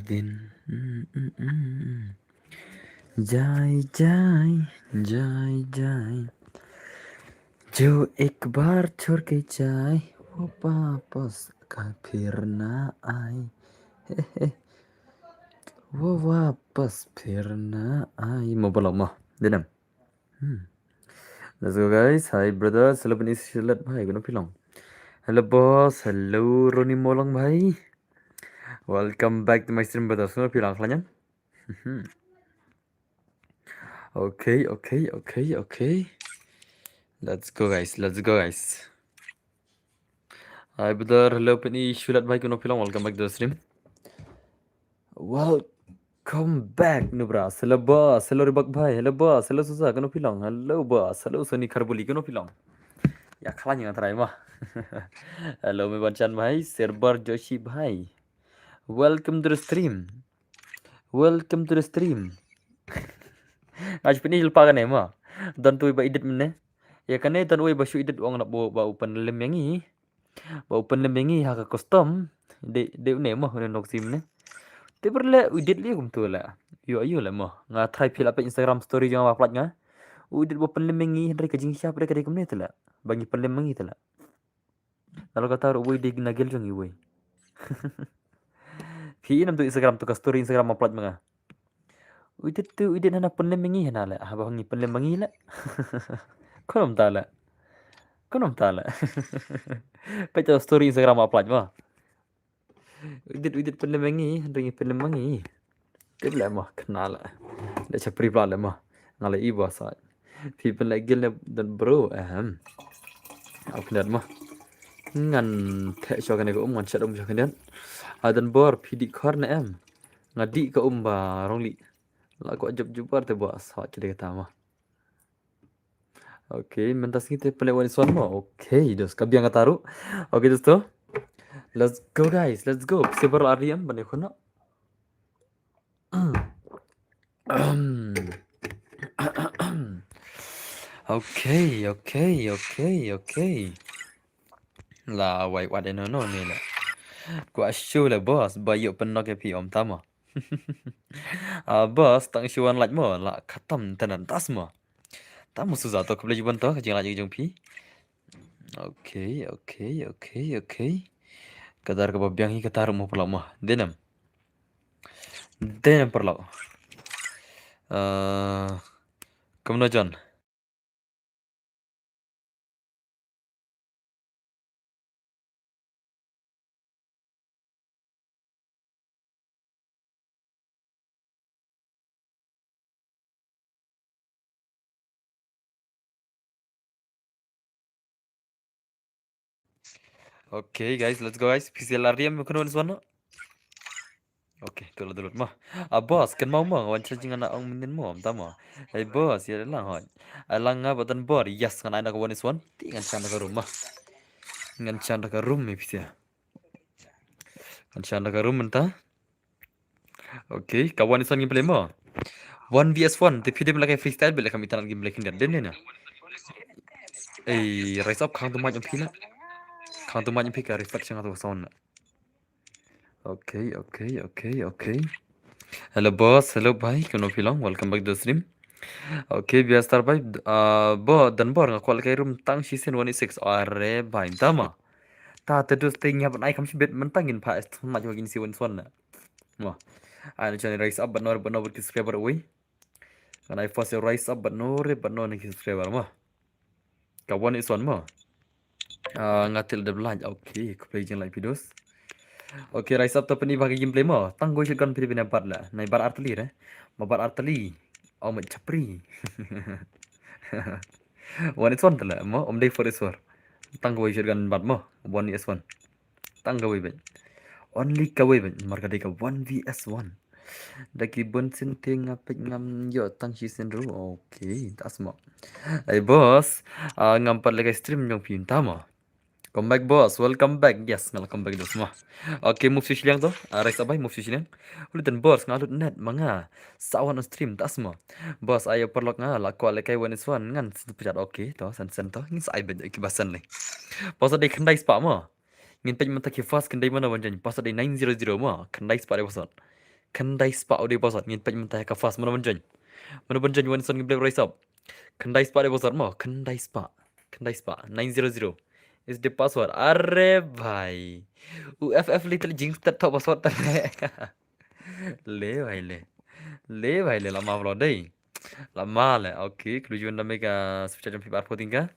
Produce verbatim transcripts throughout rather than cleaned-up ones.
दिन। हम्म, हम्म, हम्म, हम्म। जाए, जाए, जाए, जाए। जो एक बार छोड़ के जाए, वो वापस का फिर ना आए। हे, हे। वो वापस फिर ना आए. Mo ba long mo. Dei ne em? Hmm. Let's go, guys. Hi, brothers. Hello, Benis Shilat bhai. Kano phi long? Hello, boss. Hello, Ronnie Molong bhai. Welcome back to my stream, brothers. Kano phi long, khlaiñ em? Hmm. Okay, okay, okay, okay. Let's go, guys. Let's go, guys. Hi, brother. Hello, Benis Shilat bhai. Kano phi long? Welcome back to the stream. Welcome back, Nubra. Hello, boss. Hello, Ribak bhai. Hello, boss. Hello, Susa. Kano phi long? Hello, boss. Hello, Sony Kharbuli. Kano phi long? Ïa khlaiñ nga trai mo. Hello, Mebanchan bhai. Serbar Joshi bhai. Welcome to the stream. Welcome to the stream. Nga shu pyni lypa kane mo. Don uwei ba edit mynne. Ïa kane don uwei ba shu edit, u ong la ba u pynlem ïa ngi. Ba u pynlem ïa ngi ha ka custom. Dei, dei une mo, une u Noxy mynne. Te bad leh u edit leh kumto leh. Ïoh aïu leh mo. Nga try phi la peit Instagram story jong nga ba pynlait nga. U edit ba u pynlem ïa ngi, hynrei ka jingshah phi dei ka dei kumne te leh. Ba ngi pynlem ïa ngi te leh. Nalor kata ruh uwei dei na gel jong ngi uwei. Phi i nam tu Instagram, tu ka story Instagram ba pynlait ma nga. U edit tu, u edit hana pynlem ïa ngi hana leh. Haba ngi pynlem ïa ngi leh. Kumno mynta leh. Kumno mynta leh. Peit tu story Instagram ba pynlait mo. U edit, u edit pynlem ïa ngi, hynrei ngi pynlem ïa ngi. Tip leh mo, kane leh. Da shapri pla leh mo. Nga leh i ba sa. Phi pynleh gel ne don bro, ehem. Ap khyndiat mo. Ngan theh shuwa kane ka um, ngan shet um shuwa khyndiat. A don bor, phi dih khor ne em. Nga dih ka um ba rong li. La kwah jop jubor te ba sa ki de kata mo. Okay, mynta sngi te pynleh one is one mo. Okay, dos ka biang kata ruh. Okay, dosto. Let's go, guys. Let's go. Phi seh baroh ar liam ban ïa khun noh. Okay, okay, okay, okay. La wai wat eno no ni la. Kwah shu le boss, ba ïoh pynnoh ke phi om tama. Ah, boss, tang shu wan lait mo, la khatam tenan tas mo. Tama suza to khublei jubon to, ka jingla jong phi. Okay, okay, okay, okay. Kadar kaba biang hi kata ruh mo paralok mo. Dei ne em. Dei ne em paralok. Ah, kumno John? Okay, guys, let's go, guys. Phi seh la riam kano ni swan. Okay, tu la dulu mo. Ah, boss, kan mau mo, wan cha jing ana ong minin mo, tama. Hey, boss, ïa lang hoi. Ai lang nga button board, yes, ngan ai na ka one is one. Ti ngan chan da ka room mo. Ngan chan da ka room ni phi seh. Ngan chan da ka room mynta. Okay, ka one is one gameplay mo. One V S one, te phi dem la kai freestyle bel ka mi tanat gameplay khyndiat den ne na. Ei, rise up khang tu mic phi la. Khang tu mic phi ka reflection tu sound na. Okay, okay, okay, okay. Hello boss, hello bhai, kano phi long, welcome back to the stream. Okay, biar star bhai, uh, bo, dan bor nga kwah kai room tang shisien one six. Are bhai, tama. Ta te dus te ngiap ai kam shibit mentang in pa est ma jwa gin si one one na. Mo. Ai na channel rise up but no, but no, but subscriber away. Ngan ai first rise up but no re, but no ni subscriber mo. Ka one is one mo. Ah, nga til de blind. Okay, khublei jing like videos. Okay, rise up ta pyni ba ka gameplay mo. Tang goi shotgun phi phi na bat la. Nai bat artli re. Ma bat artli. Oh, ma chapri. One is one tala mo. Om dei four is four. Tang goi shotgun bat mo. One is one. Tang kawei bad. Only kawei bad. Mar ka dei ka one V S one. Da ki bun sien te nga peit ngam ïoh tang shisien ruh. Okay, tas mo. Ai boss, ah, ngam pat leh ka stream jong phi mynta mo. Come back boss, welcome back. Yes, nga la come back dos mo. Okay, move shu shiliang to. Ah, rise up bhai, move shu shiliang. Ulu ten boss, nga lut net ma nga. Sa wan on stream, tas mo. Boss, ayo paralok nga la kwah leh kai one is one ngan send pajat. Okay, to send send to. Ngin sa ai bad ki ba send leh. Boss, dei khyndai spah mo. Ngin peit mynta ki first khyndai mano ban jaiñ. Password dei nine zero zero mo. Khyndai spah dei password. Khyndai spah u dei password. Ngin peit mynta ha ka first. Mano ban join? Mano ban join Wenson Gameplay Rise Up? Khyndai spah dei password mo. Khyndai spah. Khyndai spah. Nine zero zero is the password. Are bhai. U F F lei te jinx tat tho password te le. Le bhai le. Le bhai le, lama bro dei. Lama le. Okay, khlem ju da me ka super chat jong phi bar photing ka.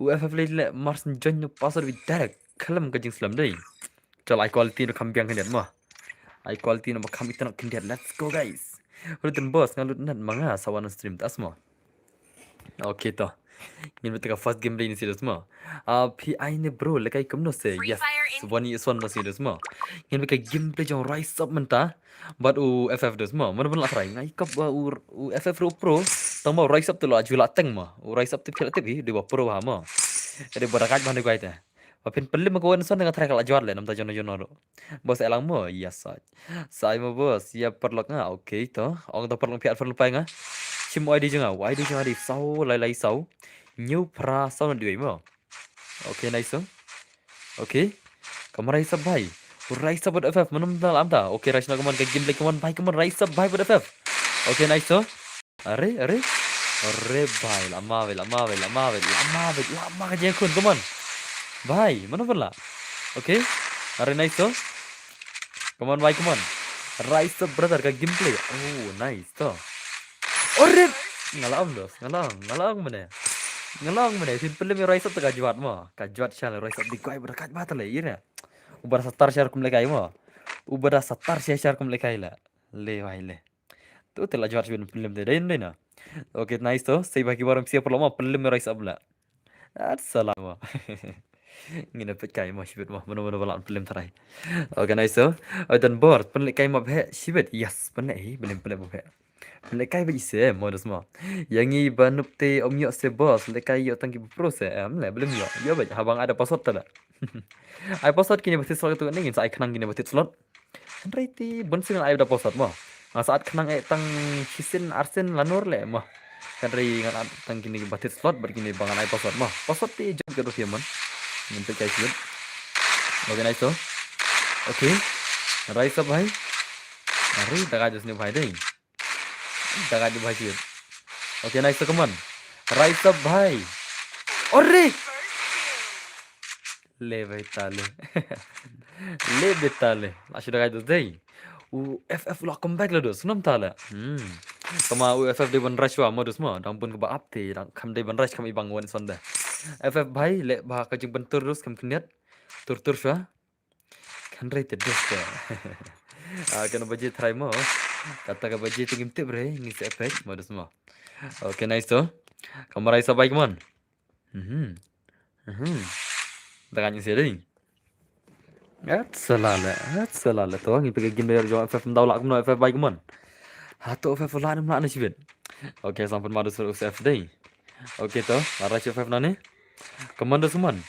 U F F lei le mar shen join no password bi direct. Khlem ka jingslem dei. Chal, ai quality no kham biang khyndiat mo. Ai quality no ba kham itynnad khyndiat. Let's go guys. Rutin boss, nga lut net ma nga sa wan stream tas mo. Okay to. Ngin bit ka first game dei ni serious mo. Ah, phi ai ne bro, lekai kumno se. Yes. Wani is one no serious mo. Ngin bit ka gameplay jong Rise Up mynta. Bad u F F dus mo. Mano ban la try. Ngai kap ba u, u F F ru pro. Tang ba Rise Up te la ju la teng mo. U Rise Up te phi la tip hi, dei ba pro ha mo. Dei ba rakat ban dei guai te. Ba phin pynlem ko Wenson nga try ka la jwat le namta jono jono ru. Boss elang mo, yes saj. Sai mo boss, ya parlok nga, okay to. Ong to parlok phi at parlok pai nga. Shim I D jong nga, I D jong nga dei saw lai lai saw. New pra saw na dei mo. Okay, nice to. Okay. Kamon Rise Up bhai. Rise Up bad F F, mano ban la am ta. Okay, Rise Up kamon ka gameplay kamon bhai, kamon Rise Up bhai bad F F. Okay, nice to. Are, are. Are bhai, lama bhai, lama bhai, lama bhai, lama bhai, lama ka jingkhun, kamon. Bhai, mano ban la. Okay. Are, nice to. Kamon bhai, kamon. Rise Up brother ka gameplay. Oh, nice to. Are. Nga la ong dos, nga la ong, nga la ong mane. Nga la ong mane, phin pynlem Rise Up te ka jwat mo. Ka jwat shal Rise Up dei guai bad rakat ba te le, ira. Uba da satar shar kum lekai mo. Uba da satar shar kum lekai la. Le bhai le. Tu te la jwat shibit pynlem te dei dei na. Okay, nice to. Sei ba ki baram sia parlok mo pynlem Rise Up la. At salam mo. Ngin peit kai mo shibit mo. Mano mano ba la pynlem trai. Okay, nice to. Oi, Don Bor, pynlem kai mo bhe shibit. Yes, pynlem hi, pynlem pynlem bhe. Pynlem kai ba ise mo dos mo. Yang i ba nup te om yo se boss, pynlem kai yo tang ki pro se. Em le, pynlem yo. Yo ba haba nga ai da password te la. Ai password kine ba tit slot tu ngin sa ai khnang kine ba tit slot. Hynrei te bun sien ai da password mo. Nga sa at khnang eh tang shisien arsien lanur le mo. Hynrei ngan at tang kine ba tit slot bad kine ba ngan ai password mo. Password te jot ka rupiah mon. Ngin peit kai shibit. Okay, nice to. Okay. Rise Up bhai. Are, daga jos ne bhai dei. Daga jos bhai shibit. Okay, nice to, kamon. Rise Up bhai. Ore. Le beta le. Le beta le. La shu daga jos dei. U F F la comeback la dus. Nam ta la. Hmm. Kama u F F dei ban rush wa mo dus mo. Dang bun kaba ap te. Dang kham dei ban rush kham i bang Wenson de. F F bhai le ba ka jingpyntur dus kham khyndiat. Tur tur shwa. Hynrei te dus te. Ah, kano baje try mo. Kata ka baje te ngim tip re, ngi se effect mo dus mo. Okay, nice to. Kamon Rise Up bhai, kamon. Mhm. Mhm. Daga ngi se dei. At salale, at salale to ngi peke gin bayar jo F F mdaw la kumno F F bhai, kamon. Ha to F F la nem la ne shibit. Okay, sampan ma dus F F dei. Okay to, la rush F F nane. Kamon dus, kamon.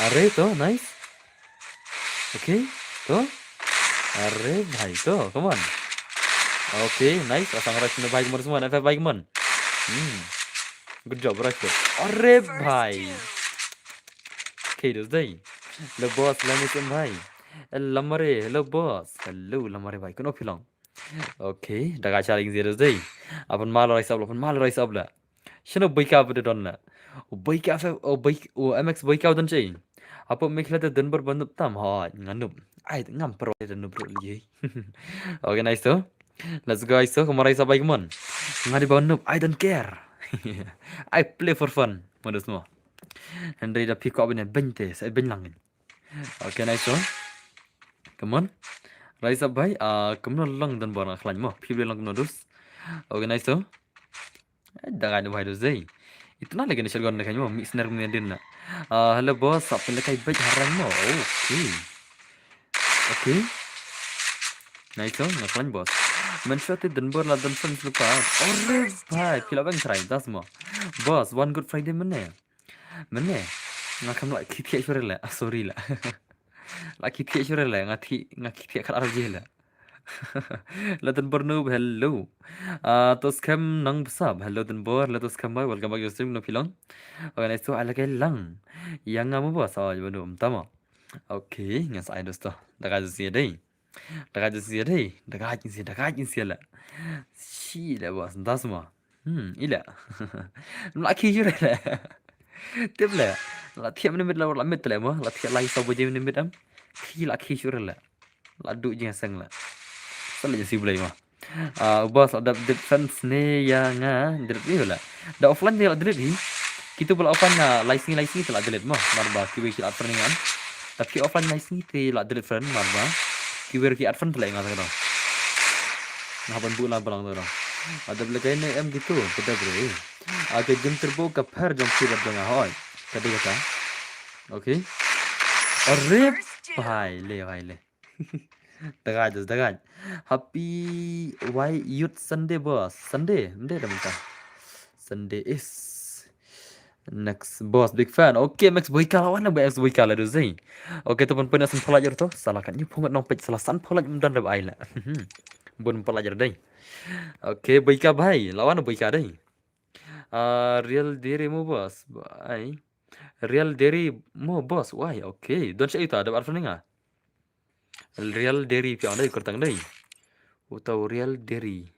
Are to, nice. Okay, to. Are bhai to, kamon. Okay, nice. Asang rush ne bhai, kamon dus, kamon. F F bhai, kamon. Hmm. Good job, rush to. Are bhai. Okay, dus dei. Hello boss, hello Miss M bhai. Hello Lamare, hello boss. Hello Lamare bhai. Kano phi long? Okay, daga charing zero dei. Apan malo Rise Up, apan malo Rise Up la. Shano boika bade don la. O boika fe, o boik, o M X boika don che. Apo mekhle te den bar bandup tam ha, nganup. Ai, ngam pro te nup ro li. Okay, nice to. Let's go, nice to. Kamon Rise Up bhai, kamon. Nga dei bandup, I don't care. I play for fun. Modus mo. Hynrei da phi ko bane bente, sa ben lang. Okay, nice to. Kamon. Rise Up bhai, ah, kamon long don bor nga khlaiñ mo. Phi bri long kamon dus. Okay, nice to. Da ngai bhai dus dei. Itna lagi na shotgun na khlaiñ mo. Mix ner kumne din na. Ah, hello boss, sa pynleh kai bek harang mo. Okay. Okay. Nice to, nga khlaiñ boss. Men shot don bor la don fence lupa. Ore bhai, phi la bang try das mo. Boss, one good Friday mane. Mane. Nga kham la khit khit shore la. Ah, sorry la. La khit khit shore la. Nga thi, nga khit khit khat arje la. La don bor no, hello. Ah, to skhem nang besap. Hello don bor, hello to skhem bhai. Welcome back to stream, no phi long. Okay, nice to, ai la kai lang. Yang nga mo boss, ah, jabo no, um, tama. Okay, nga sa ai dosto. Da ka si dei. Dagaj ïa si dei, dagaj ïa si, dagaj ïa si la. Shi la boss, das ma. Hmm, ila. La ki jure la. Tip la. La thiam ni mit la, la mit la ma. La thiam lai sa boje ni mit am. Ki la ki jure la. La du jing seng la. Sa la si blai ma. Ah, boss, la dep dep fans ne ïa nga, dep ni la. Da offline te la delete hi. Kitu ba la offline na lai sngi lai sngi te la delete ma. Mar ba kiwei ki la friend nga. Tapi offline lai sngi te la delete friend mar ba kiwei ki add friend te la nga ta. Nga ban bu la balang ta. Ada bela kai ne em gitu, beda bro. Ada game turbo ka per jong ki bad jong hoi. Ka dei kata. Okay. Arip. Bhai le, bhai le. Dagaj, dagaj. Happy White Youth Sunday, boss. Sunday, Sunday dah minta. Sunday is next, boss, big fan. Okay, Max Boyka lawan, Max Boyka la duzai. Okay, tu pun pun san phalaj to. Salah kan, ni pun nong pej salah san phalaj mendan dah ai la. Bun phalaj dai. Okay, Boyka bhai, lawan Boyka dai. Ah, Real Dairy mo, boss. Bhai. Real Dairy mo, boss. Why? Okay. Don sha ita da arfan nga. Real Dairy phi ong dei kyrteng dei. Uta u Real Dairy.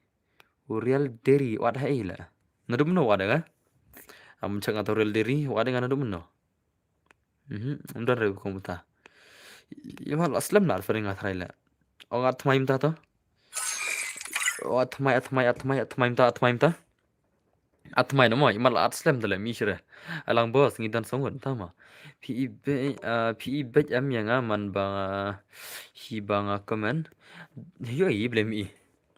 U Real Dairy wat hai la. Naduh mynno wat ka? Am chak nga ta u Real Dairy wat nga naduh mynno. Mhm, um don re ko muta. Ïa ma la slem na arfan nga trai la. Ong at mai mta to. At mai, at mai, at mai, at mai mta, at mai mta. At mai no mo, imat la at slem dale mi shire. Alang boss ngi dan songun tama. Phi i be, ah, phi i bej am ïa nga man ba hi ba nga comment. Yo i blem i.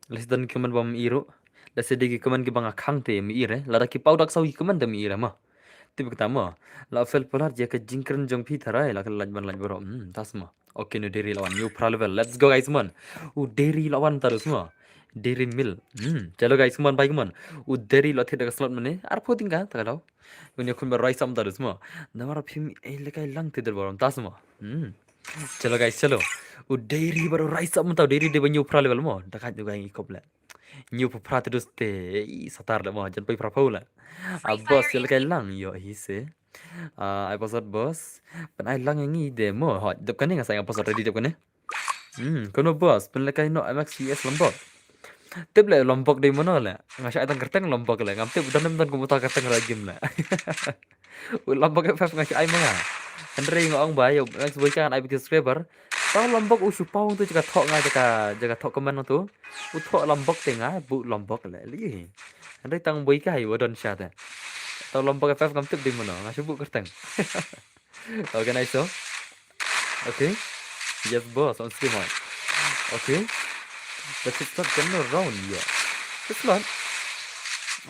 Less than comment ba mi ro. Less de ki comment ki ba nga khang te mi ire. Lada ki pau dak sau ki comment te mi ire ma. Tip kata ma. La fel polar je ka jingkren jong phi tharai la ka laj ban laj bro. Hmm, tas ma. Okay, no Dairy lawan new pra level. Let's go guys man. U Dairy lawan tarus ma. Dairy Milk. Hmm, chalo guys man bai man. U Dairy lo thit da ka slot mane. Ar pho tingka ta ka dau. Unya khun ba rai sam tarus ma. Namar phim ei lekai lang thit da barom tas ma. Hmm. Chalo guys, chalo. U Dairy baru rai sam ta u Dairy de ba new pra level ma. Da ka ju gai kop le. New pra tarus te. Ei, satar le ma. Jan pai pra pau le. A boss ya lekai lang yo hi se. Ah, ai password boss. Pen ai lang ïa ngi de mo. Hot, dep kane nga sa ïa password ready dep kane. Hmm, kono boss, pen lekai no M X U S Lombok. Tip le Lombok dei mano le. Nga sha ai tang kerteng Lombok le. Ngam tip don nem don kumta kerteng ra game le. U Lombok F F nga sha ai ma nga. Hynrei nga ong ba ïa M X Boy kan ai bit subscriber. Tau Lombok u shu pau tu jaka thok nga jaka jaka thok comment tu. U thok Lombok te nga bu Lombok le. Li. Hynrei tang boi kai wa don sha te. Tau Lombok F F ngam tip dei mano, nga shu bu kerteng. Okay, nice so. Okay. Yes boss, on stream hoi. Okay. Let's start kan no round yo. Let's start.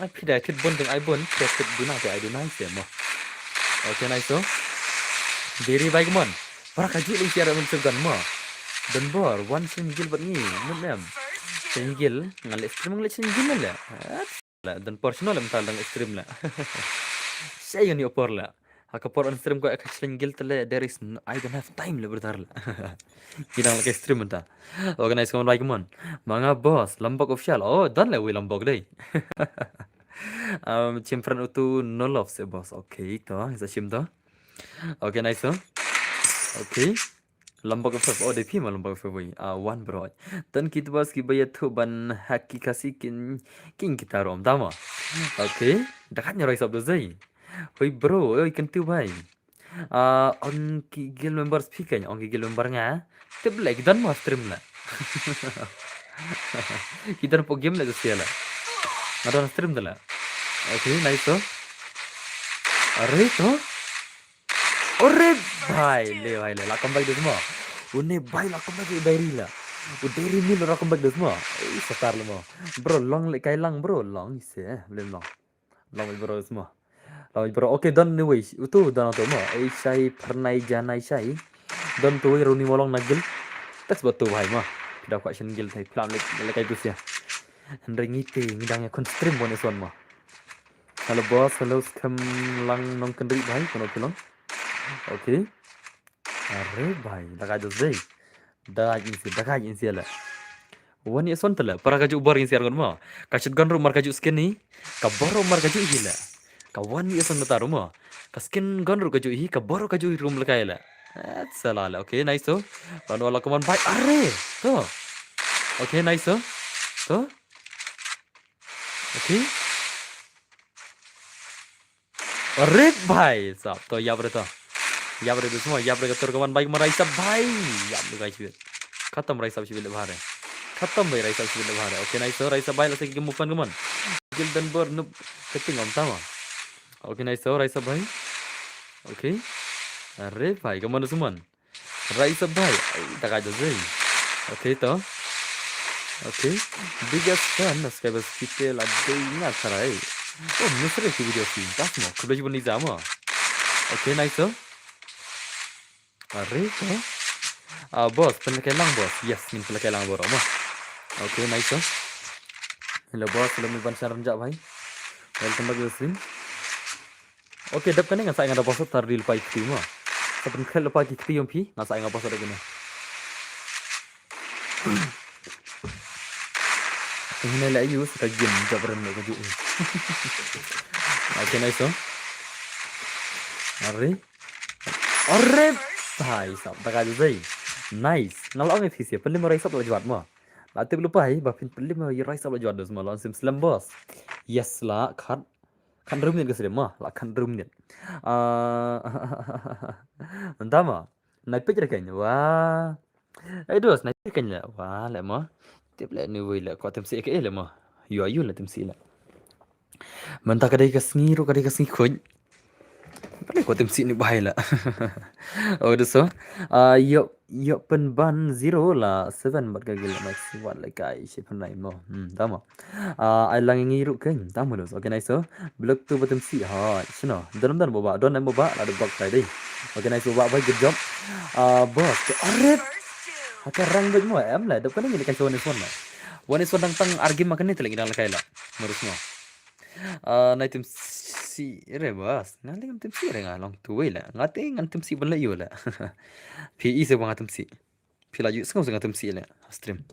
Ai phi dai thit bun ding ai bun, phi thit duna te ai duna se mo. Okay, nice so. Dairy bai kmon. Para ka ju le share mun sub gan mo. Don bor, wan shin gil bat ngi, mun em. Shin gil, ngan le stream ngan le shin gil le. La, don por shino le mta dang stream la. Sha yoni por la. Ha ka por on stream ko ek shleng gil tele, there is no, I don't have time le brother la. Ki dang la ka stream mta. Organize ko like mon. Ma nga boss, Lombok official. Oh, don le wi Lombok dei. Um, chim friend utu no love se boss. Okay, to, sa chim to. Okay, nice to. Okay. Lombok F F, oh, dei phi ma Lombok F F wei. Ah, wan bro. Tan kit bas ki ba ïathuh ban hack ki Khasi kin, kin kita rom tama. Okay. Da kat nyarai sab do zai. Hoi bro, oi kentu bai. Ah, on ki guild members phi kan, on ki guild member nga. Tip lagi dan ma stream la. Ki dan po game la tu sia la. Nga don stream da la. Okay, nice to. Are to. Ore bhai le, bhai le, la comeback de mo. Une bhai la comeback de Dairy la. U Dairy Milk la comeback de mo. Ei, satar le mo. Bro, long le kai lang bro, long ise, eh, blem long. Long bro de mo. Long bro, okay, don ni wei. Utu don to mo. Ei shai pernai janai shai. Don tu wei runi mo long nagil. Tes batu bhai mo. Pida kwa shen gil thai plam le, le kai tu sia. Hynrei ngi te ngi dang ïa kon stream bone son mo. Hello boss, hello skhem lang nong kendri bhai, kono pilon. Okay. Are bhai, da ka jos dei. Da ka insi, da ka insi la. Wan ïa son tele, para ka ju bor insi ar ngon mo. Ka shotgun ru mar ka ju skin ni, ka bor ru mar ka ju hi la. Ka wan ïa son ta ru mo. Ka skin gun ru ka ju hi, ka bor ru ka ju hi rum la ka la. Eh, salah lah. Okay, nice tu. Lawan wala kumon bike. Are. Tu. Okay, nice tu. Tu. Okay. Are bhai. Sap to, yap re to. Yap re to semua, yap re ka tur kumon bike ma Raisa bhai. Yap re guys. Khatam Raisa bhai le bhare. Khatam bhai Raisa bhai le bhare. Okay, nice tu. Raisa bhai la seki move on kumon. Gil dan bor nup keting om tama. Okay, nice tu, Raisa bhai. Okay. Are bhai, kumon tu semon. Raisa bhai. Ai, ta ka jazai. Okay to. Okay. Biggest fan na subscribers kita la dei nga tharai. Oh, misre ki video si. Das mo. Khublei shibun Liza mo. Okay, nice tu. Are to. Ah, boss, pynlehkai lang boss. Yes, ngin pynlehkai lang bor mo. Okay, nice tu. Hello boss, hello mi ban sharan ja bhai. Welcome back to the stream. Okay, dep kane ngan sa nga da boss tar di lepai kti mo. Sa pynkhreh lepai kti yong phi, ngan sa nga boss da kane. Ini la yu sa ka gym jab ren ka ju. Okay, nice tu. Are. Are. Hai sap ta ka jazai. Nice. Nga la ong ïa phi sia pynlem Raisa la jwat mo. La tip lupa hi ba phin pynlem Raisa la jwat dus mo la sim slem boss. Yes la khat. Khat rum nit ka slem mo. La khat rum nit. Ah, entah mo. Nai pik re kan. Wah. Ai dos nai pik kan le. Wah le mo. Tip le ni wei le ko tem si ke le mo. Yu ayu le tem si le. Mynta ka dei ka sngi ruh ka dei ka sngi khuid. Ka dei ko tim sih ni bahai la. Oh, doh so. Ah, yo, yo pynban zero la seven bad ka gil max wat la kai shi pynrai mo. Hmm, tama. Ah, ai lang ngi ruh keng, tama doh so. Okay, nice so. Blok tu ba tim sih ha. Shino. Don don baba, don em baba la de blok kai dei. Okay, nice baba, bhai, good job. Ah, boss, ke arit. Haka rang bej mo em la. Dep kane ngi kai so one is one la. One is one dang tang argim ma kane te lagi dang la kai la. Marus mo. Ah, nai tim si re bas. Nga leng tim si re nga long tu wei la. Nga te ngan tim si ban la yu la. Phi i se ba nga tim si. Phi la yu sngew se nga tim si la. Stream.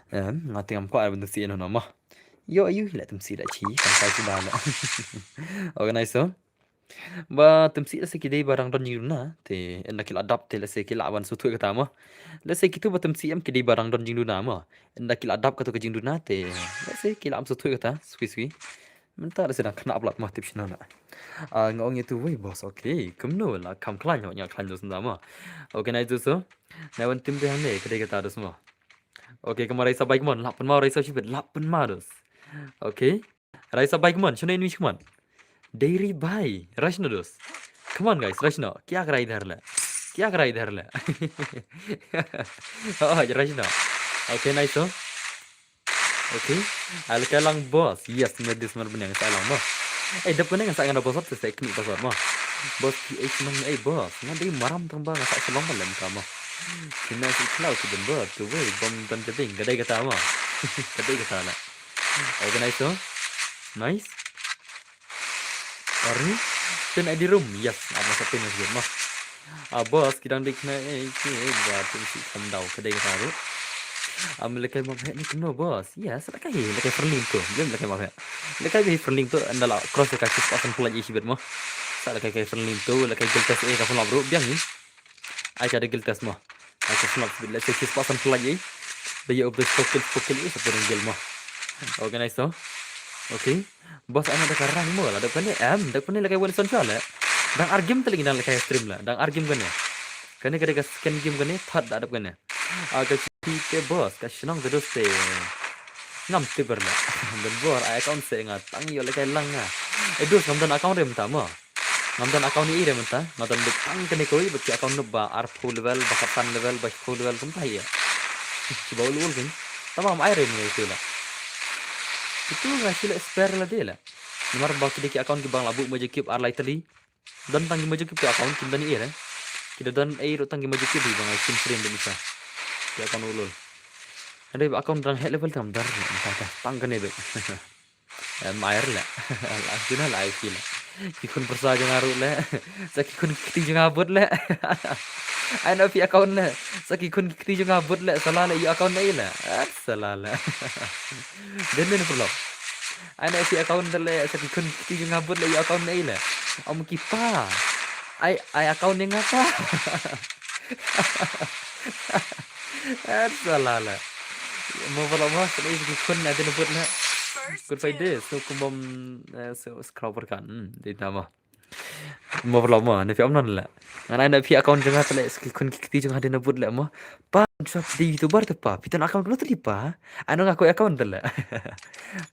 Em, nga te ngam kwah ban tim si no no ma. Yo yu la tim si la chi. Kan kai si ba la. Organize so. Ba tim si la se ki dei ba rang don jingduna. Te en da ki la dap te la se ki la ban su tu kata ma. La se ki tu ba tim si em ki dei ba rang don jingduna ma. Ynda ki la dap katu ka jingduna te, lehse ki la am suthui kata, sui sui. Mynta lehse dang khynnah palat ma tip shano la. Ah, nga ong ïa tu wei boss, okay. Kumno la kham khlaiñ, nga khlaiñ dos nda ma. Okay, nai tu so. Nai wan tim te hangne, ka dei kata dos ma. Okay, ka ma Raisa bai kmon, lap pynma Raisa shibit, lap pynma dos. Okay. Raisa bai kmon, shano inu kmon. Dairy bai, Raisa no dos. Come on guys, Raisa no. Kya kara idhar le? Kya kara idhar le? Oh, Raisa no. Okay, nice so. Okay. Al kalang boss. Yes, me dis mar benyang sa lang boss. Eh, dep kane nga sa nga boss te sa kni boss ma. Boss P H man eh boss. Nga dei maram tang ba nga sa shalong ba lem ka ma. Kina si klau ki den boss. Tu wei bom tan keding kedai kata ma. Kedai kata la. Organize so. Nice. Ari. Pin I D room. Yes. Apa sa pin masjid mah. Ah, boss, kidang dik na eh ki ba tim si kam dau kedai kata ru. Am lekai ma ni keno boss. Yes, lekai lekai friendly tu. Jom lekai ma. Lekai be friendly tu anda la cross ka sis pasan pula ji sibet mah. Sa lekai kai friendly tu lekai gel test eh ka phone ru biang ni. Ai ka da gil test mo. Ai ka snap speed la six percent flag eh. Da ïa u best focus focus eh sa pyrang gil mo. Organize to. Okay. Boss ana da ka rang mo la da kane em da kane la kai Wilson sha la. Dang argim te lagi dang la kai stream la. Dang argim kane. Kane ka da ka second game kane third da dap kane. A ka chi te boss ka shnong ka dos te. Ngam te ber la. Dan bor ai account se nga tang ïo la kai lang nga. Eh dos ngam dan account rem ta mo. Ngam don account ïa i re mynta, nga don beit tang kane kawei bad ki account noob ba arphew level, ba khatsan level, ba shiphew level kumta ïa. Kiba ul ul kin. Tama am ai re mynta ïa la. Itu nga shu leh spare la de la. Namar ba ki dei ki account kiba nga la buh Major Cube ar lai tylli. Don tang ki Major Cube ki account kim don ïa i re. Ki da don ei ruh tang ki Major Cube ba nga shim srin de mynta. Ki account ul ul. Hynrei ba account dang heh level tam dar mynta tang kane beit. Em, ai re la. La kina la ai kila. Ki khun pyrsa jong nga ruh la. Sa ki khun ki kti jong nga bud la. Ai na phi account la. Sa ki khun ki kti jong nga bud la. Sala la ïa account na i la. Ah, sala la. Den den perlu. Ai na phi account la. Sa ki khun ki kti jong nga bud la ïa account na i la. Om ki pa. Ai, ai account ni nga pa. At salah la. Mo ba la mo, sa dei ki khun na dei na but la. Good fight dei, so kumom, eh, so scrubber kan. Hmm, dei na mo. Mo ba la mo, na phi am non la. Ngan ai na phi account jong nga ta le, sa ki khun ki kti jong nga dei na but la mo. Pa, sa dei YouTuber ta pa, phi ton account kano ta dei pa. Ano nga ko account ta la.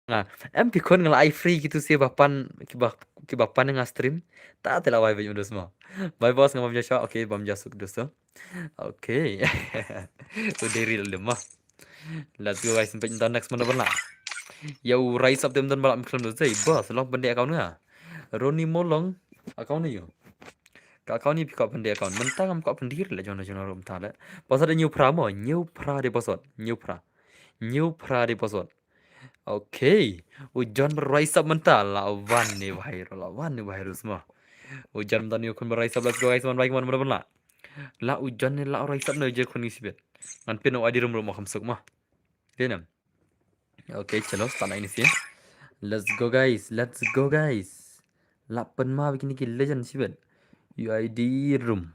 Nga, em phi khun nga la ai free kitu si ba pan, ki ba, ki ba pan nga stream. Ta te la wai ba yum dos mo. Bye boss, nga bam ja sha, okay, bam ja suk dos. Okay. Tu dei real dei mo. Let's go guys, peit nta next mano bala. Yow, rise up dem don bala mkhlem do zai. Boss, long pynde account nga. Ronnie Molong account ni yo. Ka account ni phi kwah pynde account. Mynta ngam kwah pynde la jong jong rum ta le. Boss ada new pra mo, new pra de boss. New pra. New pra de boss. Okay. U John ber rise up mynta la wan ni bahai ro la wan ni bahai ro semua. U John mynta ni khun ber rise up, let's go guys, man baik man mana bala. La u John ni la rise up na je khun ni sibet. Ngan pin u I D room room kham suk ma. Denam. Okay, chalo, start na ini si. Let's go guys, let's go guys. La pynma bikini ki legend sibet. U I D room.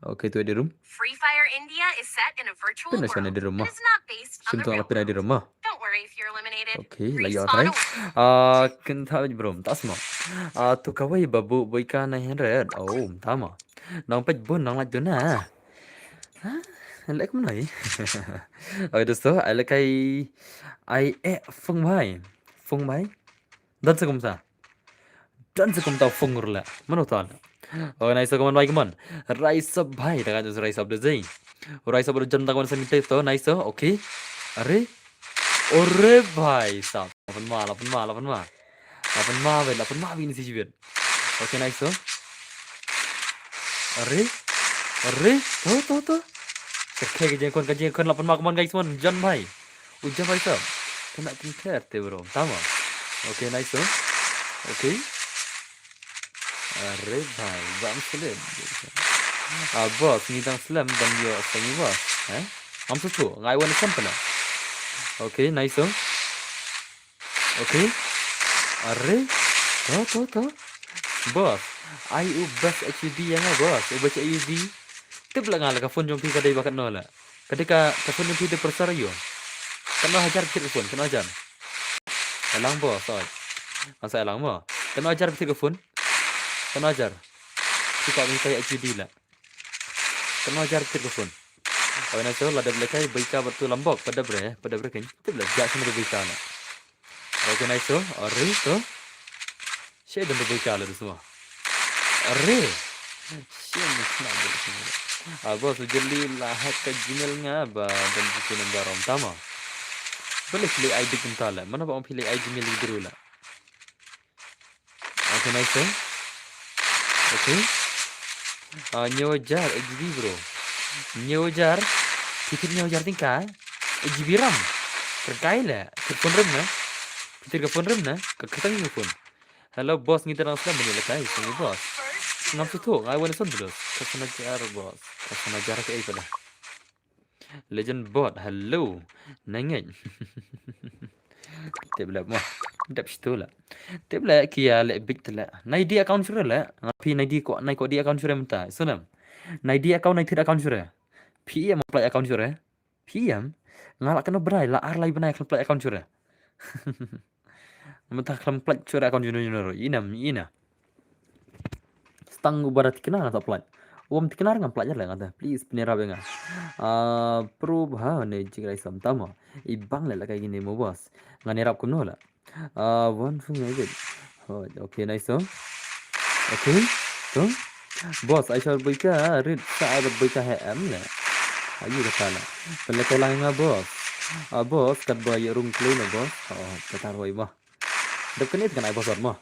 Okay, tu I D room. Free Fire India is set in a virtual Pynna shana world. Di room ma. It is not based on Shim the tu ala real pynna di world. Room ma. Don't worry if you're eliminated. Okay, la yo Respawn try. Away. Ah, kynta bej bro, tas ma. Ah, tu kawai babu boy ka nine hundred. Oh, tama. Nang pej bun nang laj duna. Ha? Lek mana? Okay, dosto, ai lek ai ai eh fung bai. Fung bai. Dan sa kumsa. Dan sa kumta fung rula. Mano tan. Oh, nice, come on, bhai, come on. Rise up, bhai. Daga just rise up de zai. Rise up de jam daga sa minte to, nice, okay. Are. Ore, bhai, sab. Lapan ma, lapan ma, lapan ma. Lapan ma, bhai, lapan ma, bini si jibit. Okay, nice, to. Are. Are. To, to, to. Okay, ka jingkon, ka jingkon, lapan ma, come on, guys, come on. Jan, bhai. U Jan, bhai, sab. Kena kin clear te, bro. Tama. Okay, nice, to. Okay. Are bhai, bam slem. Ah, boss, ngi dang slem ban yo seng boss. Eh? Am tu tu, ngai wan slem pala. Okay, nice, oh. Okay. Are. To, to, to. Boss, ai u best H U D ya nga, boss. U best H U D. Tip la nga la ka phone jong phi ka dei ba katno la. Ka dei ka, ka phone jong phi dei processor yo. Katno hajar phi ka phone, katno hajar. Elang boss, oi. Masa elang mo. Katno hajar phi ka phone. Katno hajar. Phi ka phi ka H U D la. Katno hajar phi ka phone. Oi na so la dep lekai bai ka batu lambok, pada bre, pada bre kan. Tip la, ja sini bai ka la. Okay, nice, to. Are, to. She dan bai ka la tu semua. Are. She ni kena bai semua. Ah, boss, jeli la hack ka Gmail nga ba dan buku number rom tama. Boleh pilih I D kunta la. Mana ba pilih I D Gmail dulu la. Okay, nice, eh? Okay. Ah, nyaw hajar H G, bro. Nyaw hajar. Phi tip nyaw hajar tyngka. H G RAM. Kyrkai la. Ka phone rem na. Phi tip ka phone rem na. Ka kyrteng ka phone. Hello, boss, ngi dang slem bani la kai. Sini, boss. Ngam sutu. Ngai wan son dulu. Ka sana jar, boss. Ka sana jar ka ai pala. Legend bot, hello. Nangej. Tip la mo. Dep situ la. Tip la ki ya le big tela. Nai di account sure la. Nga phi nai di ko, nai ko di account sure mynta. Sunam. Nai di account, nai thir account sure. Phi em apply account sure. Phi em. Nga la kano brai la ar lai bnai khlem apply account sure. Mynta khlem apply sure account juno juno ro. Ina, ina. Stang u bara tikna nga ta apply. Uam tikna nga apply la nga ta. Please, pynirap nga. Ah, pro bha ne jingrai sam tama. I bang le la kai gini mo boss. Nga nirap kumno la. Ah, one phone ngai bit. Oh, okay, nice, to. Okay, to. Boss, ai shor boy ka, rit sa ai bat boy ka he em le. Ayu kata la. Pele ka lang nga, boss. Ah, boss, kat boy rung klei na, boss. Oh, kata roi mo. Dep kane kan ai password mo.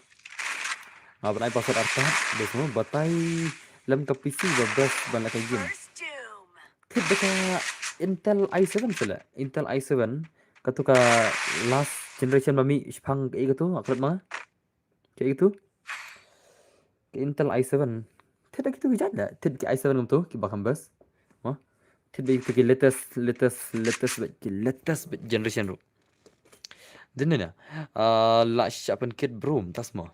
Nga ban ai password artat, bes mo, batai lem ka P C ba best ban la ka game. Thit da ka Intel i seven sele, Intel i seven, katu ka last generation ba mi shipang ka i katu, akret ma. Ka i katu. Ka Intel i seven. Thit da kitu ki jada, thit ki i seven ngam tu, ki ba kam best. Mo. Thit da kitu ki latest, latest, latest, ki latest generation ru. Dini na. Ah, la sha pynkit bro, tas mo.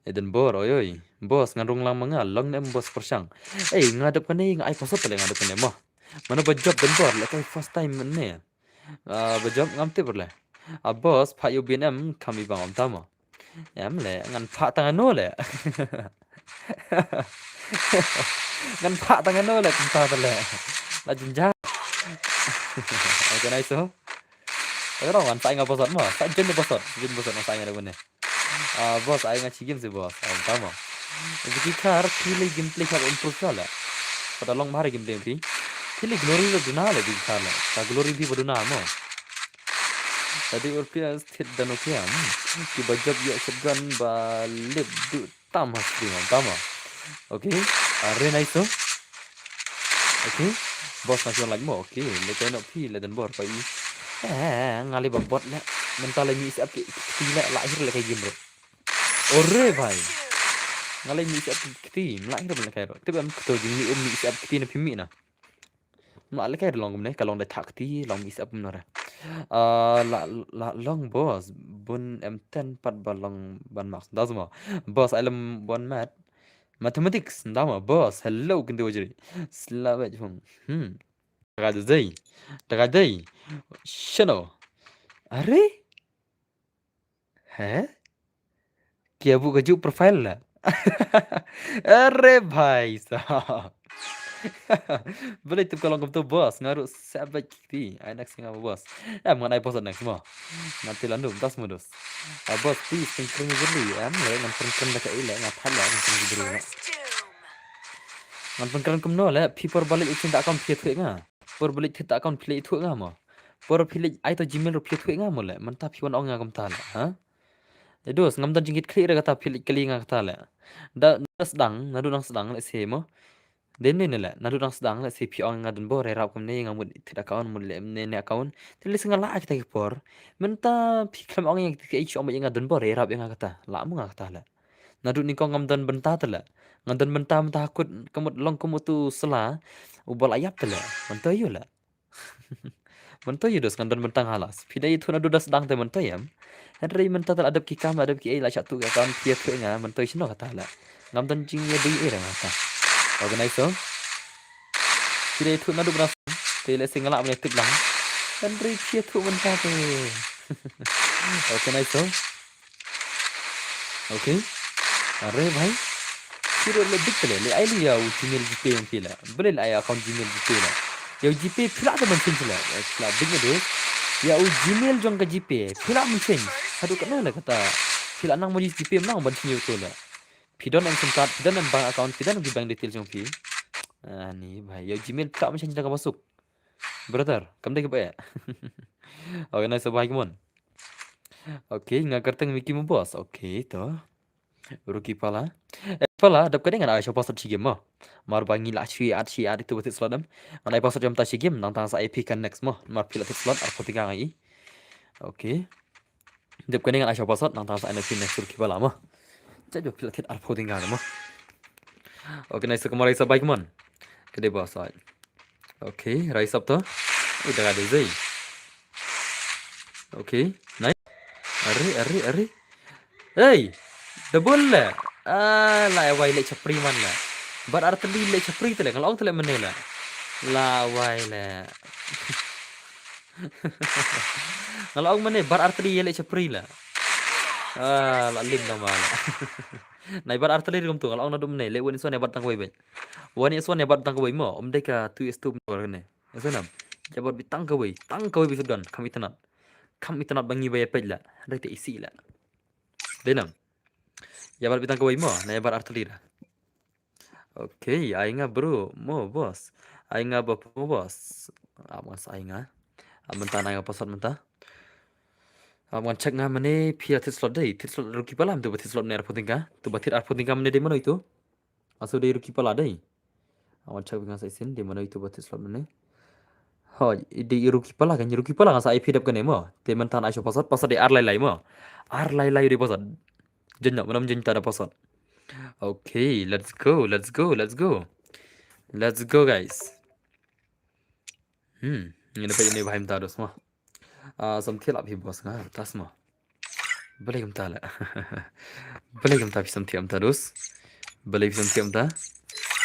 Eden Bor, oi oi. Boss, ngan rung lang ma nga, long ne em boss pyrshang. Ei, nga dep kane, nga ai password te leh nga dep kane mo. Mano ba jop Eden Bor, leh kai first time ne. Ah, ba jop ngam tip leh. Ah, boss, pha yu bin em, kam i bang om tamo. Em leh, ngan pha tang ano leh. Ngan pha tang ano leh, kumta te leh. La jinja. Okay, nice so. Ero ngan sa nga password mo, sa jen password, jen password mo sa nga dep kane. Ah, boss, ai nga chi game si boss. Ai tamo. Vicky Khar, phi leh gameplay ka improve sa leh. Pada long bhari gameplay phi. Phi leh glory la duna leh Vicky Khar leh. Ka glory phi ba duna mo. Tadi urpia stit dan okay am. Ki ba jop ïa shotgun ba lip du tam ha stream am tamo. Okay. Ah, re nice so. Okay. Boss nga shu like mo. Okay. Leh kai no phi leh Eden Bor pa i. Eh, nga leh ba bot leh. Mynta leh mi isap ki kti leh la akhir leh kai game ruh. Ore bhai. Nga leh mi isap ki kti, mla akhir leh kai ruh. Tip em kto jingmih um mi isap kti na phi mih na. Mla leh kai ruh long kumne, ka long da thak kti, long mi isap um nore. Ah, la la long boss, bun em ten pat ba long ban max. Da zuma. Boss ai lem bun math. Mathematics, ndama boss. Hello, kindi wajri. Sla bej hung. Hmm. Daga dei. Daga dei. Shano. Are? He? Kia bu ka ju profile la. Are bhai sahab. Balei tip ka long kumto boss, nga ruh sep bad kiti. Ai next nga boss. Em ngan ai boss next mo. Ngan te landu, das mo dos. Ah, boss, please, pynskrin ni jeli. Em le ngan pynskrin da ka ile, ngan phan le ngan pynskrin jeli. Ngan pynskrin kumno le, phi por ba leit u chin ta account phi thuh nga. Por ba leit thied ta account phi leit thuh nga mo. Por phi leit ai to Gmail ruh phi thuh nga mo le. Mynta phi wan ong nga kumta le, ha? E dos, ngam don jingkit khlieh re kata phi leit kylli nga kata le. Da, da sdang, naduh nang sdang le se mo. Dei ne ne le, naduh nang sdang le se phi ong nga don bor ïarap kumne nga mut thied account mut le ne ne account. Te le se nga lah kita ki por. Mynta phi khlem ong ïa kita ki ong ba ïa nga don bor ïarap ïa nga kata. Lah mo nga kata le. Naduh nyngkong ngam don bynta te le. Nga don bynta mynta ha kut ka mut long ka mut u sla. U ba la ïap te le. Mynta ïoh le. Mynta ïoh dos ngan don bynta nga la. Phi da ïathuh naduh da sdang te mynta ïam. Hynrei mynta te la dep ki kam, la dep ki ei, la shah tuh ka kam, phi ïathuh nga, mynta ïoh shano kata la. Ngam don jingïadei ei da nga kata. Organize so. Phi da ïathuh naduh bynta te le se nga lah mynta tip lang. Hynrei phi ïathuh mynta te. Organize so. Okay. Are bhai. Phi ruh le bit le, le ai li ïa u Gmail GPay jong phi la. Balei le ai account Gmail GPay la. Ïa u GPay phi lah ban change la. Phi lah bit ne dos. Ïa u Gmail jong ka GPay phi lah ban change. Haduh katno le kata. Phi lah nang ban use GPay nang ban change ïa uto la. Phi don em sim card, phi don em bank account, phi don em ki bank details jong phi. Ani bhai, ïa u Gmail phi lah ban change da kaba suk. Brother, kam dei kaba eh. Okay, nice bhai, come on. Okay, nga kyrteng Mickey mo boss. Okay, to. Rookie pala. Eh, pala, dap ka dei ngan ai sha password shi game mo. Mar ba ngi la shi at shi at itu ba thied slot em. Ngan ai password jam ta shi game, nang tang sa ai phi kan next mo. Mar phi la thied slot, arphew tyngka ngai. Okay. Dap ka dei ngan ai sha password, nang tang sa ai na phi next rookie pala mo. Cha jo phi la thied arphew tyngka mo. Okay, nice, kumar ai sa bike mon. Ka dei boss ai. Okay, rise up to. Ui, daga dei zai. Okay, nice. Are, are, are. Hey, double le. Ah, la wai le chapri man le. Bar artylli le chapri te le, nga la ong te le mane le. La wai le. Nga la ong mane bar artylli le chapri le. Ah, la lim dang ma le. Nai bar artylli ri kumtu, nga la ong naduh mane le wan iswan ïa bat tang kawei bad. Wan iswan ïa bat tang kawei mo, um dei ka tu is tu mo ne. Iswan am. Ïa bat bi tang kawei, tang kawei bi sudan, kam itynnad. Kam itynnad ba ngi ba ïa peit la. Dei te isi la. Dei nam. Ïa bat bi tang kawei mo, na ïa bat artylli ra. Okay, ai nga bro, mo boss. Ai nga ba mo boss. Am nga sa ai nga. Am mynta na nga password mynta. Am ngan check nga mane phi la thied slot dei, thied slot rookie pala, tu ba thied slot ne arphew tyngka, tu ba thied arphew tyngka mane dei mano itu. Asu dei rookie pala dei. Am ngan check nga sa isin dei mano itu ba thied slot mane. Hoi, dei rookie pala kan, rookie pala nga sa ai phi dap kane mo. Te mynta na ai sha password, password dei ar lai lai mo. Ar lai lai dei password. Jin no, manam jin ta da password. Okay, let's go, let's go, let's go. Let's go, guys. Hmm, ngin peit ne bhai mynta dos mo. Ah, sam thilap hi boss nga, tas mo. Balei kumta la? Balei kumta phi samthiah kumta, dos? Balei phi samthiah kumta?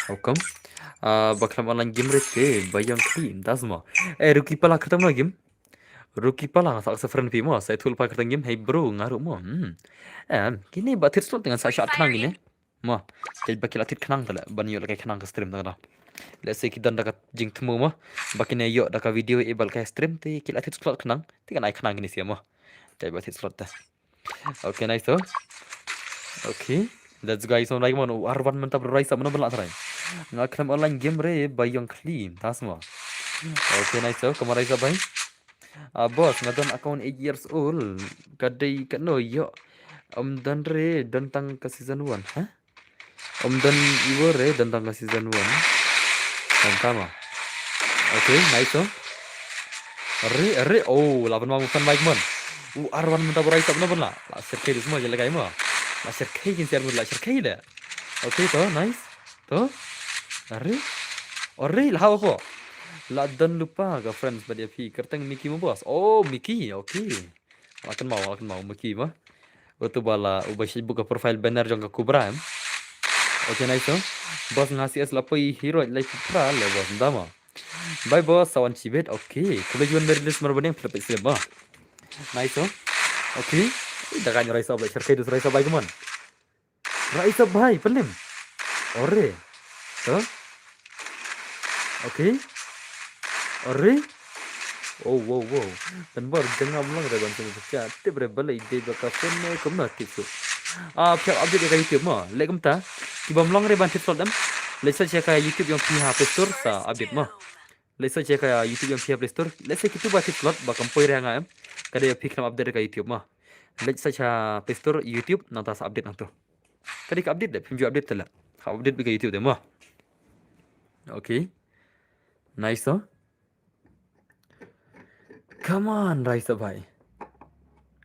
How come? Ah, ba khlem online game re te, ba ïong khlieh kumta sma. Eh, Ruki Pala kyrteng no game? Ruki Pala, sa sa friend phi mo, sa thul pa kyrteng game, hey bro, nga ruh mo. Hmm. Em, kine ba thied slot te ngan sa shah khnang kine. Mo, te ba ki la thied khnang te la, ban ïoh la kai khnang ka stream te ka da. Let's say ki don da ka jingthmu mo, ba kine ïoh da ka video e ba la kai stream te ki la thied slot khnang, te kan ai khnang kine sia mo. Te ba thied slot te. Okay, nice to. Okay. Let's go, guys. Like mon, ar wan mynta bro, rise up, mano bela try. Nga khlem online game re, ba ïong khlieh, tas mo. Okay, nice to. Come on, rise up, bhai. Ah, boss, nga don account eight years old. Ka dei kano ïoh. Ym don re, don tang ka season one, ha? Ym don iwor re, don tang ka season one. Tang tama. Okay, nice to. Re, re, oh, la ban ma fan mic mon. U ar wan mynta bro, rise up, no ban la. La share kai dus mo, jale kai mo. La share kai kin share mo, la share kai de. Okay, to, nice. To. Are. Are, la hawa ko. La don lypa ka friends ba dia phi. Kyrteng Mickey mo boss. Oh, Mickey, okay. La kynmaw, la kynmaw, Mickey mo. Utu ba la, uba shibuk ka profile banner jong ka Cobra em. Okay, nice to. Boss nga C S la poi hero lai phra le boss, nda mo. Bye boss, sa wan chibit. Okay. Khublei wan mer list mer baniang, phi la peit slip mo. Nice to. Okay. Da kan rise up, like, share kai dus rise up, bhai, come on. Rise up, bhai, pelim. Ore. To. Okay. Ore. Oh, wow, wow. Pynbor jong nga ym long re ban sngewthuh. Tip re balei dei ba ka phone ne kumno tip tu. Ah, phi hap update ïa ka YouTube mo. Leh kumta. Kiba ym long re ban thied slot em. Leit search ïa ka YouTube jong phi ha Play Store sa update mo. Leit search ïa ka YouTube jong phi ha Play Store. Leit search kito ba thied slot ba kam poi re ha nga em. Ka dei ba phi khlem update ïa ka YouTube mo. Leit search ha Play Store YouTube nangta sa update nangto. Ka dei ka update de, phim ju update te la. Ka update beit ka YouTube de mo. Okay. Nice to. Come on, rise up, bhai.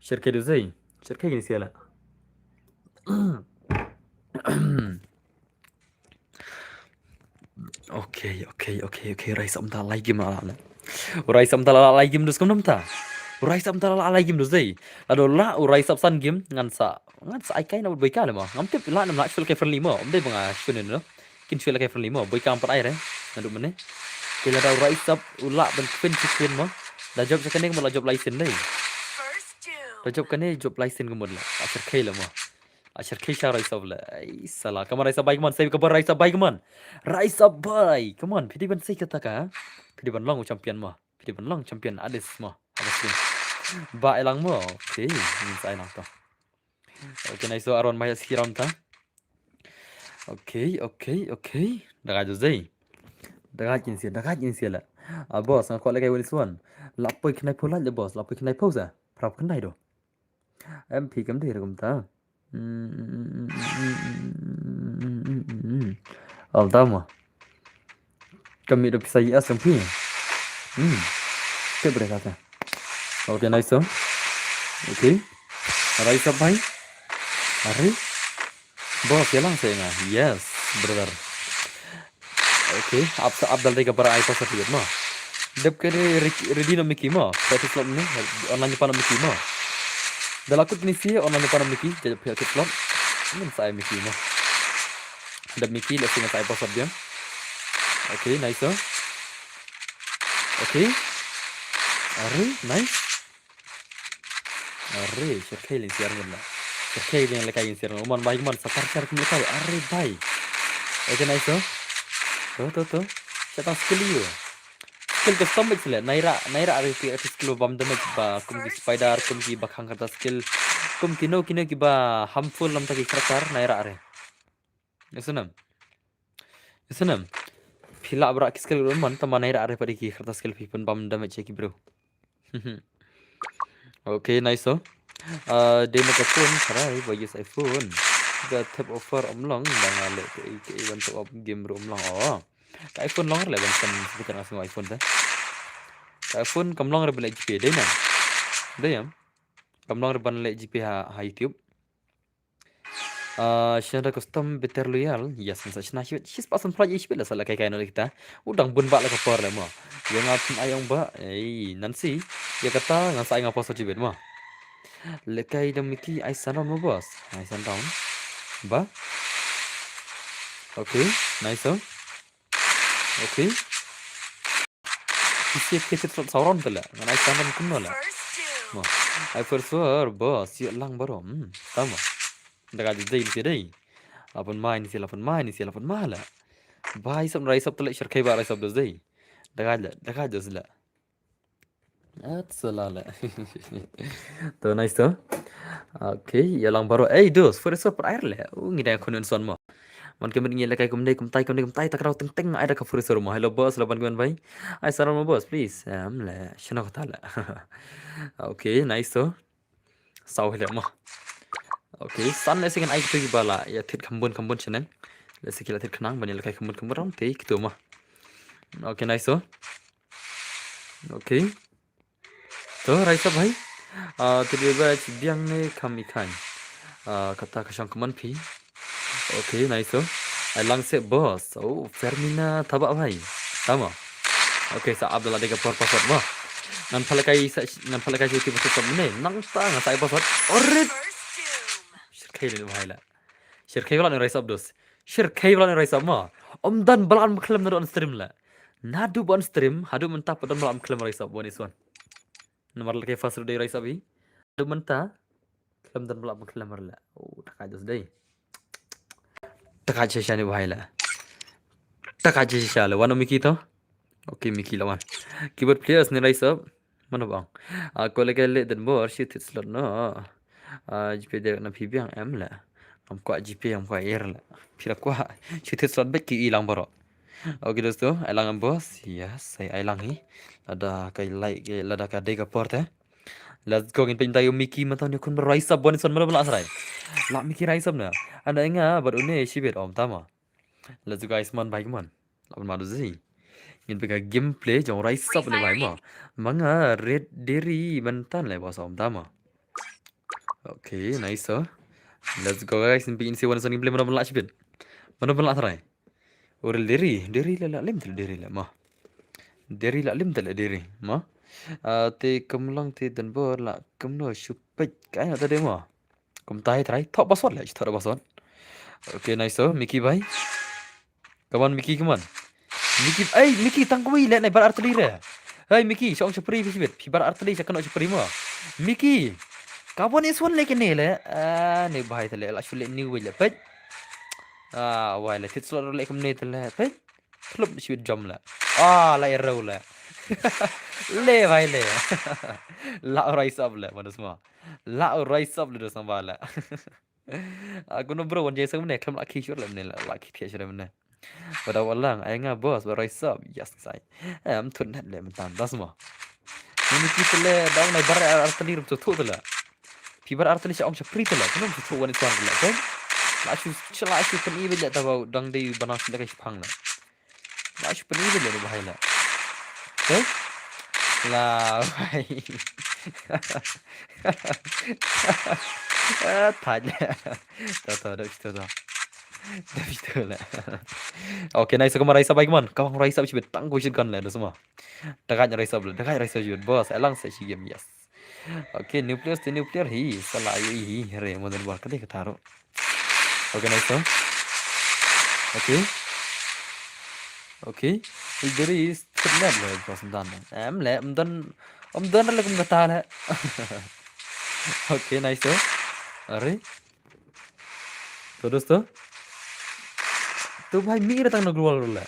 Share kai du zei. Share kai kine sia la. Okay, okay, okay, okay. Rise up mynta lai game la la. Rise up mynta la la lai game dus kumno mynta. Rise up mynta la la lai game dus zei. Lada la rise up san game ngan sa, ngan sa ai kai na bad boi ka le mo. Ngam tip la nam la shu la kai friendly mo. Ym dei ba nga shu ne no. Kin shu la kai friendly mo. Boi ka ym pat ai re. Naduh mynne. Te lada rise up u la ban kwin chi kwin mo. Da jop sa kane mo la jop license dei. Da jop kane jop license ka mo la. Akhir kai la mo. Akhir kai sha rise up la. Ai sala. Come on rise up bhai, come on. Sai ka ba rise up bhai, come on. Rise up bhai. Come on. Phi dei ban sai kata ka. Phi dei ban long u champion mo. Phi dei ban long champion Ades mo. Ades mo. Ba ai lang mo. Okay. Min sa ai lang to. Okay, nice to. Aron mai ski round ta. Okay, okay, okay. Da ga jo zei. Da ga kin sia, da ga kin sia la. Ah, boss, nga ko le kai wali swan. La poi khnai pho la le boss, la poi khnai pho sa. Prap khnai do. Em phi kam dei ra kumta. Al dama. Kami da pisa U S kami. Hmm. Ke bre kata. Okay, nice to. Okay. Rise up, bhai. Are. Boss, ïa lang sa nga. Yes, brother. Okay, ap sa ap dal dei ka para ai pasa tiket mo. Dep ka dei re-, ready na Mickey mo. Practice slot ni online pa na Mickey mo. Dala kut ni si online pa na Mickey, jadi pia kit slot. Min sa ai Mickey mo. Dep Mickey la singa sa ai pasa dia. Okay, nice to. Okay. Are, nice. Are, share kai lin share ngan la. Share kai lin la kai lin share ngan. Uman bai man sa tar share kum la kai. Are bai. Okay, nice to. To, to, to. Share tang skill ïa u. Skill custom bit sele. Naira, naira are ki skill bam damage ba kum ki spider, kum ki ba khang kata skill. Kum kino, kino ki ba harmful lam ta ki character, naira are. Ïa snam. Ïa snam. Phi lah bra ki skill ruh man tama naira are pat ki kharta skill phi pynbam damage ïa ki bro. Okay, nice so. Ah, dei na ka phone, sarai ba use iPhone. Ka tap offer ym long, ba nga leh kaei kaei ban top up game ruh ym long. Oh. Ka iPhone long re ban kan speaker nga sngew iPhone te. Ka iPhone kam long re ban leh G P A, dei na. Dei em. Kam long re ban leh G P A ha, ha YouTube. Ah, shna da custom Battle Royale. Yes, ngan sa shna shibit, shibit percent pula shibit la sa la kai kai na kita. U dang bun ba la ka por le mo. Ïa nga phin ai ong ba. Ei, Nancy. Ïa kata ngan sa ai nga post shibit mo. Lehkai da Mickey, ai san round mo boss. Ai san round. Ba. Okay, nice oh. Okay. Ki siat ki siat saw round te la. Ngan ai san round kumno la. Mo. Ai first war boss, ïa lang baroh. Hmm, tama. Da ka dei dei. Lapan mai ni si, lapan mai ni si, lapan mai la. Bai sap rai sap te la, shirkhei ba rai sap dos dei. Da ka la, da ka dos la. At sala la. To nice to. Okay, ïa lang baroh. Ei, dos, first war per air le. U ngi da khun son mo. Man ke ngi lehkai kumne kumtai kumne kumtai ta ka rau teng teng ai da ka first war mo. Hello boss, laban kumne bai. Ai san round mo boss, please. Em le, shano kata la. Okay, nice to. Saw hi le mo. Okay, san le second ai tu ba la. Ïa thit khambun khambun shaneng. Le second la thit khnang ban ïa lehkai khambun khambun round te kitu mo. Okay, nice to. Okay. To, rai sap bhai. Ah, te dei ba chi biang ne kham i khan. Ah, kata ka shang kaman phi. Okay, nice to. Ai lang se boss. Oh, Fermina Thabah bhai. Tama. Okay, sa Abdullah dei ka por password mo. Ngan phalehkai sa, ngan phalehkai chi ti password ne. Nang ta ngan sa ai password. Orit. Shirkhei le bhai la. Shirkhei wala ne rai sap dos. Shirkhei wala ne rai sap mo. Om dan balan khlem na don stream la. Naduh ban stream, haduh mynta pat don balan khlem rai sap wan iswan. Namar lehkai first dei rai sap hi. Haduh mynta khlem don balan khlem la. Oh, ta ka dos dei. Ta ka shisha ne bhai la. Ta ka shisha la. Wan Mickey to. Okay, Mickey la wan. Keyboard players ne rai sap. Mano bang. Ah, ko lehkai le den bor shi thit slot no. Ah, GPay direct na phi biang em le. Ngam kwah GPay, ngam kwah air le. Phi la kwah. Shi thit slot bad ki i lang baroh. Okay dosto, ai lang em boss. Yes, ai, ai lang hi. Lada ka like, lada ka dei ka por te. Let's go, ngin pyntai u Mickey mynta ne khun ba rai sap wan iswan mano ba la srai. La Mickey rai sap na. Ana nga bad une shibit om tama. Let's go guys, man bai man. Laban madu zi. Ngin peka gameplay jong rai sap ne bai mo. Manga red deri ban tan le boss om tama. Okay, nice so. Let's go guys, ngin peka si wan son gameplay mano ban la shibit. Mano ban la srai. Ur deri, deri la la lim tel deri la mo. Deri la lim tel deri mo. Ah, te kamlang te dan bor la kamno shupet kai na tade mo. Kumtai trai, thok password le, thok password. Okay, nice so, Mickey bhai. Come on, Mickey, come on. Mickey, ei, Mickey, tang kui le, nai bar arteli re. Hey, Mickey, shong shapri phi shibit, phi bar arteli shakano shapri mo. Mickey, kabon iswan le kene le. Ah, ne bhai tele, la shule new le, pet. Ah, wai le, tit slot le kumne tele, pet. Klub shibit jom le. Ah, la ero le. Le bhai le. La rise up le, manus mo. La rise up le dos nang ba le. Aku no bro wan jai sang mene khlem la ki shur le mene la ki thia shur mene. Pada walang ai nga boss ba rise up. Yes sai. Em thut net le mentan das mo. Ni ki tele dang nai bar arteli rum tu tu tele. Pi bar arteli sha ong sha pri tele. Kunum tu tu wan tuan tele. Kan? La shu la shu pen i bele ta bau dang dei banang sila ka shipang le. La shu pen i bele ni bahai le. Kan? La bahai. Ah, thaj. To to dap situ to. Dap situ la. Okay, nice, kumba rise up ai kumba. Kawang rise up shibit tang ko shit gun le dos mo. Dakat rise up le. Dakat rise up shibit boss. Elang sa shi game, yes. Okay, new players to new player hi. Sala ayo hi re modern war kade kataro. Okay, nice to. Okay. Okay. There is kidnap le boss dan. Em le mdan mdan le kum kata le. Okay, nice to. Are. To dosto. To bhai mi re tang na global le.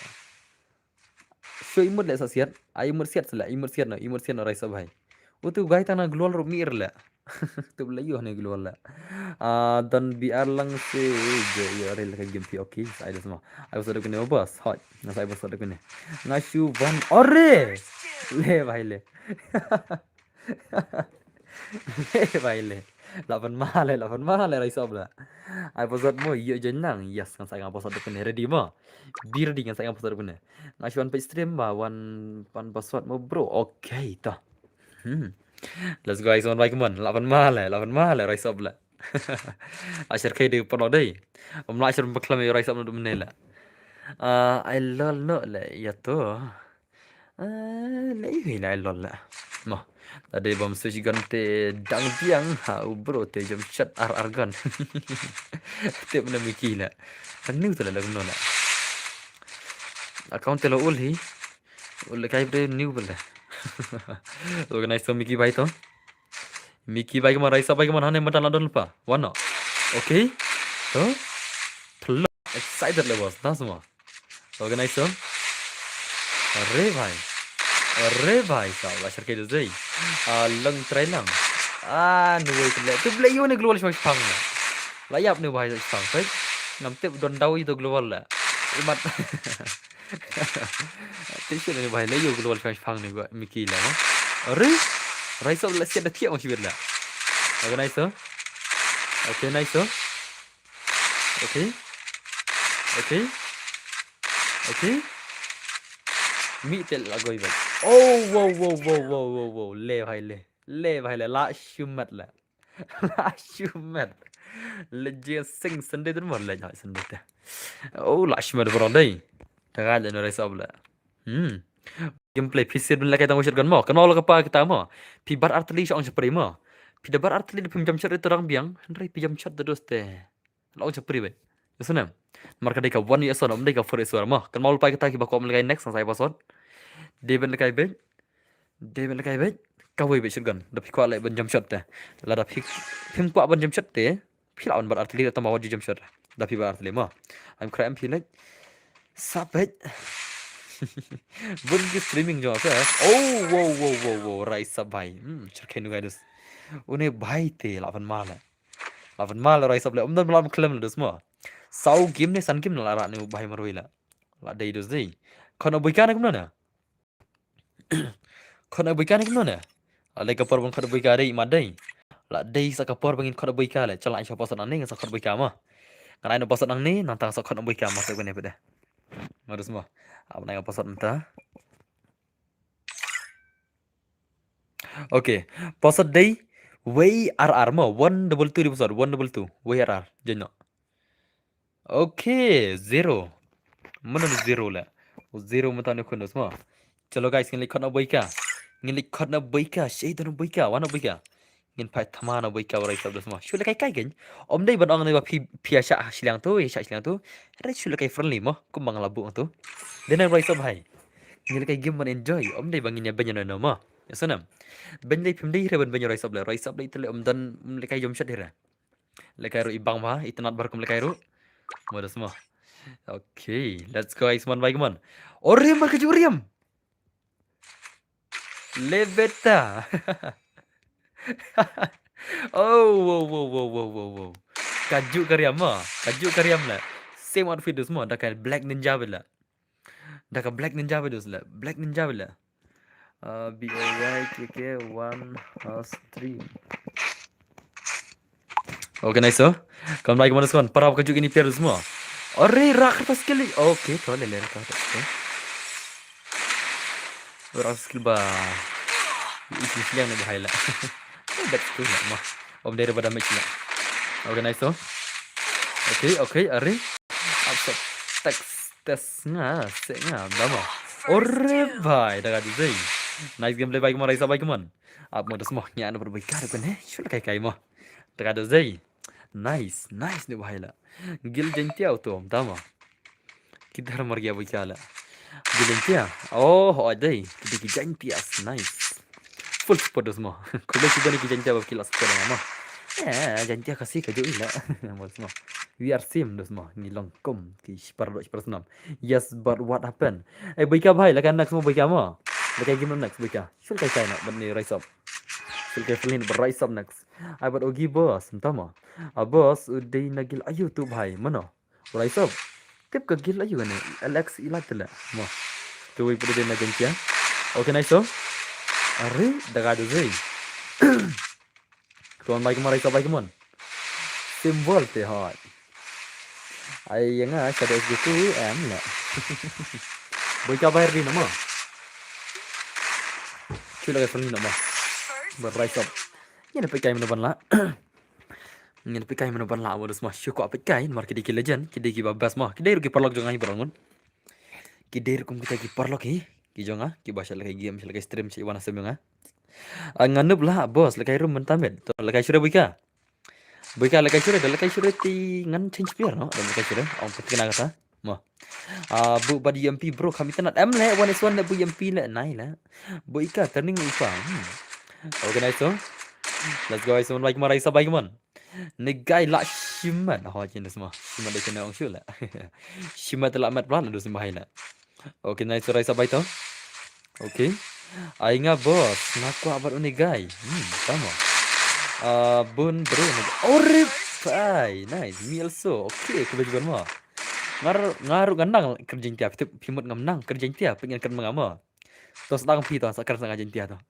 Shu imut le sa siat. Ai imut siat sele, imut siat no, imut siat no rai sa bhai. Utu gai tang na global ru mi re le. Tu bela yo ne global le. Ah, dan B R lang se je yo re le ka game pi okay. Sa ai das ma. Ai bos da kene bos. Hoi. Na sa ai bos da kene. Nga shu van ore. Le bhai le. Le bhai le. Lapan male, lapan male rai sob la. Ai bos mo yo je nang. Yes, ngan sa nga bos da kene ready mo. Be ready ngan sa nga bos da kene. Nga shu wan page stream ba wan pan bos mo bro. Okay to. Hmm. Let's go guys, one by one. Lapan male, lapan male rai sob la. Ashar kai de pano dei. Om la ashar baklam rai sob no mene la. Ah, ai lol no le ya to. Ah, le yu na ai lol la. Mo. Lada bym switch gun te dang biang ha u bro te jump shot ar ar gun. Tip na Mickey la. Kan new te la la kumno la. Account te la ul hi. Ul kai bre new bela. Organize to Mickey bai to. Mickey bai kemon, Raisa bai kemon, hane mata la don lupa. Wan no. Okay. To. Thlo. Excited le boss. Tang semua. Organize to. Are bhai. Are bhai sa. La shar kai dei. Ah, lang try lang. Ah, nu wei le. Tu blei yo ne global shong shpang. La yap ne bhai shpang. Ngam tip don daw itu global la. Imat. Te shi ne bhai le yo global shong shpang ne gua Mickey la ma. Are. Raisa la siat da thiak ma shibit la. Okay, nice to. Okay, nice to. Okay. Okay. Okay. Mi tel la goi bhai. Oh, wow, wow, wow, wow, wow, wow. Le bhai le. Le bhai le. La shumat la. La shumat. Le je sing sende dun mo le jai sende te. Oh, la shumat bro dei. Tagal le no Raisa la. Hmm. Gameplay phi sir bin la kai tang shot gun mo. Kan mo la ka pa kita mo. Phi bar artli shong shapri mo. Phi da bar artli da phim jump shot itu rang biang. Hynrei phi jump shot da dos te. Long cha pri bai. Yasuna. Mar ka dei ka one year son, um dei ka four year son mo. Kan mau lupa kita ki ba ko um lekai next, sang sai pasot. David lekai bai. David lekai bai. Ka wei bai shotgun. Da phi kwah leh ban jump shot te. Lada phi, phim kwah ban jump shot te. Phi lah ban bat artillery atau mawat ju jump shot. Da phi bat artillery mo. I'm crying phi leh. Sap bai. Bun ki streaming jong sa. Oh, wow, wow, wow, wow. Rai sap bai. Hmm, cherkai nu guys. Une bai te lah ban mala. Lavan mal rai sap le. Um dan lam klem le dus mo. Sau game ne san game la ra ne bai marwei la. La dei dus dei. Khon aboika ne kumno ne? Khon aboika ne kumno ne? La dei ka por ban khon aboika dei ma dei. La dei sa ka por ban khon aboika le. Chala ai sa pasat nang ne sa khon aboika ma. Ngan ai na pasat nang ne nang tang sa khon aboika ma sa kone pede. Ma dus mo. Ab nai ka pasat menta. Okay. Pasat dei wei ar ar mo. One double two di pasat. One double two. Wei ar ar. Jeno. Okay. Zero. Mana ni zero la. Zero mata ni khun dus mo. Chalo guys, ngin leit khot na boika. Ngin leit khot na boika. Shei don boika. Wan na boika. Ngin phai thma na boika warai sab dus mo. Shu le kai kai gen. Om dei ban ong ne ba phi phi ya sha shiliang tu, ya sha shiliang tu. Re shu le kai friendly mo. Kum bang la bu tu. Dena warai sab hai. Ngin le kai game ban enjoy. Om dei bang ngin ya ben ya no mo. Ya sanam. Ben dei phim dei re ban ben ya warai sab le. Warai sab dei tele om dan le kai jom shat hira. Le kai ru ibang ba, itanat bar kum le kai ru. Mo dus mo. Okay, let's go guys, man bai man. Ore mar ka juriam. Lebeta. Oh, wow, wow, wow. Kaju kariam ma. Kaju kariam la. Same outfit dus mo. Da ka black ninja bela. Da ka black ninja bela dus la. Black ninja bela. Uh, B O Y K K one uh, stream. Okay, nice so. Kam lai kemana sekon? Para kaju kini player dus mo. Ore rak kertas kali. Okay, to le le rak kertas. Ora skill ba. Isi siang na bahai la. That's cool la mo. Om dei ba damage la. Okay, nice to. Okay, okay, are. Upset. Text test nga, se nga, damo. Ore bai, daga dizai. Nice gameplay bai kemon, raisa bai kemon. Ap mo das mo, nya na berbai kar kene. Shul kai kai mo. Daga dizai. Nice, nice ni bahai la. Gil jengtia uto, damo. Kidhar mar gya bukya la. Gil jengtia. Oh, ho dei. Kidi ki jengtia. Nice. Full support dos mo. Khublei shibun ki jengtia ba ki la support mo. Eh, jengtia kasi ka ju ila. Mo dos mo. We are same dos mo. Ngi long kum ki shipar do shipar snam. Yes, but what happened? Eh, bukya bhai, la ka next mo bukya mo. La ka game next bukya. Shul kai kai na ban ni rise up. Shul kai flin ban rise up next. Ai bat ogi boss, entama. A boss udei na gil ayu tu bhai. Mano? Rise up. Tip ka gil ayu ne. Alex ilat tele. Mo. Tu wi pede na gentia. Okay, nice so. Are daga du zui. Tuan bai kemon, rise up bai kemon. Symbol te hot. Ai yang ah shadow S G two M la. Boy ka bayar di nama. Cula ka seni nama. Ber rise up. Ni na pekai mana ban la. Ngin pikai mano ban la mo dos ma shu ko pikai mar ki dei ki legend, ki dei ki ba best ma. Ki dei ru ki paralok jong nga hi barangun. Ki dei ru kum kita ki paralok hi. Ki jong nga, ki ba sha la kai game, sha la kai stream, sha iwan asem jong nga. Ah, nga nup lah, boss, lehkai rum mynta miet. To, lehkai shuh re Boika. Boika lehkai shuh re, da lehkai shuh re te ngan change player, no? Da lehkai shuh re, ong pyntikna kata. Mo. Ah, bu bad U M P bro, kham itynnad. Em leh, one is one leh, bu U M P leh, nai leh. Boika, turning u pa. Hmm. Okay, nice song. Let's go, guys. Someone like Marai sa bai, come on. Ne guy lah shimet. Ho, chin da sma. Shimet da chin ong shu leh. Shimet te lah met pla, la du sma hai leh. Okay, nice, Rai sa bai to. Okay. Ai nga boss, nga kwah bad une guy. Hmm, tama. Ah, bun bro. Orip. Ai, nice. Me also. Okay, khublei shibun mo. Nga ruh, nga ruh nga nang kyrjeng tia, phi tip, phi mut ngam nang kyrjeng tia, phi ngan kren ma nga mo. To sdang phi to, sa kren sa nga jeng tia to.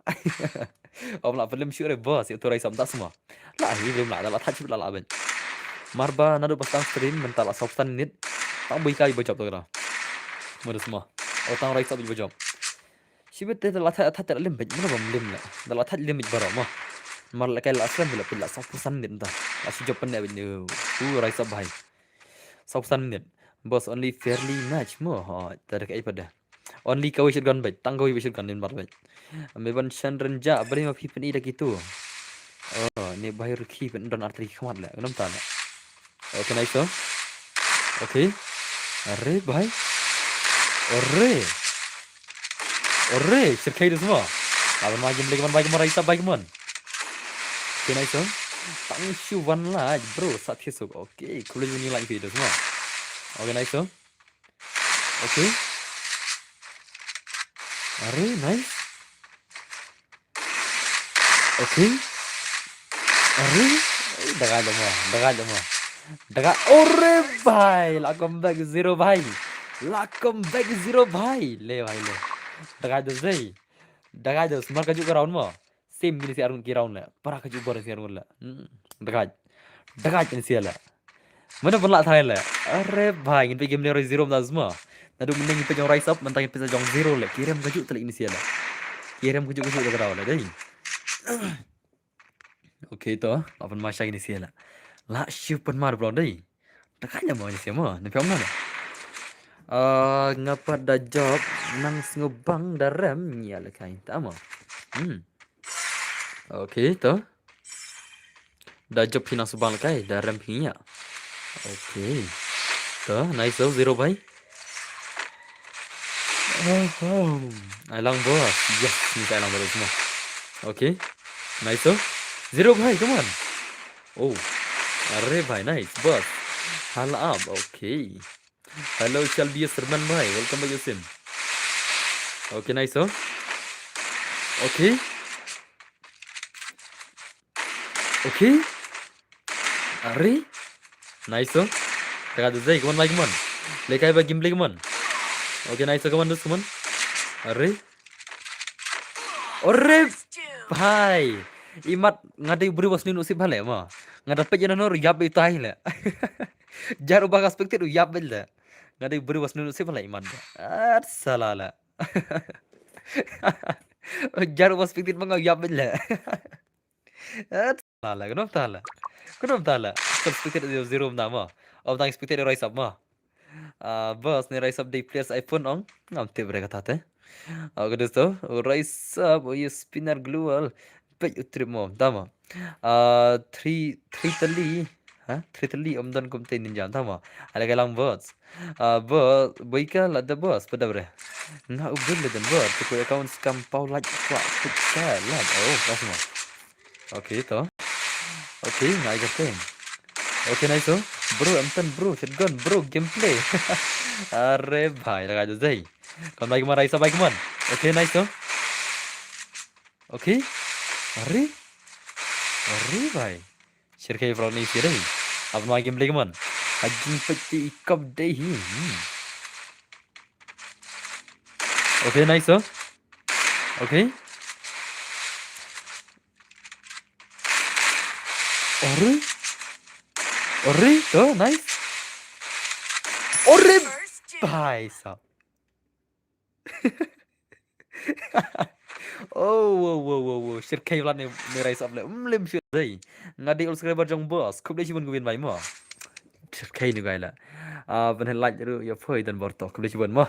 Om lah pynlem shuh re boss, ïa uto Rai Sap da sma. Lah hi lem lah, da lah thait shuh lah lah ben. Mar ba naduh ba sdang stream mynta lah saw phew san minit. Tang Boika ba jop to kata. Mada sma. O tang Rai Sap ba jop. Shibit te da lah thait thait lem ben, mano bym lem lah. Da lah thait lem ben baroh mo. Mar lehkai lah stream lah phi lah saw phew san minit mynta. Lah shu jop pynne ben. Uh, Rai Sap bhai. Saw phew san minit. Boss, only fairly match mo. Ho, ta da kaei pat da. Only kawei shotgun beit, tang kawei beit shotgun lem bad beit. Me ban shan rynjah, balei ma phi pyni da kitu. Oh, ne bhai rukhi pyndon artylli ki khmat leh, kyndoh ta leh. Okay, nice to. Okay. Are bhai. Are. Are, shyrkhei da sma. Laban ma game leh, kaman bhai, kaman Rai Sap bhai, kaman. Okay, nice to. Tang shu wan like bro, sa thiah suk. Okay, khublei shibun ïa like phi da sma. Okay, nice to. Okay. Are, nice. Okay. Are, da guide mo, da guide mo. Da guide, ore bhai, lah come back zero bhai. Lah come back zero bhai. Le bhai le. Da guide sei. Da guide, mar kajuh ka round mo. Same kine shi arngut ki round leh. Para kajuh bor shi arngut leh. Hmm. Da guide. Da guide kine shi leh. Mano ban lah thai leh. Are bhai, ngin peit game leh Rai zero mynta sma. Naduh mynne ngin peit jong Rai Sap, mynta ngin peit jong zero leh. Ki rem kajuh te leh kine shi leh. Ki rem kajuh kajuh da ka daw leh dei. Okay to, lah ban ma shai kine shi leh. Lah shu pynmar bro dei. Da ka nya mo kine shi mo, ne phi ong na. Ah, nga pat da jop, nang sngewbang da rem ïa lehkai. Ta mo. Hmm. Okay to. Da jop phi nang sngewbang lehkai, da rem phi ïa. Okay. To, nice to, zero bhai. Oh, oh. Ai lang boss. Yes, ni ai lang boss mo. Okay. Nice to. Zero bhai, come on. Oh. Are bhai, nice boss. Hala up. Okay. Hello Shelby Serman bhai, welcome back to stream. Okay, nice to. Okay. Okay. Are. Nice to. Taka da zai, come on, bhai, come on. Lehkai ba game leh, come on. Okay, nice to, come on, dus, come on. Are. Ore bhai. Imat nga dei u briew ba sniew nusip bha leh mo. Nga da peit ïa nano ruh ïap beit utai leh. Jar uba ka spectate u ïap beit leh. Nga dei u briew ba sniew nusip bha leh imat. At sala leh. Jar uba spectate ma nga u ïap beit leh. At sala leh. Kano ta leh? Kano ta leh? Ka spectate zero zero na mo. Om tang spectate Rai Sap mo. Ah, boss, ne Rai Sap dei players iPhone ong? Ngam tip re kata te. Ah, ka dus to, Rai Sap, u ïa spinner global. Peit u trip mo, tama. Ah, three, three tali. Ha? Three tali om don kumte ninja, tama. Ala ka lang boss. Ah, boss, Boika la da boss, pada bre. Nga u bil la dan boss, tu account scam pau like kwah put ka like. Oh, kasma. Okay to. Okay, nga ai ka teng. Okay, nice to. Bro, em ten bro, shotgun bro, gameplay. Are bhai, laga jo zai. Kon bhai, kaman Rai Sap bhai, kaman. Okay, nice to. Okay. Are. Are bhai. Shirkhei bro ni sirei. Ab ma gameplay kaman. Ajing peti ikop dei hi. Hmm. Okay, nice to. Okay. Ore? Ore? To, nice. Ore! Bhai sab. Oh, wow, wow, wow, wow. Shirkhei bha ne, ne Rai Sap le. Mm, lem shu dei. Nga dei old subscriber jong boss. Khublei shibun kawin bhai mo. Shirkhei ni guy la. Ah, ban hen like ruh ïa phoi don bor to. Khublei shibun mo.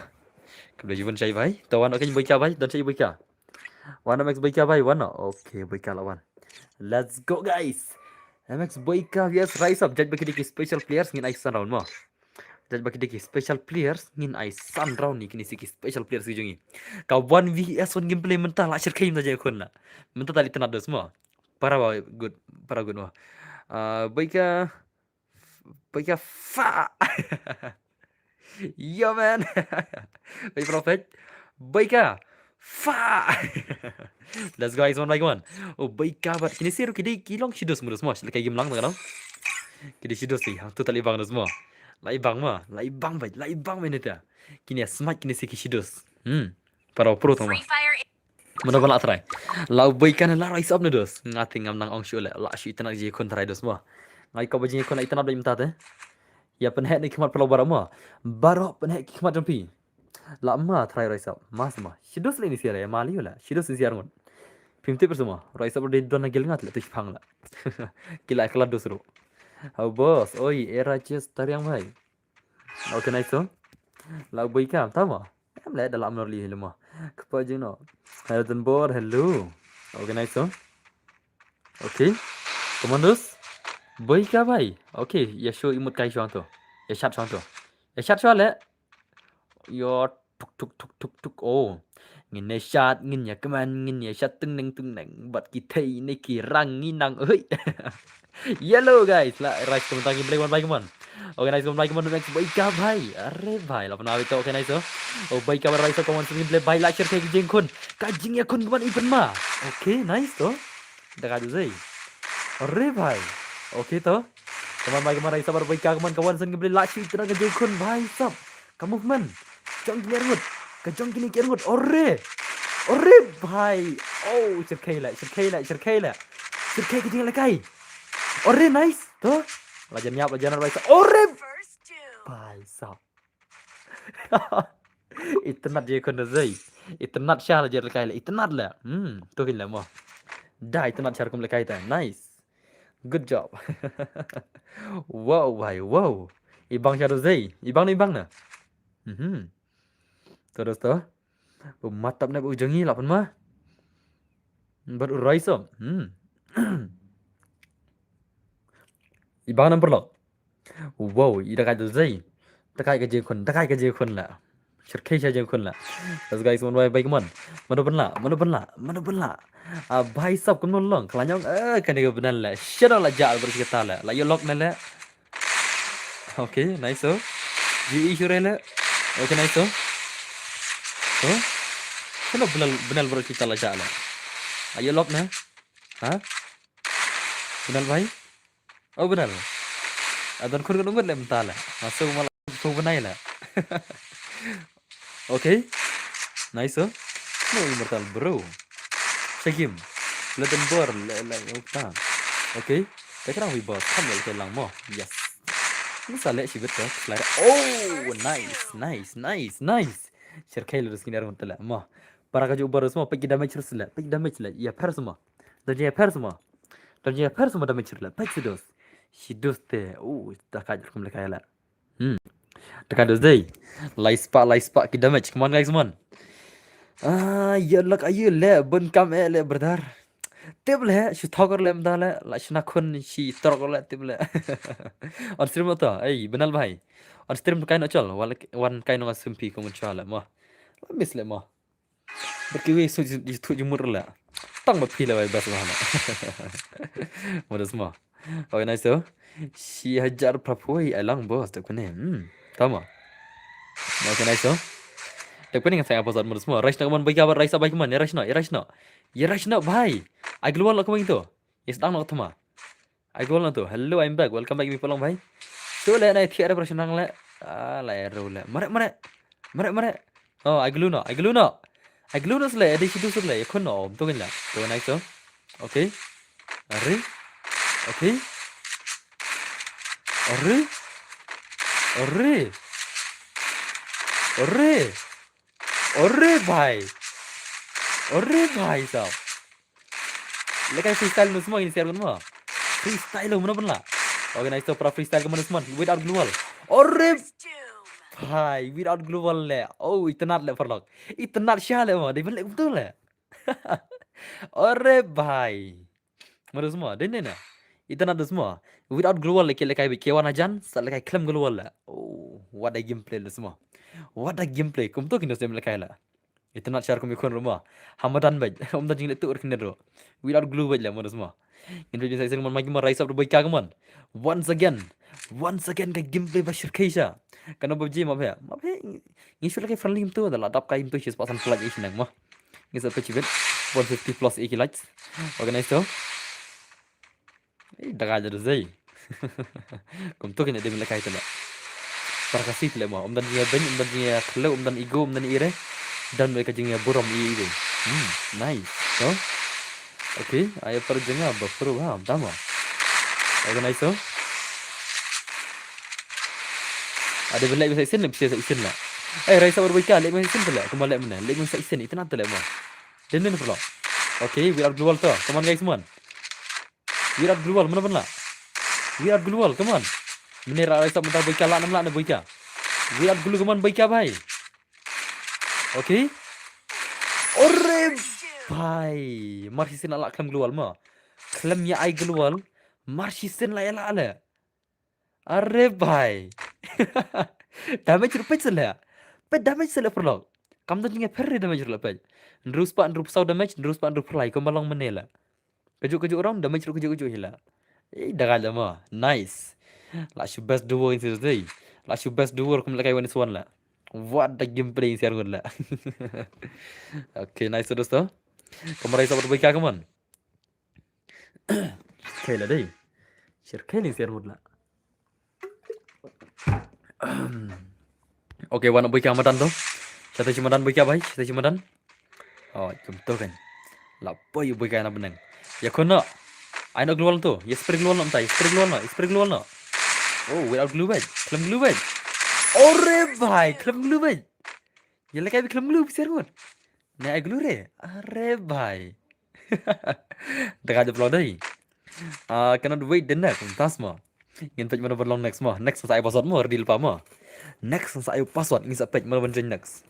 Khublei shibun shai bhai. Tawan okay bhai kya bhai? Don shai bhai kya? Wan M X Boika bhai, wan no. Okay, Boika la wan. Let's go, guys. M X Boika V S Rise Up. Judge ba ki dei ki special players, ngin ai san round mo. Judge ba ki dei ki special players, ngin ai san round ïa kine ki special players ki jong ngi. Ka one V S one gameplay mynta la shyrkhei mynta jingïakhun la. Mynta ta la itynnad dos mo. Para ba good, para good mo. Ah, Boika, Boika fa. Yo, man. Boika Prophet. Boika fa. Let's go, guys, one by one. Oh, Boika bad kine sero ki dei ki long shidos mo dos mo. Lehkai game lang tang dong. Ki dei shidos sih. Hangto ta la ibang dos mo. La ibang mo. La ibang bhai. La ibang bhai neta. Kine smart kine sero ki shidos. Hmm. Para pro tang mo. Mano ba la try. La Boika ne la Rise Up ne dos. Nga te ngam nang ong shuh leh. La shu itynnad jingïakhun try dos mo. Nga ïa ka ba jingïakhun la itynnad ba mynta te. Ïa pynheh ne khmat pynlong baroh mo. Baroh pynheh ki khmat jong phi. La ma try Rise Up. Ma sama. Shidos leh ni sia leh ma liu leh. Shidos ni sia ngut. Phim tip sama. Rise Up dei don na gil ngat leh tu shipang leh. Ki la kala dos ruh. Hau boss. Oi, era just tariang bhai. Okay, nice to. La Boika, tama. Em leh da la amnor li hello ma. Kpa jing no. Hello Dunbor, hello. Okay, nice to. Okay. Commandos. Boika bhai. Okay, ïa show imut kai shong to. Ïa shot shong to. Ïa shot shong leh. Ïa tuk tuk tuk tuk tuk. Oh. Ngin ïa shot, ngin ïa kmen, ngin ïa shot teng neng teng neng. Bad ki thei ne ki rang ngi nang. Oi. Yellow guys, la Rise Up tang ki play one by one. Okay, nice one by one next Boika bhai. Are bhai, la pynah to, okay, nice to. Oh, Boika bhai Rise Up ka wan sngewbha play bhai la shyrkhei ka jingkhun. Ka jingïakhun ka wan i pynma. Okay, nice to. Da ka ju zai. Are bhai. Okay to. Ka wan bhai ka wan Rise Up bad Boika ka wan ka wan sngewbha play la shi tang ka jingkhun bhai sap. Ka movement. Jong kine arngut. Ka jong kine ki arngut. Ore. Ore bhai. Oh, shyrkhei leh, shyrkhei leh, shyrkhei leh. Shyrkhei ka jingïalehkai. Ore, nice. To. La jan ïap, la jan ïap, bhai sap. Ore. Bhai sap. Itynnad jingkhun da zai. Itynnad sha la jingïalehkai leh. Itynnad leh. Hmm, to kin leh mo. Da itynnad sha rukom lehkai ta. Nice. Good job. Wow, bhai, wow. Ibang sha da zai. Ibang na, ibang na. Mhm. To dos to. Bu matap ne bu jong ngi la pynma. Bad u Rise Up. Hmm. Ibang number lock. Wow, i da kai da zai. Da kai ka jingkhun, da kai ka jingkhun la. Shyrkhei sha jingkhun la. Let's guys, one by one. Mano pynla, mano pynla, mano pynla. Ah, bhai sap kumno long, khlaiñ ong, eh, kane ka bnal la. Shano la jah bro kita la. La ïa lock na la. Okay, nice so. Ji i shure la. Okay, nice so. So. Shano bnal, bnal bro kita la jah la. La ïa lock na. Ha? Bnal bhai? Oh, bnal. Adon khun khun umut le mynta la. Masuk malah khun bnai la. Okay. Nice, oh. No, immortal, bro. Shagim. Ledan bor, le, le, ukta. Okay. Te kena wi boss, kam le lang mo. Yes. Ni sa le shibit to, slide. Oh, nice, nice, nice, nice. Shirkai le skin er mo. Para ka ju baru semua, pagi damage terus le, pagi damage le. Iya, per semua. Dan iya per semua. Dan iya per semua damage le. Pagi sidos. Sidos te. Oh, dah kaji kum le kaya le. Hmm. Teka dos dei. Lai spah, lai spah ki damage. Come on, guys, come on. Ah, ya lak ayu le, bun kam eh le, brother. Tip le, shu thokor le mda le, la shna khun shi torok le, tip le. On stream to, ei, benal bhai. On stream kai no chol, wan kai no sumpi ko mun chwa le, mo. La miss le, mo. Bad kiwei shu ju thu jumur la. Tang ba phi la bai bas ba la. Mo das mo. Okay, nice to. Shi hajar prapoi ai lang boss tak kune. Hmm. Tama. Okay, nice to. Tak kune ngan saya apa zat mo das mo. Rise na kaman bagi kabar rise abai kaman. Ya rise na, ya rise na. Ya rise na bhai. Ai global la kamang to. Yes dang na tama. Ai gol na tu. Hello, I'm back. Welcome back, mi polong bhai. So le na thiar operation nang le. Ah, la ero le. Mare, mare. Mare, mare. Oh, ai glu no. Ai glu no. Ai glu no sle. Edi sidu sle. Yakun no. Om tu kin la. Tu nai so. Okay. Are. Okay. Are. Are. Are. Are bhai. Are bhai sab. Lekai freestyle nu semua ini share nu. Freestyle lu mana pun lah. Okay, nice to para freestyle ke mana semua. Without global. Ore bhai, without global le. Oh, itynnad le parlok. Itynnad sha le mo. Dia balik betul le. Ore bhai. Mo dos mo, dei ne na. Itynnad dos mo. Without gloo wall ki lehkai bad ki wan hajan, sa lehkai khlem gloo wall la. Oh, what a gameplay dos mo. What a gameplay. Kumto kin dos dem lehkai la. Itynnad share kum i khun ruh mo. Ha madan bad. Ym don jingleh tuh ruh kin ruh. Without gloo bad la mo dos mo. Ngin bad sa isen mon ma ki mo rise up ruh bad ka mon. Once again. Once again ka gameplay ba shirkhei sha. Kano ba ji ma phe. Ma phe. Ngi shu lehkai friendly im tu da la dap kai im tu shi spah san flag i shnang mo. Ngi sa phe chibit. One fifty plus i ki likes. Organize to. Eh, daga jadu zai. Kumto kin dem lehkai tele. Para kasi tele mo. Ym don jingïa beng, ym don jingïa khlem, ym don ego, ym don ire. Don ka jingïa burom i i. Hmm, nice. No? Okay, aya para jingïa ba pro ha, tama. Organize to. Ada belai bisa isin, bisa isin lah. Eh, raisa baru baika, lek bisa isin tele. Kuma lek mana? Lek bisa isin, itynnad tele mo. Dem ne perlu. Okay, without gloo wall to. Come on guys, come on. Without gloo wall, mana pun la. Without gloo wall, come on. Mene ra raisa mynta boika la nam la ne boika. Without gloo, come on, boika bhai. Okay. Ore bhai. Mar shisien la khlem gloo wall mo. Khlem ïa ai gloo wall. Mar shisien la ïa la le. Are bhai. Damage ruh peit sele. Peit damage sele perlu. Kam don jingïa pher damage ruh peit. Hynriew spah hynriew phew saw damage, hynriew spah hynriew phew lai kumba long mene la. Kajuh kajuh round damage ruh kajuh kajuh hi la. Eh, daga la mo. Nice. La shu best duo in series dei. La shu best duo kum lehkai wan is one la. What the gameplay in series la. Okay, nice dosto. Kamera isa buat baik, come on. Shirkhei la dei. Shirkhei ni ser mut la. Okay, wan boika madan to. Shata shi madan boika bhai, shata shi madan. Oh, kumto kan. La poi boika na benang. Ïa kono. Ai no gloo wall to. Ïa spray gloo wall no mtai, spray gloo wall no, spray gloo wall no. Oh, without gloo bhai. Khlem gloo bhai. Ore bhai, khlem gloo bhai. Ïa lehkai bad khlem gloo bad ser mut. Ne ai gloo re. Are bhai. Daga jop lo dei. Ah, cannot wait the next. Kumtas mo. Ngin peit mano ban long next mo. Next sa ai password mo, ready lypa mo. Next sa ai password, ngin sa peit mano ban join next.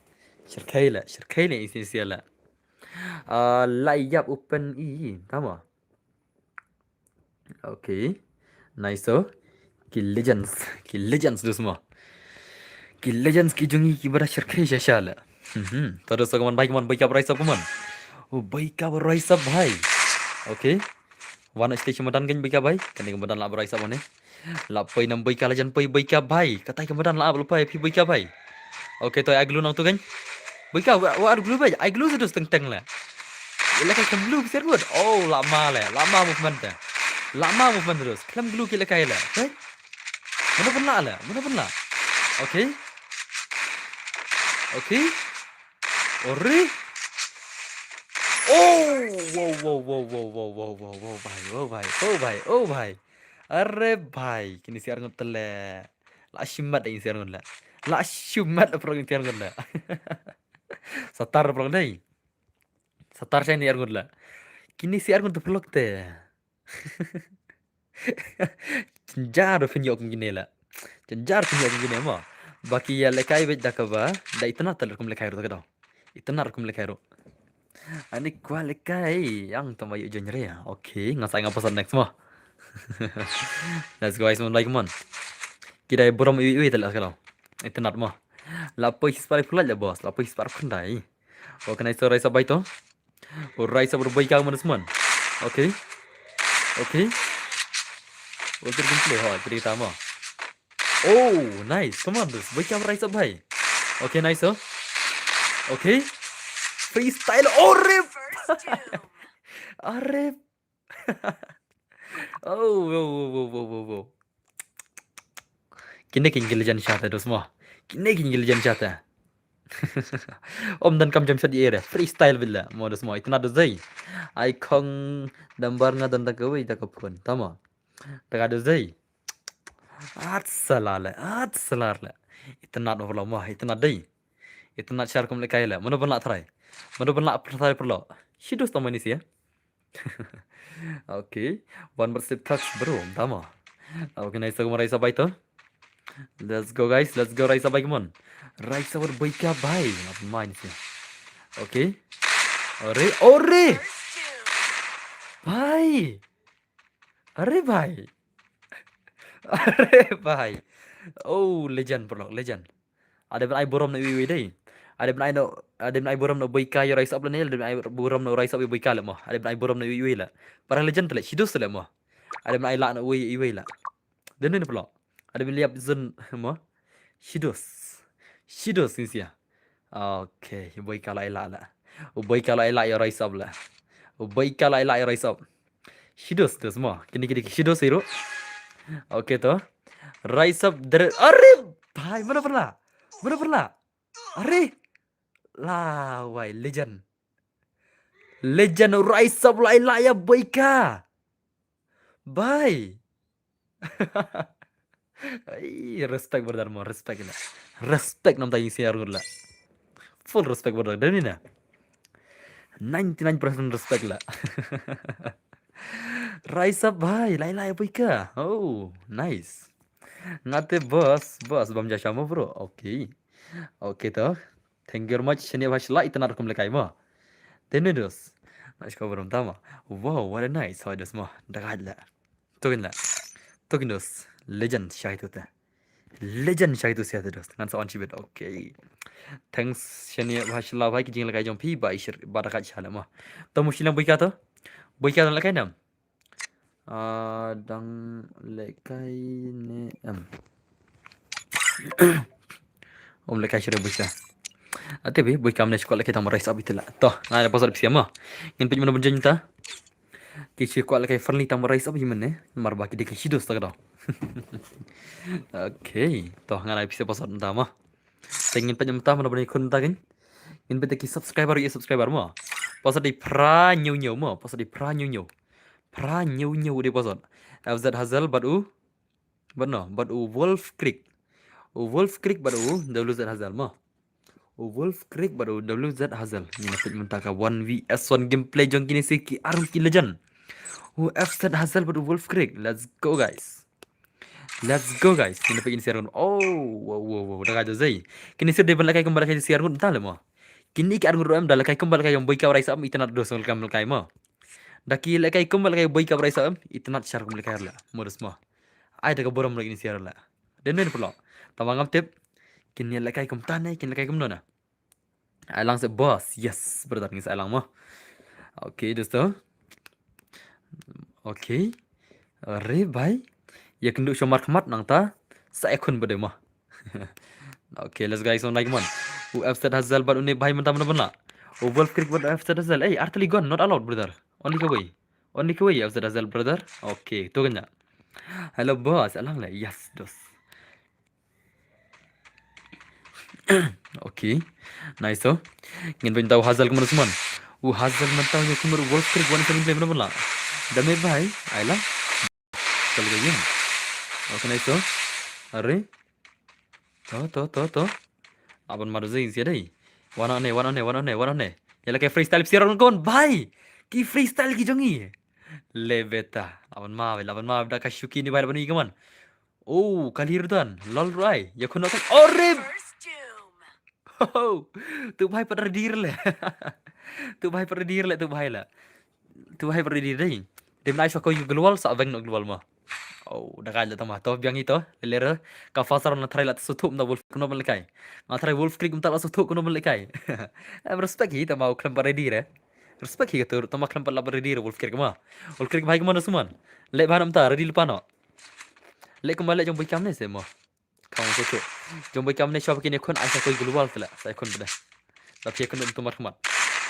Shirkhei la, shirkhei la, isi isi la. Ah, la ïap open i, tama. Okay. Nice to. Ki legends, ki legends dus mo. Ki legends ki jong ngi kiba da shirkhei sha sha la. Mhm. To dosto, kaman bhai, kaman boika ba rise up kaman. Oh, boika ba rise up bhai. Okay. Wan stage madan kan boika bhai. Kane ka madan la ba rise up ne. La poi nam boika, la jan poi boika bhai. Katai ka madan la ba la poi phi boika bhai. Okay, to ai gloo nangtu kan. Boika, wa, wa ar gloo bhai. Ai gloo sa dus teng teng la. Ïa lehkai khlem gloo bad ser mut. Oh, la ma la. La ma movement te. La ma movement dus. Khlem gloo ki lehkai la. Okay. Mano pun la la. Mano pun la. Okay. Okay. Ore. Oh, wow, wow, bhai, wow, bhai, oh, bhai, oh, bhai. Are bhai, kine siar ngut tele. La shimat dei siar ngut la. La shimat la prong siar ngut la. Satar prong dei. Satar shai ni ar ngut la. Kine siar ngut prong te. Jynjar phin ïoh kum kine la. Jynjar phin ïoh kum kine mo. Ba ki ïa lehkai bad da kaba da itynnad tele kum lehkai ruh ta ka daw. Itynnad kum lehkai ruh. Ani kwah lehkai ïa tang ba ïoh jynjar ïa. Okay, nga sa ai nga pasan next mo. Let's go guys, mon like mon. Ki dei burom iwi iwi tele ka daw. Itynnad mo. La poi spar pulai la boss, la poi spar khyndai. Okay, nice to, rise up bhai to. Oh, rise up, boika man, man. Okay. Okay. Ultir gameplay, ho, jadi kita mo. Oh, nice. Come on, dus. Boika rise up bhai. Okay, nice, oh. Okay. Freestyle. Oh, rip. Arep. Oh, wow, wow, wow. Kine ki ngi legend shata dos mo. Kine ki ngi legend shata. Ym don kam jam shot ïa re. Freestyle bit la mo dos mo. Itynnad dos dei. Ai khong dambar nga don da kawei da ka phone. Tama. Da ka dos dei. At salar le. At salar le. Itynnad mo pyrlo mo. Itynnad dei. Itynnad shar kum lehkai le. Mano ban lah try. Mano ban lah try pyrlo. Shi dos tama ni sia. Okay. One but slip touch, bro. Tama. Okay, nice, come on, rise up bhai to. Let's go, guys. Let's go, rise up bhai, come on. Rise up, boika bhai. Not mine, sih. Okay. Are, are. Bhai. Are bhai. Are bhai. Oh, legend bro, legend. Ada ban ai burom na iwei iwei dei. Ada ban ai no, ada ban ai burom na Boika ïa rise up lane, ada ban ai burom na rise up ïa Boika leh mo. Ada ban ai burom na iwei iwei leh. Para legend leh, shidos leh mo. Ada ban ai lah na iwei iwei leh. Dei ne bro. Ada ban liap zun mo. Shidos. Shidos ni sia. Okay, Boika la ai lah leh. Boika la ai lah ïa rise up leh. Boika la ai lah ïa rise up. Shidos dos mo. Kini kini shidos hero. Okay to. Rise up dere. Are bhai, mana pernah? Mana pernah? Are. Lawai, legend. Legend rise up la ai lah ïa Boika. Bhai. Ai, respect brother mo, respect leh. Respect namta ïing senior ngut leh. Full respect brother. Dei ne na. Ninety nine percent respect leh. Rise up bhai, la ai lah ïa Boika. Oh, nice. Nga te boss, boss bam ja sha mo bro. Okay. Okay to. Thank you very much. Shane bha shlai itynnad rukom lehkai mo. Dei ne dos. Nice cover um tama. Wow, what a nice. Hoi dos mo. Dagat leh. Tokin leh. Tokin dos. Legend shai tu te. Legend shai tu sia te dos. Ngan sa on shibit. Okay. Thanks shane bha shlai bha ki jinglehkai jong phi ba i shir ba dagat sha leh mo. To mo shilang Boika to. Boika dang lehkai nam. Ah, dang lehkai ne em. Om lehkai shire Boika. Ate bi Boika mne skwat lehkai tang rise up itela. To, nga da pasal psiama. Ngin pej mano benjen ta. Ki skwat lehkai friendly tang rise up himne. Mar ba ki dei ki shidos ta ka dong. Okay. To, nga da pisa pasal ta ma. Te ngin pej mynta mano bani khun ta kin. Ngin pej ki subscriber ïa subscriber mo. Pasal di pra nyu nyu mo. Pasal di pra nyu nyu. Pra nyu nyu di pasal. F Z Hazel bad u. Bad no, bad u Wolf Creek. U Wolf Creek bad u W Z Hazel mo. U Wolf Creek bad u W Z Hazel. Ngin pej mynta ka one V S one gameplay jong kine si ki ar ki legend. U F Z Hazel bad u Wolf Creek. Let's go guys. Let's go guys. Kine peit kine siar ngut. Oh, wow wow wow. Da ka jazai. Kine siar dei ban lehkai kumba lehkai siar ngut ta le mo. Kine ki ar ngut ruh em da lehkai kumba lehkai jong Boika rise up itynnad dos ngul kam lehkai mo. Da ki lehkai kumba lehkai Boika rise up itynnad shar kum lehkai la. Mo dos mo. Ai da ka burom lehkai kine siar la. Den den pelo. Tama ngam tip. Kine lehkai kum tane, kine lehkai kum nona. Ai lang se boss. Yes, brother ngi sa ai lang mo. Okay, dosto. Okay. Are bhai. Ïa kynduh shamar khmat nangta sa ïa khun bad mo. Okay, let's guys, on like man. U F Z Hazel bad une bhai mynta mynta bynta. U Wolf Creek bad F Z Hazel. Hey, artillery gun not allowed, brother. Only kawei. Only kawei F Z Hazel, brother. Okay, to kanya. Hello boss, alang le. Yes, dos. Okay. Nice to. Ngin bynta u Hazel kumno sman. U Hazel mynta ïa kumno Wolf Creek wan sa play mana mana. Dame bhai, ai la. Kal ga yin. Okay, nice to. Are. To to to to. Aban madu zai zia dai. Wan on ne, wan on ne, wan on ne, wan on ne. Ïa lehkai freestyle psiar on kon bhai. Ki freestyle ki jongi. Le beta. Aban ma, aban ma da ka shuki ni bhai, aban ni kaman. Oh, kali rudan. Lol rai. Ïa khun kan. Orib. Ho, tu bhai pat ready le. Tu bhai pat ready le, tu bhai la. Tu bhai pat ready dei. Dem nai sa ko yu global sa beng no global ma. Oh, da kai le tama to biang ito. Lele re. Ka fasar na try la suthup na Wolf kuno ban lekai. Na try Wolf Creek mynta la suthup kuno ban lekai. Em respect hi tama u khlem pat ready re. Respect hi ka tur tama khlem pat la ready re Wolf Creek ma. Wolf Creek bhai kumno suman. Le bhai namta ready le pano. Le kumba le jong bui kam ne se mo. Khang so so. Jong boi kam ne shop kine khun ai sa koi global tla. Sa khun bda. La phi khun tu mar khmat.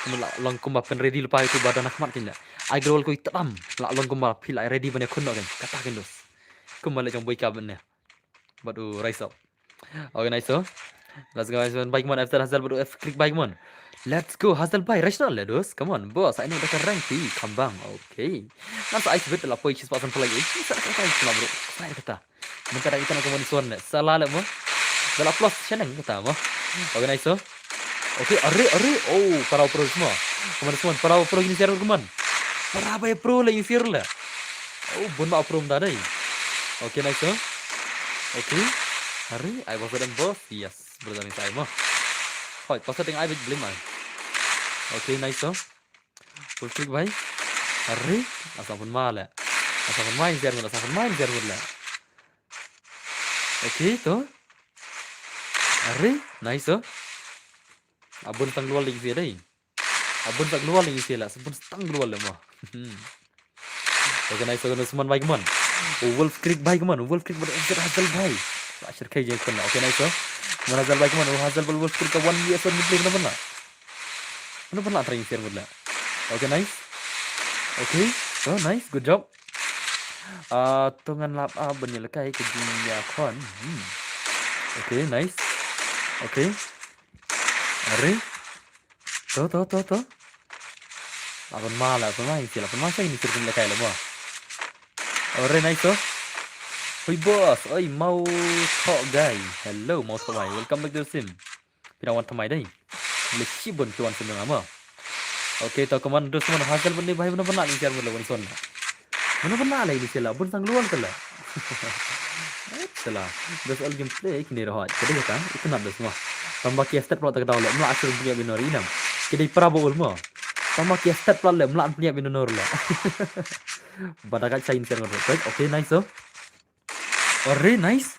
Kum la long kum ba pen ready lepa itu ba dana khmat kine. Ai global koi tadam. La long kum ba phi la ready bane khun no ken. Kata ken dos. Kum ba le jong boi kam ne. Bad u rise up. Organize so. Let's go guys. Bike mon after Hazel bad u F click bike mon. Let's go Hazel bhai. Rational le dos. Come on boss. I know that rank phi. Kambang. Okay. Ngan sa ai sibit la poi chis pasan pelagi. Sa sa sa sa bro. Sa kata. Mynta da itan ka mon suan le. Sala le mo. Bela plus shaneng kata mo. Organize so. Okay, are are. Oh, para pro semua. Kaman semua para pro ini share kaman. Para bai pro le ini share le. Oh, bun ba pro da dai. Okay, nice so. Okay. Are, ai bos dan bos. Yes, brother ni sai mo. Hoi, pas teng ai bit blim ai. Okay, nice so. Wolf Creek bhai. Are, asa pun ma le. Asa pun ma in share mut, asa pun ma in share mut le. Okay, to. Are, nice to. Abun tang lual lagi sih dai. Abun tang lual lagi sih la, sabun tang lual le mo. Okay, nice, okay, nice, man, bhai, come on. Wolf Creek bhai, come on. Wolf Creek bad Hazal bhai. La share kai je kun. Okay, nice, oh. Man Hazal bhai, come on. Hazal bad Wolf Creek ka one v one play, mana mana. Mana mana try share mut la. Okay, nice. Okay, oh, nice, good job. Ah, to ngan lap ah, ban ïalehkai ka jingïakhun. Hmm. Okay, nice. Okay. Are. To, to, to, to. Laban ma la, laban ma, isi laban ma, sa ini sirkin lekai la mo. Ore, nice to. Hui boss, oi, mau tok guy. Hello, mau tok guy. Welcome back to the stream. Pina wan thamai dai. Le shibun ki wan sendung ama. Okay, to kaman dus man Hazal bani bhai bana bana ni share mut la wan son. Mana bana la ini sila, bun sang luar sila. Sila. Best all gameplay kini rohot. Jadi kata, itu nak best mah. Tambah kia step pula tak tahu le, mula asal punya binori inam. Kita para baul mah. Tambah kia step pula le, mula punya binori le. Badakat sign share ngot. Okay, nice so. Ore, nice.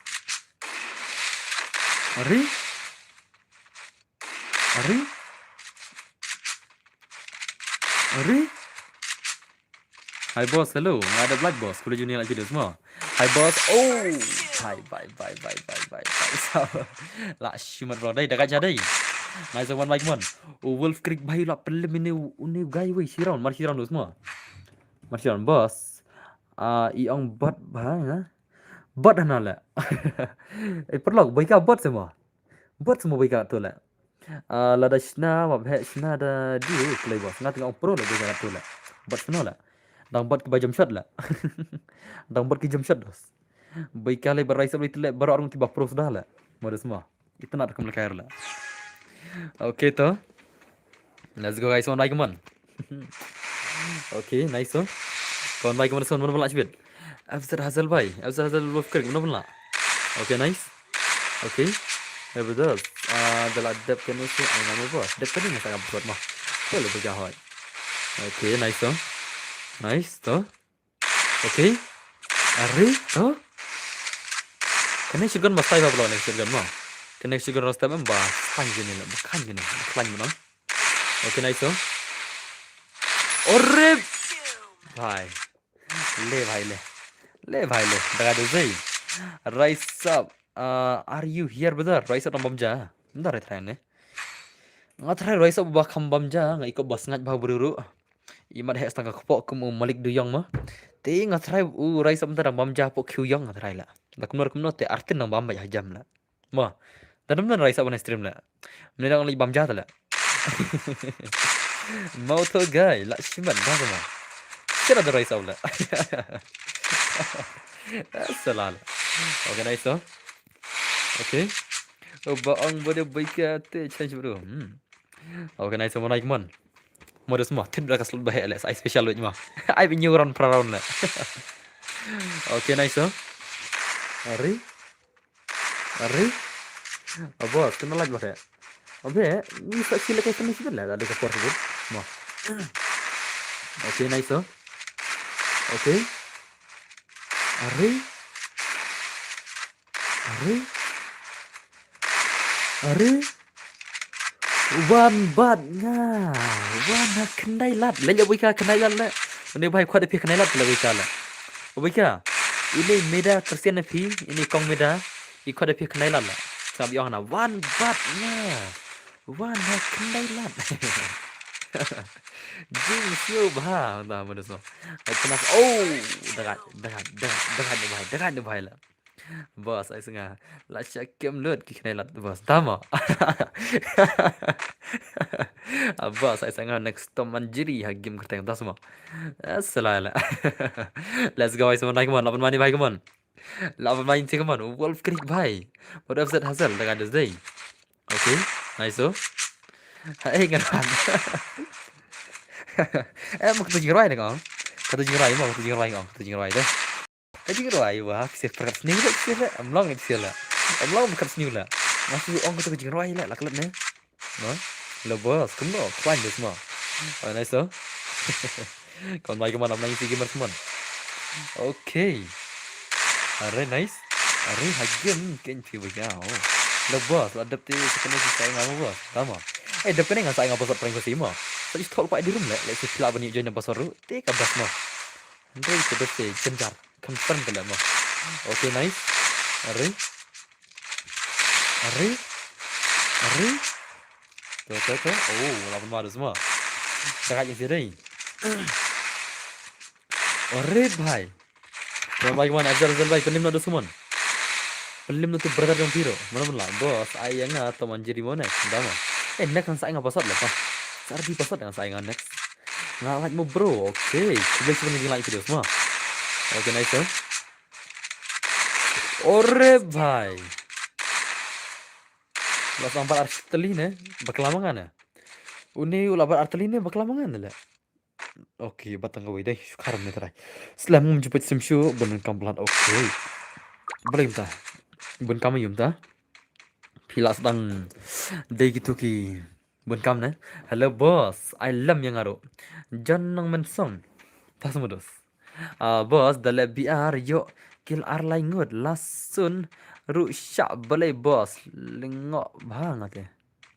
Ore. Ore. Ore. Hi boss, hello. Nga da Black Boss, kulit junior lagi dia semua. Hi boss. Oh. Bye bye bye bye bye bye bye. Sabar. La shimat bro dai, daga jadai. Nice one, like one. Oh, Wolf Creek bhai la pelim ini, ini guy wei, shiron, mar shiron dus semua. Mar shiron boss. Ah, i ong bot bhai ha. Bot hana la. Eh, perlok bhai ka bot semua. Bot semua bhai ka tu la. Ah, lada shna, wap he shna da diu play boss. Nga tengok pro la bhai ka tu la. Bot semua la. Dang bot ki ba jump shot la. Dang bot ki jump shot dos. Bhai ka le ba rise up le tu la, baru arung ki ba pro sudah la. Modus semua. Itu nak rekam lekar la. Okay to. Let's go guys, one by one. Okay, nice one. Kawan by one, one, one, one, one. F Z Hazel bhai. F Z Hazel Wolf Creek, one, one, one. Okay, nice. Okay. Here we go. Ah, da la dep kene se ai nama bos. Dep kene sa ka bos ma. Hello bhai, how are you? Okay, nice one. Nice to. Okay. Are to. Kane shotgun ba stai ba blo ne shotgun ma. Kane shotgun ro stai ba stai gene ba kan gene. Klan mo. Okay, nice one. Ore. Bhai. Le bhai le. Le bhai le. Daga de zei. Rise up. Uh, are you here, brother? Rise up, bam ja. Nda re try ne. Nga try rise up ba kham bam ja, nga ikop ba sngat ba bru ru. I mat he stang ka kpok kum u Malik Du Yong ma. Te nga try u rise up nda bam ja pok Q Yong nga try la. Da kumno kumno te artin nang bam ba jam la. Ma, da nam nan rise up on stream la. Mne dang li bam ja ta la. Mau to guy, la shiman da ma. Kira da rise up la. Salal. Okay, nice to. Okay. Oh, ba ong ba de baika te change bro. Hmm. Okay, nice one, like man. Modus ma, tin da ka slot ba he la, ai special wait ma. Ai bi new round pra round la. Okay, nice to. Ari. Ari. Abo, kena laj ba he. Abe, ni sa sila ka sini sila la, ada ka por sini. Ma. Okay, nice to. Okay. Ari. Ari. Ari. Wan bat nga. Wan ha khyndai lad. Leh leh bui ka khyndai lad leh. Une bai khwat phi khyndai lad leh bui ka leh. Bui ka. Ini meda Christian phi, ini kong meda. I khwat phi khyndai lad leh. Sab yong na wan bat nga. Wan ha khyndai lad. Jing sio bha. Dah mana so. Ai kena. Oh, dekat, dekat, dekat, dekat ni bai, dekat ni bai leh. Boss, ai snga. La sha kem lut ki khyndai lad, boss. Tama. Ah, boss, ai snga next Tom and Jerry ha game kyrteng ta sama. Asala la. Let's go, ai sama, come on. Laban mani bhai, come on. Laban mani, come on. Wolf Creek bhai. What up, Zed Hazel? Daga Thursday. Okay. Nice, oh. Hai, ngan. Eh, ma kata jingrwai ne kong. Kata jingrwai, ma kata jingrwai kong. Kata jingrwai deh. Ka jingrwai wa, pisa perkat sniew la, pisa la. Am long pisa la. Am long perkat sniew la. Nga shu ong kata ka jingrwai la, la klet ne. No? Lo boss, kumno? Kwan de semua. Oh, nice to. Come on, bhai, come on, ap na ïa ki gamers, come on. Okay. Are, nice. Are, ha game kein phi ba ïa. Oh. La boss, la dep te sa kane sa ai nga mo boss. Tama. Eh, dep kane ngan sa ai nga password prank pasi mo. Sa just thol pa di room le, le sa phi lah ban ïoh join na password ruh. Te ka best mo. Hynrei ka best te jynjar. Confirm ka le mo. Okay, nice. Are. Are. Are. To, to, to. Oh, la pynmad sma. Dah kat ïa si dei. Are bhai. Come on bhai, come on, Afzal, Afzal bhai, pynlip noh da summon. Pynlip noh tu brother jong phi ruh. Mano mano la, boss, ai ïa nga Tom and Jerry mo next. Dah mo. Eh, next ngan sa ai nga password la pa. Sa arti password ngan sa ai nga next. Nga like mo bro. Okay, khublei shibun ïa ki like videos mo. Okay, nice one. Are bhai. La sdang bat artylli ne, bakla ma nga ne. Une u la bat artylli ne, bakla ma nga ne le. Okay, bat tang kawei dei, shu kharam ne trai. Slem ngam ju peit sim shu, bun kam blat, okay. Balei mynta? Bun kam ïa mynta? Phi la sdang dei kitu ki bun kam ne. Hello boss, ai lem ïa nga ruh. Jan nang men song. Tas modus. Ah, boss, da leh B R ïoh kill ar lai ngut la sun ruh shah balei boss. Lyngngoh bha nga te.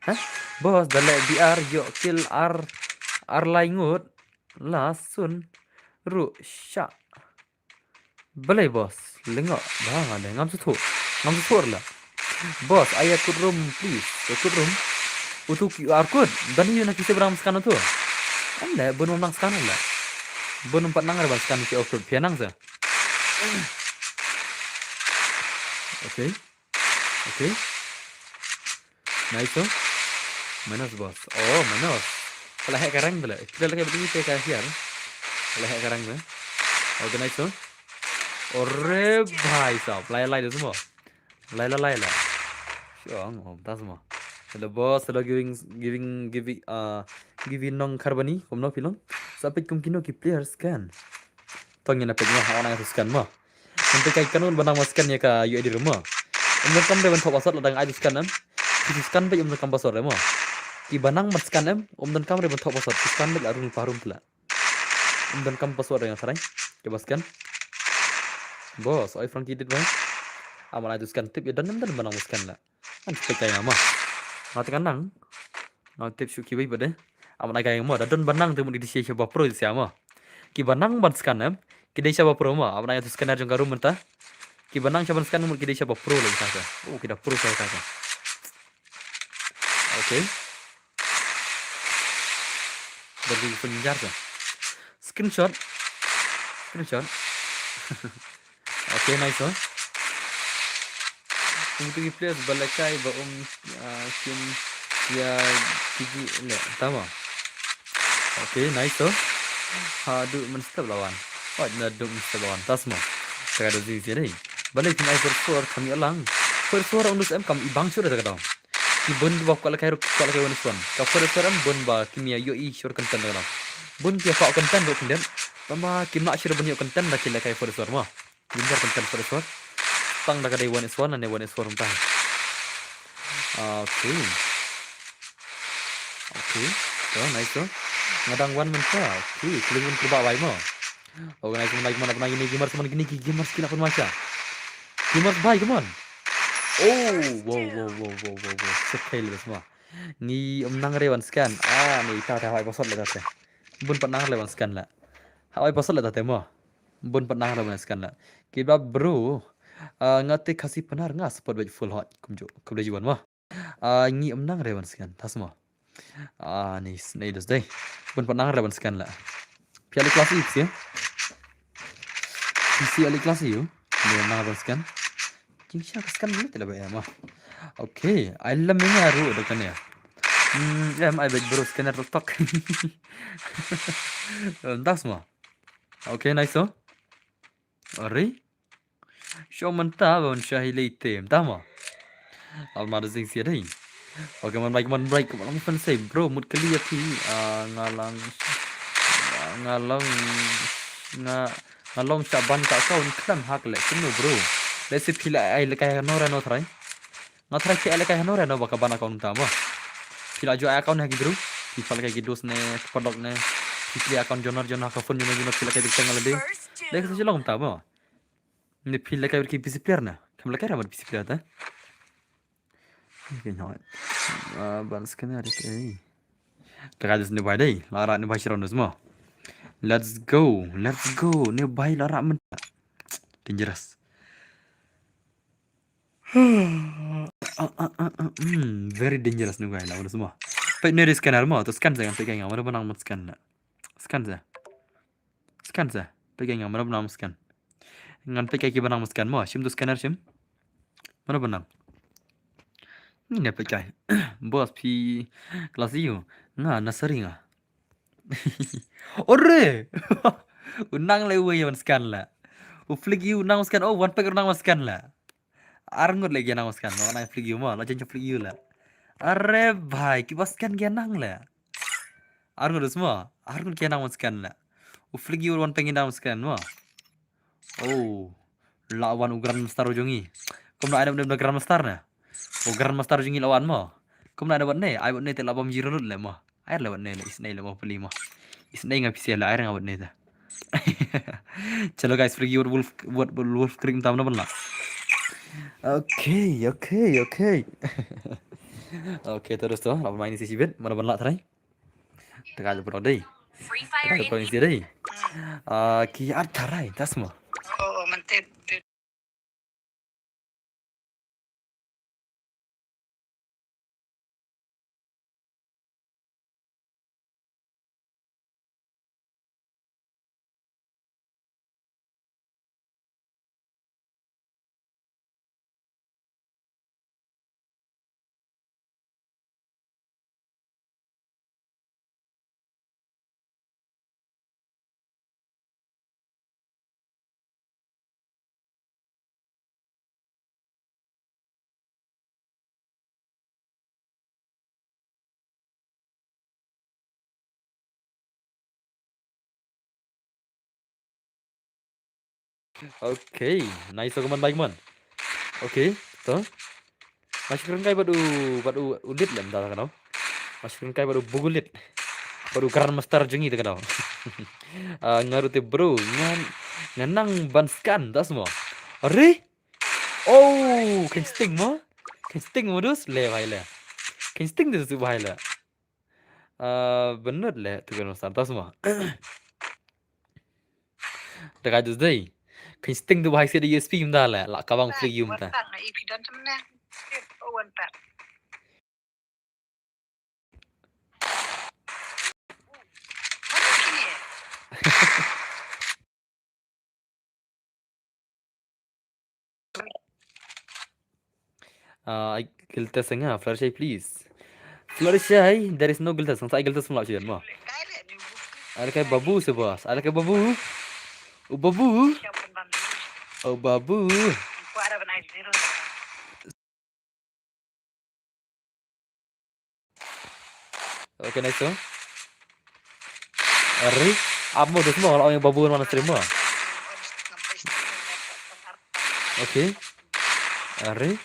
Hah? Boss, da leh B R ïoh kill ar, ar lai ngut la sun ruh shah. Balei boss, lyngngoh bha nga te. Ngam sngewthuh. Ngam sngewthuh la. Boss, ai ïa kut room please. Ïa kut room. Utu ki QR code. Ban ïa na ki se ba nang scan utu. Ym leh, bun ym nang scan ym leh. Bun ym pat nang re ban scan ki QR code. Phi nang se. Okay. Okay. Nice to. Minus boss. Oh, minus. Ka la heh ka rank te la. Kita la ka bini te ka hiar. Ka la heh ka rank te. Okay, nice to. Ore bhai sahab. Lai lai de semua. Lai lai lai lai. Shong, oh, tas mo. Hello boss, hello giving, giving, giving, uh, giving nong karbani, kumno phi long. Sa peit kum kino ki players kan. Tong ïa na peit mo, hawa na scan mo. Mynta ka kan un ba nang ban scan ïa ka U I D ruh mo. Um donkam re ban thoh password lada nga ai scan em. Ki scan beit um donkam password re mo. Ki ba nang ban scan em, um donkam re ban thoh password. Ki scan beit la rung pa rung tla. Um donkam password re nga tharai. Ki ba scan. Boss, oi Frankie dit bhai. Aman ai scan tip ïa don em don ba nang ban scan la. Ngan peit ïa nga mo. Nga te ka nang. Nga tip shu kiwei pat de. Aman ai ka ïa nga mo. Da don ba nang te mut ki dei sha ba pro sha mo. Ki ba nang ban scan em. Ki dei sha ba pro mo. Aman ai ïa tu scanner jong ka room mynta. Ki ba nang sha ban scan mut ki dei sha ba pro la ïa ka. Oh, ki da pro sha ïa ka. Okay. Bagi pun jar tu. Screenshot. Screenshot. Okay, nice one. Kum tu ki players ba lehkai ba um, ah, kin ïa kiji leh. Tama. Okay, nice one. Ha, du mynstep lawan. Oh, na du mynstep lawan. Tas mo. Ka da zing zing dei. Balei kin ai for for kam ïa lang. For for ong dus em kam i bang sure da ka dong. Ki bun ba kwah lehkai ruh, kwah lehkai wan swan. Ka for for em bun ba kim ïa ïohi sure content da ka dong. Bun ki kwah content ruh khyndiat. Tama kim lah sure ban ïoh content da ki lehkai for for mo. Jynjar content for for. Tang da ka dei wan swan ne wan swan mynta. Okay. Okay. To, nice to. Nga dang wan mynta. Okay, kling wan kyrba bai mo. Organize mo, like mo, na pynai kine gamers mo, kine ki gamers ki la pynmasa. Gamers bai, come on. Oh, wow, wow, wow. Check kail bes mo. Ngi ym nang re wan scan. Ah, ni ta ta hawai password le ta te. Bun pat nang re wan scan la. Hawai password le ta te mo. Bun pat nang re wan scan la. Ki ba bro. Ah, nga te Khasi Pnar nga support bad full hot. Kumjuh. Khublei shibun mo. Ah, ngi ym nang re wan scan. Tas mo. Ah, ni snei dus dei. Bun pat nang re wan scan la. Phi ale klasi phi. Phi si ale klasi ïa u. Ngi ym nang re wan scan. Jingshisha ka scan ni te la ba ïa mo. Okay, ai lem ïa nga ruh da kane. Hmm, em ai bad bro scanner tok. Tas mo. Okay, nice to. Ari. Show mynta ba un shah ilei te mynta mo. Almar zing sia dei. Okay, man break, man break, man fan sei bro, mut kali ïa phi, ah, nga lang, nga lang, nga, nga long shah ban ka account khlem hack leh kumno bro. Lehse phi la ai lehkai hano re no trai. Nga trai phi ai lehkai hano re no ba ka ban account mynta mo. Phi la ju ai account ha ki bro. Phi pal kai ki dos ne, padok ne. Phi play account joiner joiner ha ka phone joiner joiner phi la kai bit tang la dei. Dei ka sa shalong ta mo. Ni phi la kai bit ki P C player na. Kam la kai ra bit P C player ta. Okay, no. Ah, ban scanner dei. Taka jus ni bai dei. La ra ni bai sharon dus mo. Let's go. Let's go. Ni bai la ra men. Dangerous. Ah, ah, ah, ah, hmm, very dangerous ni bai la dus mo. Peit ni di scanner mo. To scan sa kan peit kai nga. Mana benang mo scan na. Scan sa. Scan sa. Peit kai nga mana benang mo scan. Ngan peit kai ki benang mo scan mo. Shim tu scanner shim. Mana benang. Ni peit kai. Boss phi class you. Nga nursery nga. Ore. U nang le wei wan scan la. U flick you nang scan. Oh, wan pek nang scan la. Ar ngut le ki nang scan. Nang flick you mo. La jen flick you la. Are bhai ki ba scan ki nang la. Ar ngut dus mo. Ar ngut ki nang scan la. U flick you wan pek nang scan mo. Oh. La wan u Grandmaster u jong ngi. Kumno ai da Grandmaster na. U Grandmaster u jong ngi la wan mo. Kumno ai da wat ne. Ai wat ne te la bam jiro lut le mo. Ai la wat ne le isnei le mo peli mo. Isnei nga pisa la ai nga wat ne ta. Chalo guys, free word wolf word wolf cream tam na ban la. Okay, okay, okay. Okay, terus tu, apa main isi sibit, mana ban la try? Tengah je pernah dei. Tengah je pernah isi dei. Ah, ki at tarai, tas mo. Oh, mantap. Okay, nice ka man bai man. Okay, to. Masih kren kai bad u bad u ulit lem ta ka dau. Masih kren kai bad u bugulit. Bad u Grandmaster jong ngi ta ka dau. Ah, nga ruh te bro, ngan ngan nang ban scan ta semua. Are? Oh, kan sting mo? Kan sting mo dus le bai le. Kan sting dus bai le. Ah, benut le tu kan star tas mo. Tengah dus dei. Kan sting tu bai se di U S P mda le. La kabang flick you mda. Ah, ai gilta senga, Fluttershy, please. Fluttershy, there is no gilta senga, ai gilta senga lap sian mo. Ai kai babu se boss, ai kai babu. U babu. Oh babu. Okay, nice one. Ari, ap mo dus mo, kalau yang babu mana stream mo. Okay. Ari.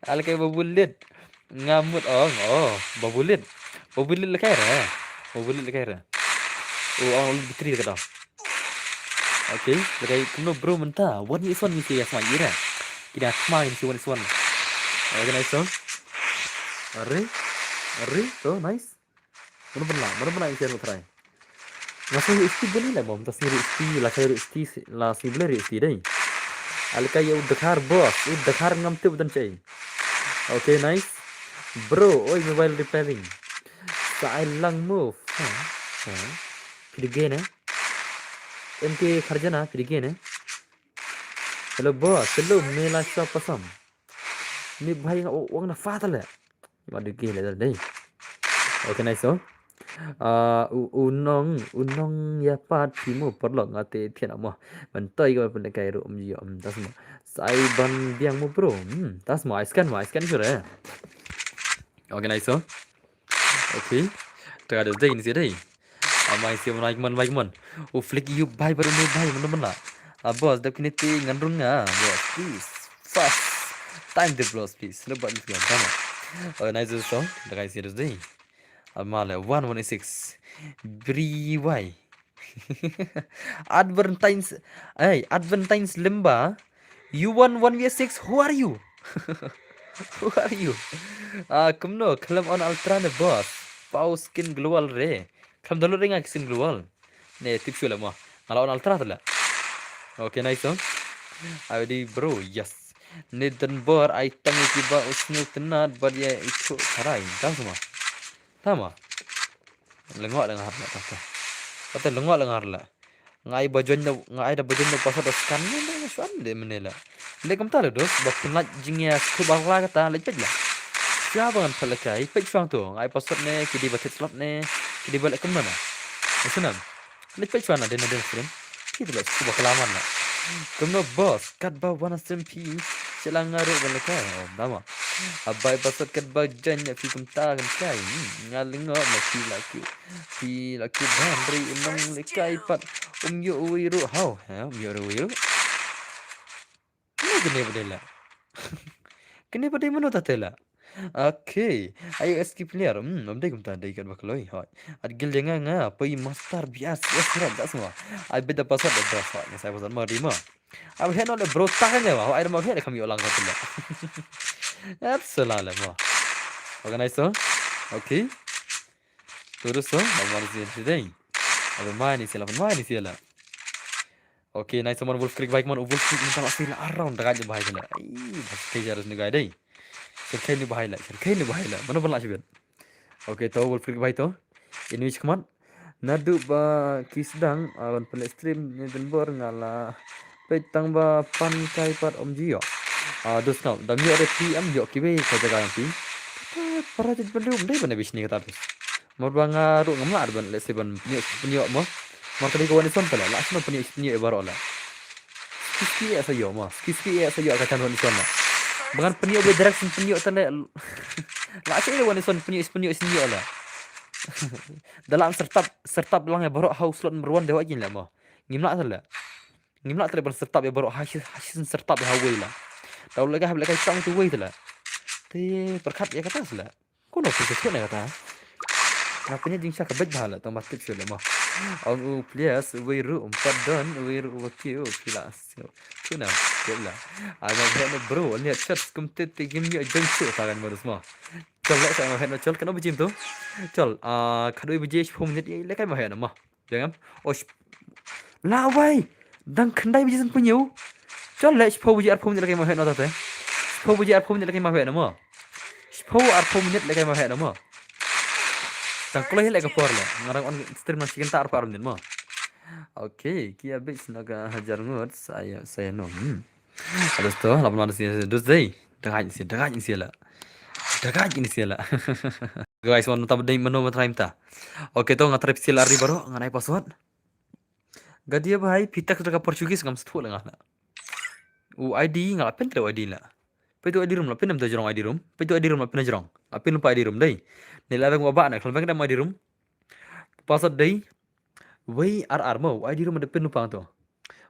Alkai babu lit. Nga mut ong, oh, babu lit. Babu lit la kai ra. Babu lit la kai ra. Oh, ong lit bitri ka dong. Okay, la kai kumno bro mynta. One is one ni si yasma ira. Kina tma ni si one is one. Okay, nice one. Are, are, so nice. Mano bynla, mano bynla in share try. Nga sngewrih sti bun le mom, ta sngewrih sti, la sngewrih sti, la sngewrih sti dei. Alika ya u dkhar boss, u dkhar ngam tip dan chei. Okay, nice. Bro, oi mobile repairing. Sa ai lang move. Ha? Ha? Phi dei gay ne? M K Kharjana, phi dei gay ne? Hello boss, hello, me la shop pasam. Ni bhai nga wang na fa ta le. Ma du ki le dei. Okay, nice so. Ah, u u nong, u nong ya pat phi mo parlok nga te thian mo. Man toi ko pun kai ru um ji um tas mo. Sai ban biang mo bro. Hmm, tas mo, I scan mo, I scan sure. Okay, nice so. Okay. Tengah ada dei ni si dei. Amai si mana ikman, mana ikman. U flick you bye baru ni bye mana mana. Ah, boss, dap kini ti ngan rung nga. Boss, please. Fast. Time to blow, please. Lebat ni segala sama. Oh, nice song. Dah kai serius deh. Amale one one six. Bri wai. Advertise. Hey, advertise limba. You want one v six? Who are you? Who are you? Ah, kumno, khlem on ultra ne boss. Pau skin global re. Khlem download ringa skin global. Ne tip shu le mo. Ngala on ultra tala. Okay, nice song. Ayo di bro, yes. Ne dan bor ai tang ki ba usnu tenat bad ya itu karai. Tang sama. Tama. Lengok lengar la tata. Kata lengok lengar la. Ngai ba join da, ngai da ba join da password da scan ne ne shuan de mene la. Le kam ta le dos ba pun la jing ya sku ba la kata le pet la. Sha ba ngan pala kai pet shuang tu. Ngai password ne ki di ba tet slot ne ki di ba le kam na. Sunam. Leit peit shuwa na den na den stream. Ki tu leh sku ba kalaman na. Kumno boss, kat ba wan stream phi. Sila nga ruh ban lekai. Oh, dama. Abai basat kat ba jan ya phi kumta kan kai. Hmm, nga lengo ma phi laki. Phi laki ban ri unong lekai pat. Um yo uwi ruh hau. Ha, um yo uwi ruh. Kene kene ba dei la. Kene ba dei mano ta te la. Okay. Ayo S K player. Hmm, am dei kumta dei kat ba kloi. Hoi. At gil denga nga. Poi master bias. Yes, right. That's mo. I bet the password the best. Hoi. Yes, I was on my rima. Ab hen ole bro ta kan ya. Hoi, I don't know hen kam yo lang ka pula. That's a la mo. Organize so. Okay. Terus so. Ab mana sih dei. Ab mana sih la. Mana sih la. Okay, nice one Wolf Creek bike man, Wolf Creek minta la sila around da gaja bahai sila. Ai, bas ke jaras ni gai dei. Sirkai ni bahai la, sirkai ni bahai la. Mana ban la sibet. Okay, to Wolf Creek bahai to. Ini wis kmat. Nadu ba ki sedang awan pelek stream ni den bor ngala. Peit tang ba pan kai pat om jio. Ah, dos kau. Dam yo ada P M yo kibe ka jaga yang pi. Para jit bendum dei benda bisni kata dos. Mor ba nga ruh ngam lah ban let's say ban pynïoh pynïoh mo. Mor ka dei ka wan ison pala lah sno pynïoh pynïoh baroh lah. Ski ski ya sayo mo. Ski ski ya sayo ka chan wan ison lah. Bangan pynïoh be direction pynïoh tale. Lah sno wan ison pynïoh pynïoh pynïoh lah. Dalam sertap sertap lang ya baroh house lot number one dewa jin lah mo. Ngim lah tale. Ngim lah tale ban sertap ya baroh hashi hashi sertap ya hawai lah. Tau lagi hab lagi tang tu wai tale. Te perkat ya kata sila. Kono pun sesuai na kata. Nga punya jingshah ka bej bha la tang ba tip shu la mo. Ong u plias wei ru umpat don wei ru wa kiu pila. Tu na, tu la. Ai ma bhai no bro, ni chat kum te te gim yo jeng chu ta kan modus mo. Chol le sa ma bhai no chol kan ba jim tu. Chol, ah, khadoi baje shiphew minit le kai ma bhai no mo. Jeng am. Oh, la wai. Dang khyndai baje san pynïew. Chol le shiphew baje arphew minit le kai ma bhai no ta te. Shiphew baje arphew minit le kai ma bhai no mo. Shiphew arphew minit le kai ma bhai no mo. Tang kloi le ka por le. Ngarang on stream na chicken ta arphew minit mo. Okay, kia bit sna ka hajar ngut saya saya no. Hmm. Ados to, lapan ratus ni dus dei. Dagaj ni sia, dagaj ni sia la. Dagaj ni sia la. Guys, wan tam dei mano ma try mynta. Okay to, nga try physical ari baroh, nga nai password. Gadia bhai, phi text da ka Portuguese ngam sthu la nga na. U I D nga la pin tre u I D la. Peit u I D room la pin em da jrong I D room. Peit u I D room la pin jrong. La pin pa I D room dei. Ni la bang wa ba na, khlem bang da I D room. Password dei. Wei R R mo, I D room da pin pa to.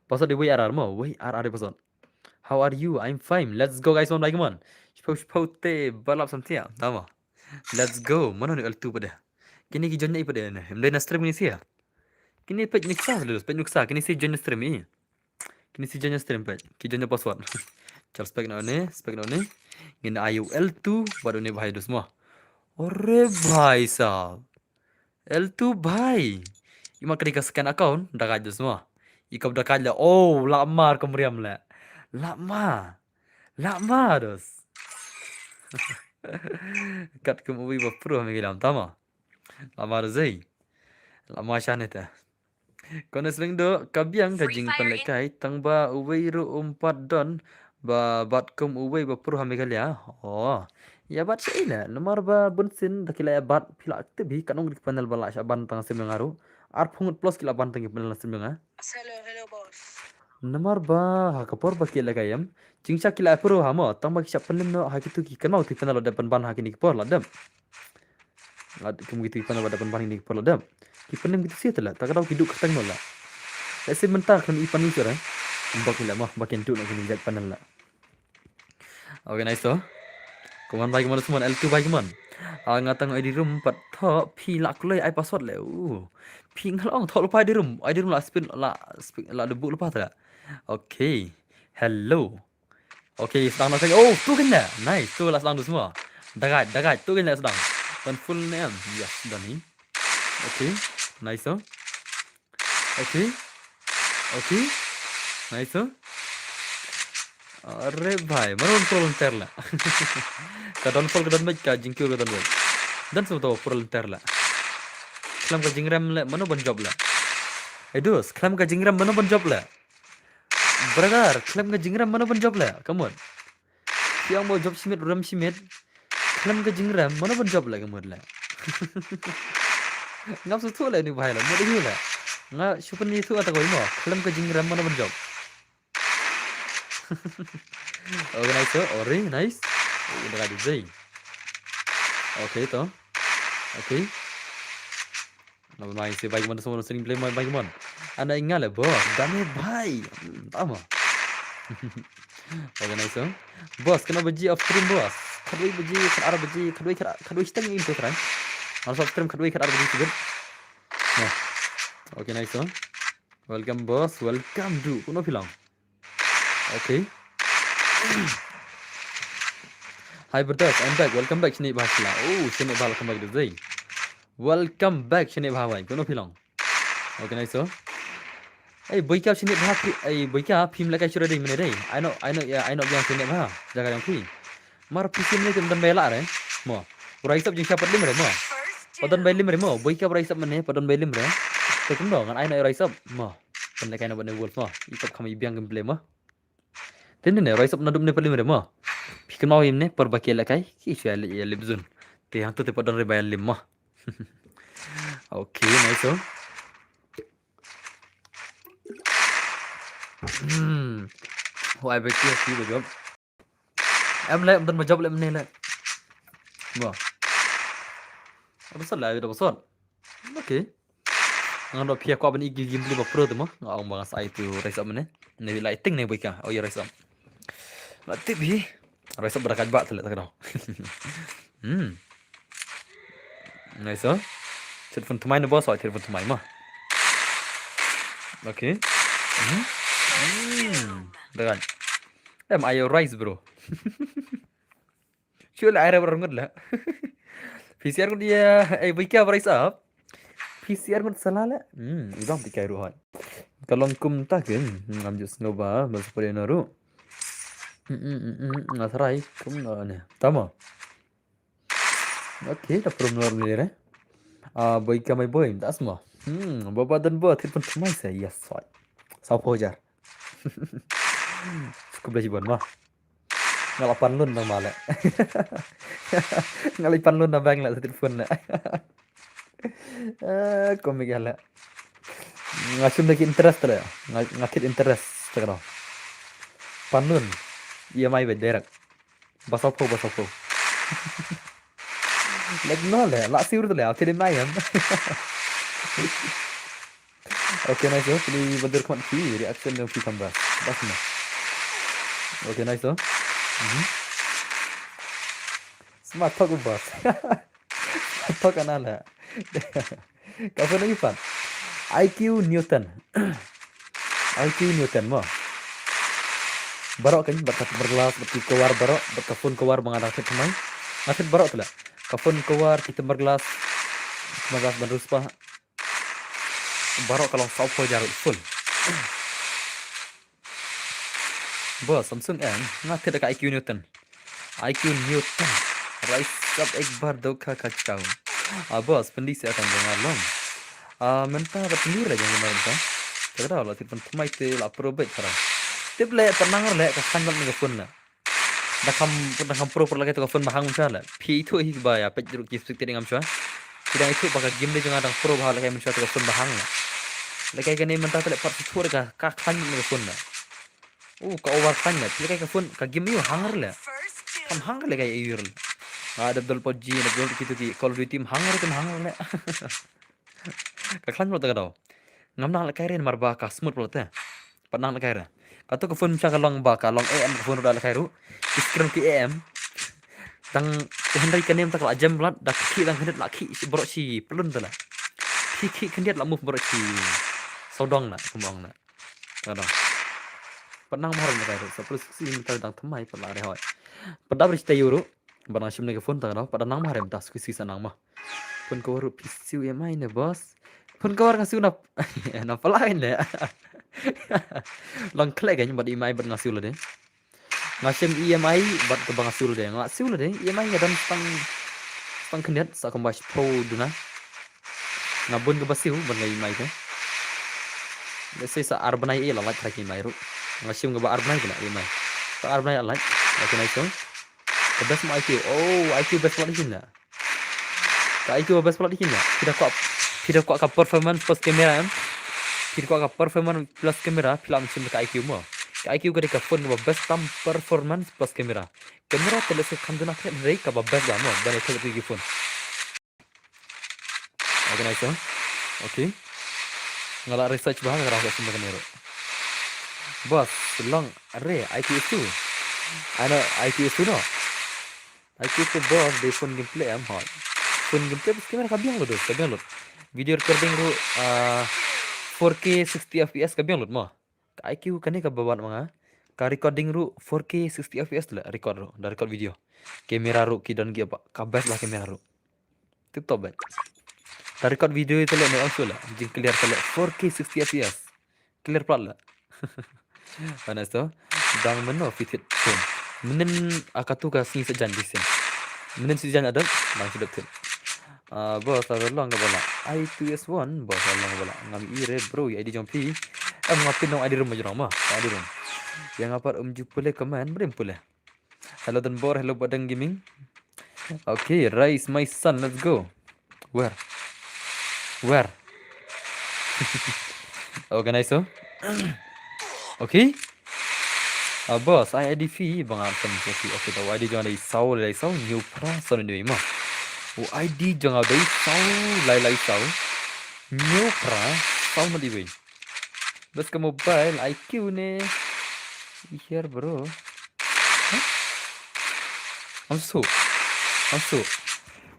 Password dei wei R R mo, wei R R password. How are you? I'm fine. Let's go guys, one by one. Shiphew shiphew te balap samtia. Tama. Let's go. Mano ni L two pada. Kini ki join na i pada ne. Em dei na stream ni sia. Kini page nuksa dulu, page nuksa. Kini si join na stream i. Kini si join na stream page. Ki join na password. Chal spek na ne, spek na ne. Ngin ayu L two bad ne bhai dus mo. Ore bhai sahab. L two bhai. Ima kadi ka second account dagaj dus mo. Ikop dagaj le. Oh, la mar kumriam le. La ma. La ma dus. Kat kum uwi ba pro mi gilam tama. Lama da zei. Lama shane ta. Kone sring do ka biang ka jing pynlehkai tang ba uwei ruh um pat don ba bat kum uwei ba pruh ha Meghalaya. Oh. Ya bat sha ila namar ba bun sin da kila ya bat pila aktif hi kanong dik panel ba la sha ban tang sim nga ruh. Arphew ngut plus kila ban tang panel sim nga. Hello, hello boss. Namar ba ha ka por ba kila ka yam. Jing sha kila pruh ha mo tang ba ki sha pynlem no ha kitu ki kanau ti panel da ban ban ha kini ki por la dem. Lad kum kitu ki panel ba da ban ban ni por la dep. Ki panel kitu sia tela ta ka dau ki duk kyrteng no la. Ese mynta kan i panel sura. Bak la mah bakin tu na kini jat panel la. Okay, nice to. Kumon bai kumon, kumon L two bai kumon. Ah, nga tang ID room pat tho, phi la kloi ai password le. Uh. Phi nga la ong tho lupa ID room. ID room la spin, la spin, la debu lupa ta. Okay. Hello. Okay, sdang na teng. Oh, tu kena. Nice, tu la sdang tu semua. Dagai, dagai, tu kena sdang. Ton full name. Yes, done ni. Okay. Nice to. Okay. Okay. Nice to. Are bhai, mano pura lynter la. Ka don full, ka don bek, ka jingkiew ka don bek. Dan sum to pura lynter la. Khlem ka jingrem le mano ban jop la. Ai dus, khlem ka jingrem mano ban jop la. Brother, khlem ka jingrem mano ban jop la. Come on. Phi ong ba jop shimit, rem shimit. Khlem ka jingrem mano ban jop la, ka mut la. Ngam sngewthuh la ïa une u bhai la, mut ïa u la. Nga shu pynïathuh ïa ta kawei mo. Khlem ka jingrem mano ban jop. Organizer, ori, nice. Oh, dah ada Zay. Okay to. Okay. Naba mai si bai kumon, semua sering play mai bai kumon. Ana ingat le boss, dame bhai. Hmm, tama. Organizer. Boss, kena baji off stream boss. Khatwei baji, khatar baji, khatwei, khat, khatwei shiteng in to try. Ngan off stream khatwei, khatar baji sibit. Nah. Okay, nice one. Welcome boss, welcome du. Kumno phi long? Okay. Hi brothers, I'm back. Welcome back. Shane Bha sla. Oh, Shane Bha, welcome back today. Welcome back Shane Bha bhai. Kumno phi long? Okay, nice so. Ei boy ka Shane Bha phi, ei boy ka phim la kai sura dei mene dei. Ai no, ai no, ya, ai no biang Shane Bha. Jaga jong phi. Mar phi sim ne tum dan bela re. Mo. Ura isap jing sha pat lim re mo. Pat don bai lim re mo. Boy ka ura isap mene, pat don bai lim re. Te kumno ngan ai no ura isap mo. Kan le kai no ban ne wolf mo. Isap kham i biang gameplay mo. Te ne ne ura isap na dum ne pat lim re mo. Phi kumno im ne par ba ke la kai. Ki sha le lim zun. Te hang tu te pat don re bai lim mo. Okay, nice so. Hmm. Wai ba ki ki ba job. Em le, em don ba job le, em ne le. Mo. Apa sot la, apa sot. Okay. Ngan do pia ko ban igi game beli ba pro tu mo. Nga ong ba nga sai tu rise up mene. Ne bi lighting ne boy ka. Oh ya rise up. La tip hi. Rise up berakat ba tu le tak do. Hmm. Nice, oh. Telephone to mine boss, oh, telephone to mine mo. Okay. Hmm. Hmm. Dengan. Em ayo rise bro. Sure lah, air baru ngut lah. P C R ngut ya, eh, bika rise up. P C R ngut salah lah. Hmm, ibang bika ruhan. Kalau kum takin, hmm, ngam just ngoba, baru sepuluh naru. Hmm, hmm, hmm, hmm, ngasarai, kum ngut ni. Tama. Okay, dah pernah naru ni re. Ah, boy kamai boy, tak semua. Hmm, baba dan bo, telepon temai saya, yes, fight. Sau pojar. Cukup dah jiban mah. Ngalai pan lun nama le. Ngalai pan lun nama bang le sa telefon le. Eh, komik ya le. Ngachum lagi interest le. Nga, ngakit interest te kano. Pan lun. Iya mai be direct. Basau po, basau po. Lek no le, la siur le, okay, de mayam. Okay, nice, oh. Pili badur kmat ki reaction dong ki kambas. Bas na. Okay, nice, oh. Mhm. Smart talk bas. Smart talk anala. Ka phone ipan. I Q Newton. I Q Newton mo. Baroh kan, bad ka temper glass, bad ki cover baroh, bad ka phone cover ba nga dang set thymmai. Nga set baroh tu la. Ka phone cover, ki temper glass, temper glass ban ruspa. Baroh ka long saw phew hajar full. Boss, Samsung M, nga thied da ka I Q Newton. I Q Newton. Rise up ek bar, dooh kha kha chkaw. Ah, boss, pyndi seh kan jong nga long. Ah, mynta da pyndi re jong nga mynta. Te ka daw la thied pynthymmai te la pro beit ka daw. Tip leh, pat nang re leh, ka khlaiñ bad ne ka phone leh. Da kham, da kham pro pro leh ka phone ba hang mynta leh. Phi ithuh hi ba ïa peit ruh ki stick te ngam shuwa. Phi dang ithuh ba ka game de jong nga dang pro ba leh ka mynta ka phone ba hang leh. Leh ka kane mynta te leh pat ithuh re ka, ka khlaiñ bad ne ka phone leh. Oh, ka over khlaiñ leh. Leh ka phone, ka game ïa hang re leh. Kam hang re leh ka ïa re. Nga dep dol PUBG, dep dol kitu ki Call of Duty, hang re, kam hang re leh. Ka khlaiñ bad te ka daw. Ngam nang leh kai re namar ba ka smooth bad te. Pat nang leh kai re. Kato ka phone sha ka long ba ka long A M ka phone ruh da la kai ruh. Ki screen ki A M. Dang te hynrei kane mynta ka la jem blat da ki dang hynrei la ki shi bro shi pelun tala. Ki ki khyndiat la move bro shi sawdong na kumong na. Sawdong. Pat nang mahar mynta ruh sa plus si mynta dang thamai pat la re hoi. Pat da bri sta euro. Ba nang shim ne ka phone ta ka dau pat da nang mahar mynta sku si sa nang ma. Phone ka waru pisiu E M I ne boss. Phone ka war nga siu na na palai ne. Long khlek kan bad E M I bad nga siu lade. Nga shem E M I bad ka ba nga siu lade. Nga siu lade E M I nga dam stang stang khyndiat sa kumba shiphew duna. Nga bun ka ba siu bad nga E M I te. Let's say sa ar bnai e la lait trai ka E M I ruh. Nga shem ka ba ar bnai kena E M I. Sa ar bnai la lait. Lait kena isong. Ka best ma I Q. Oh, I Q best plat ikin la. Ka I Q best plat ikin la. Phi da kwah phi da kwah ka performance plus camera em. Phi da kwah ka performance plus camera phi la mynshim ka I Q mo. Ka I Q ka dei ka phone ka ba best tam performance plus camera. Camera te lehse kham duna kret hynrei ka ba best ba mo ban ïa thok ïa ki phone. Organizer. Okay. Nga la research ba nga rasa sumber kane ruh. Boss, long re I Q is two. Ano I Q is two no. I Q is two boss, dei phone gameplay em hot. Phone gameplay bas camera ka biang lut, ka biang lut. Video recording ruh ah, four K sixty F P S ka biang lut mo. Ka I Q kane ka ba wan ma nga. Ka recording ruh four K sixty F P S la record ruh, da record video. Camera ruh ki don ki apa, ka best la camera ruh. Tip top bet. Da record video ita le ne ong shu la, jing clear ta le four K sixty F P S. Clear plat la. Panas to. Dang meno fitted phone. Menen akatu ka sngi sa jan disin. Menen si jan adap, dang shu dap tip. Ah, boss, ta long ka bala. I two S one, boss, ta long ka bala. Ngam i re bro, i I D jong phi. Em nga pin nong I D room ma jong ma. I D room. Yang apa um ju pule comment, brim pule. Hello Don Bor, hello Badang Gaming. Okay, rise my son, let's go. Where? Where? Organize so. Okay. Ah, boss, I I D phi bang am sam so phi. Okay, ta I D jong dei saw lai saw new pra so ni ma. U I D jong dei saw lai lai saw new pra so ni. Bas ka mobile I Q ne. Here bro. Huh? Am su. Am su.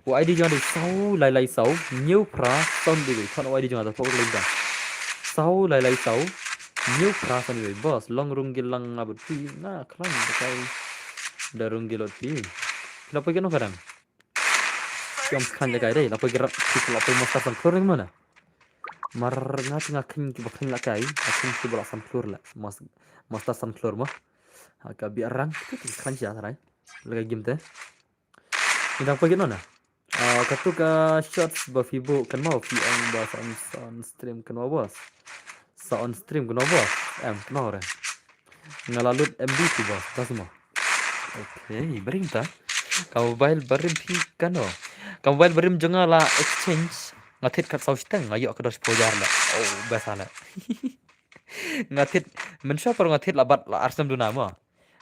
U I D jong dei saw lai lai saw. New pra sound di wei. Thon u I D jong da pok lai da. Saw lai lai saw. New pra sound di wei. Boss, long rung gil lang abut pi. Na klang da kai. Da rung gil ot pi. Kenapa gano kadang? Siom khan le kai dei, la poi grab, ki la poi master san klur mana. Mar nga ti nga khin ki ba khin la kai, nga khin ki ba la san klur la. Mas-, master san klur ma. Ha ka bi arang, ki ki khan sia sarai. La kai gim te. Ni dang poi gino na. Ah, katu ka shots ba fi bu kan mau fi ong ba sa on, sa on stream kan mau boss. Sa on stream kan mau boss. Em, kan mau re. Nga la lut M B tu boss, ta semua. Okay, bring ta. Ka mobile barim phi kano. Ka mobile barim jong nga la exchange. Nga thied kat saw shiteng, nga ïoh ka dos pojar la. Oh, best la. Nga thied, mynshuwa por nga thied la bat la arsam duna mo.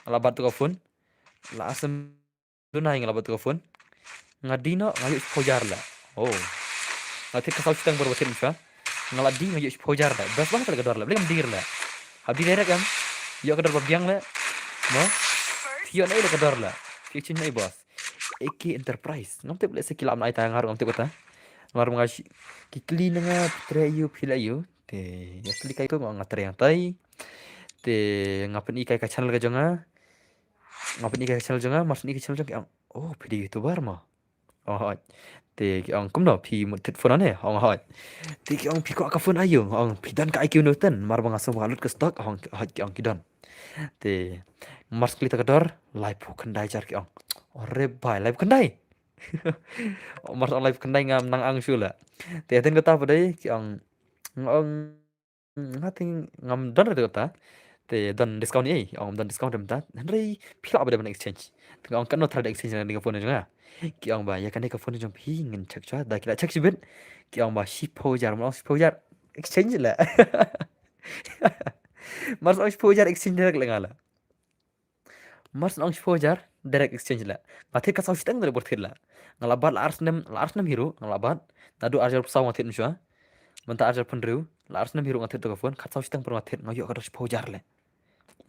La bat tu ka phone. La arsam duna nga la bat tu ka phone. Nga di no, nga ïoh pojar la. Oh. Nga thied ka saw shiteng por ba thied mynshuwa. Nga la di nga ïoh pojar la. Best bang ka dor la. Bling dir la. Hab di direct em. Ïoh ka dor ba biang la. Mo. Ïoh na ïoh ka dor la. Ki chin na boss. A K Enterprise. Ngam tip le se ki lam na ita ngar ngam tip kata. Ngar nga shi-, ki kli na nga tre yu phi la yu. Te ya kli kai ko nga tre yang tai. Te nga pyn i kai ka channel ka jong nga. Nga pyn i kai ka channel jong nga, mar pyn i ka channel jong nga. Oh, phi dei YouTuber mo. Oh, hoi. Te ki ong kumno phi mut thied phone ne? Ong hoi. Te ki ong phi kwah ka phone aïu? Ong phi don ka I Q Newton, mar ba nga sngewbha lut ka stock, ong hoi ki ong ki don. Te mar skli ta ka dor, laiphew khyndai hajar ki ong. Oh, re bai, laiphew khyndai. Oh, mar ong laiphew khyndai ngam nang ang shu la. Te hadien kata pat dei ki ong, nga ong nga teng ngam don re kata. Te don discount ei, ong don discount re mynta. Hynrei phi lah ba dei ban exchange. Te nga ong kano try da exchange na ka phone jong nga. Ki ong ba ïa kane ka phone jong phi ngin check shuwa, da ki la check shibit. Ki ong ba shiphew hajar, mar ong shiphew hajar exchange la. Mar ong shiphew hajar exchange direct la nga la. Mar ong shiphew hajar direct exchange la. Nga thied kat saw shiteng da bor thied la. Nga la bat la ar snem, la ar snem hi ruh nga la bat. Naduh ar hajar saw nga thied mynshuwa. Mynta ar hajar pynriew, la ar snem hi ruh nga thied tu ka phone, kat saw shiteng por nga thied, nga ïoh ka dos shiphew hajar le.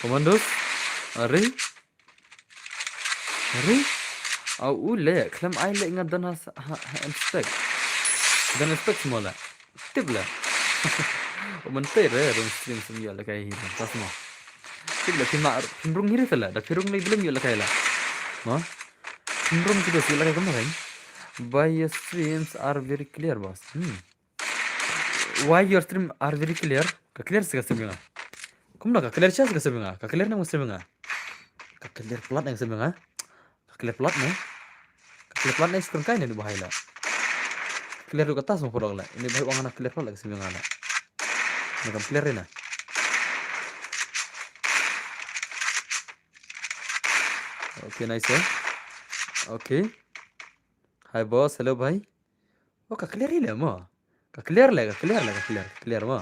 Commandos. Are. Are. Au u le, khlem ai le nga don ha, ha, ha inspect. Don inspect mo le. Tip le. O man te re, rung stream sum yo le kai hi. Tas mo. Tip le, phi ma, phi rung hi re le. Da phi rung le bilem yo le kai le. Mo. Phi rung ki dos yo le kai kam re. Why your streams are very clear, boss? Hmm. Why your stream are very clear? Ka clear se ka stream nga. Kumno ka clear se ka stream nga. Ka clear ne ka stream nga. Ka clear plat ne ka stream nga. Ka clear plat ne. Ka clear plat ne screen kai ne ni bahai la. Clear ruh ka tas mo pura la. Ini bahai wang na clear plat la ka stream nga la. Ni kam clear na. Okay, nice eh. Okay. Hi boss, hello bhai. Oh, ka clear le mo. Ka clear le, ka clear le, ka clear, clear mo.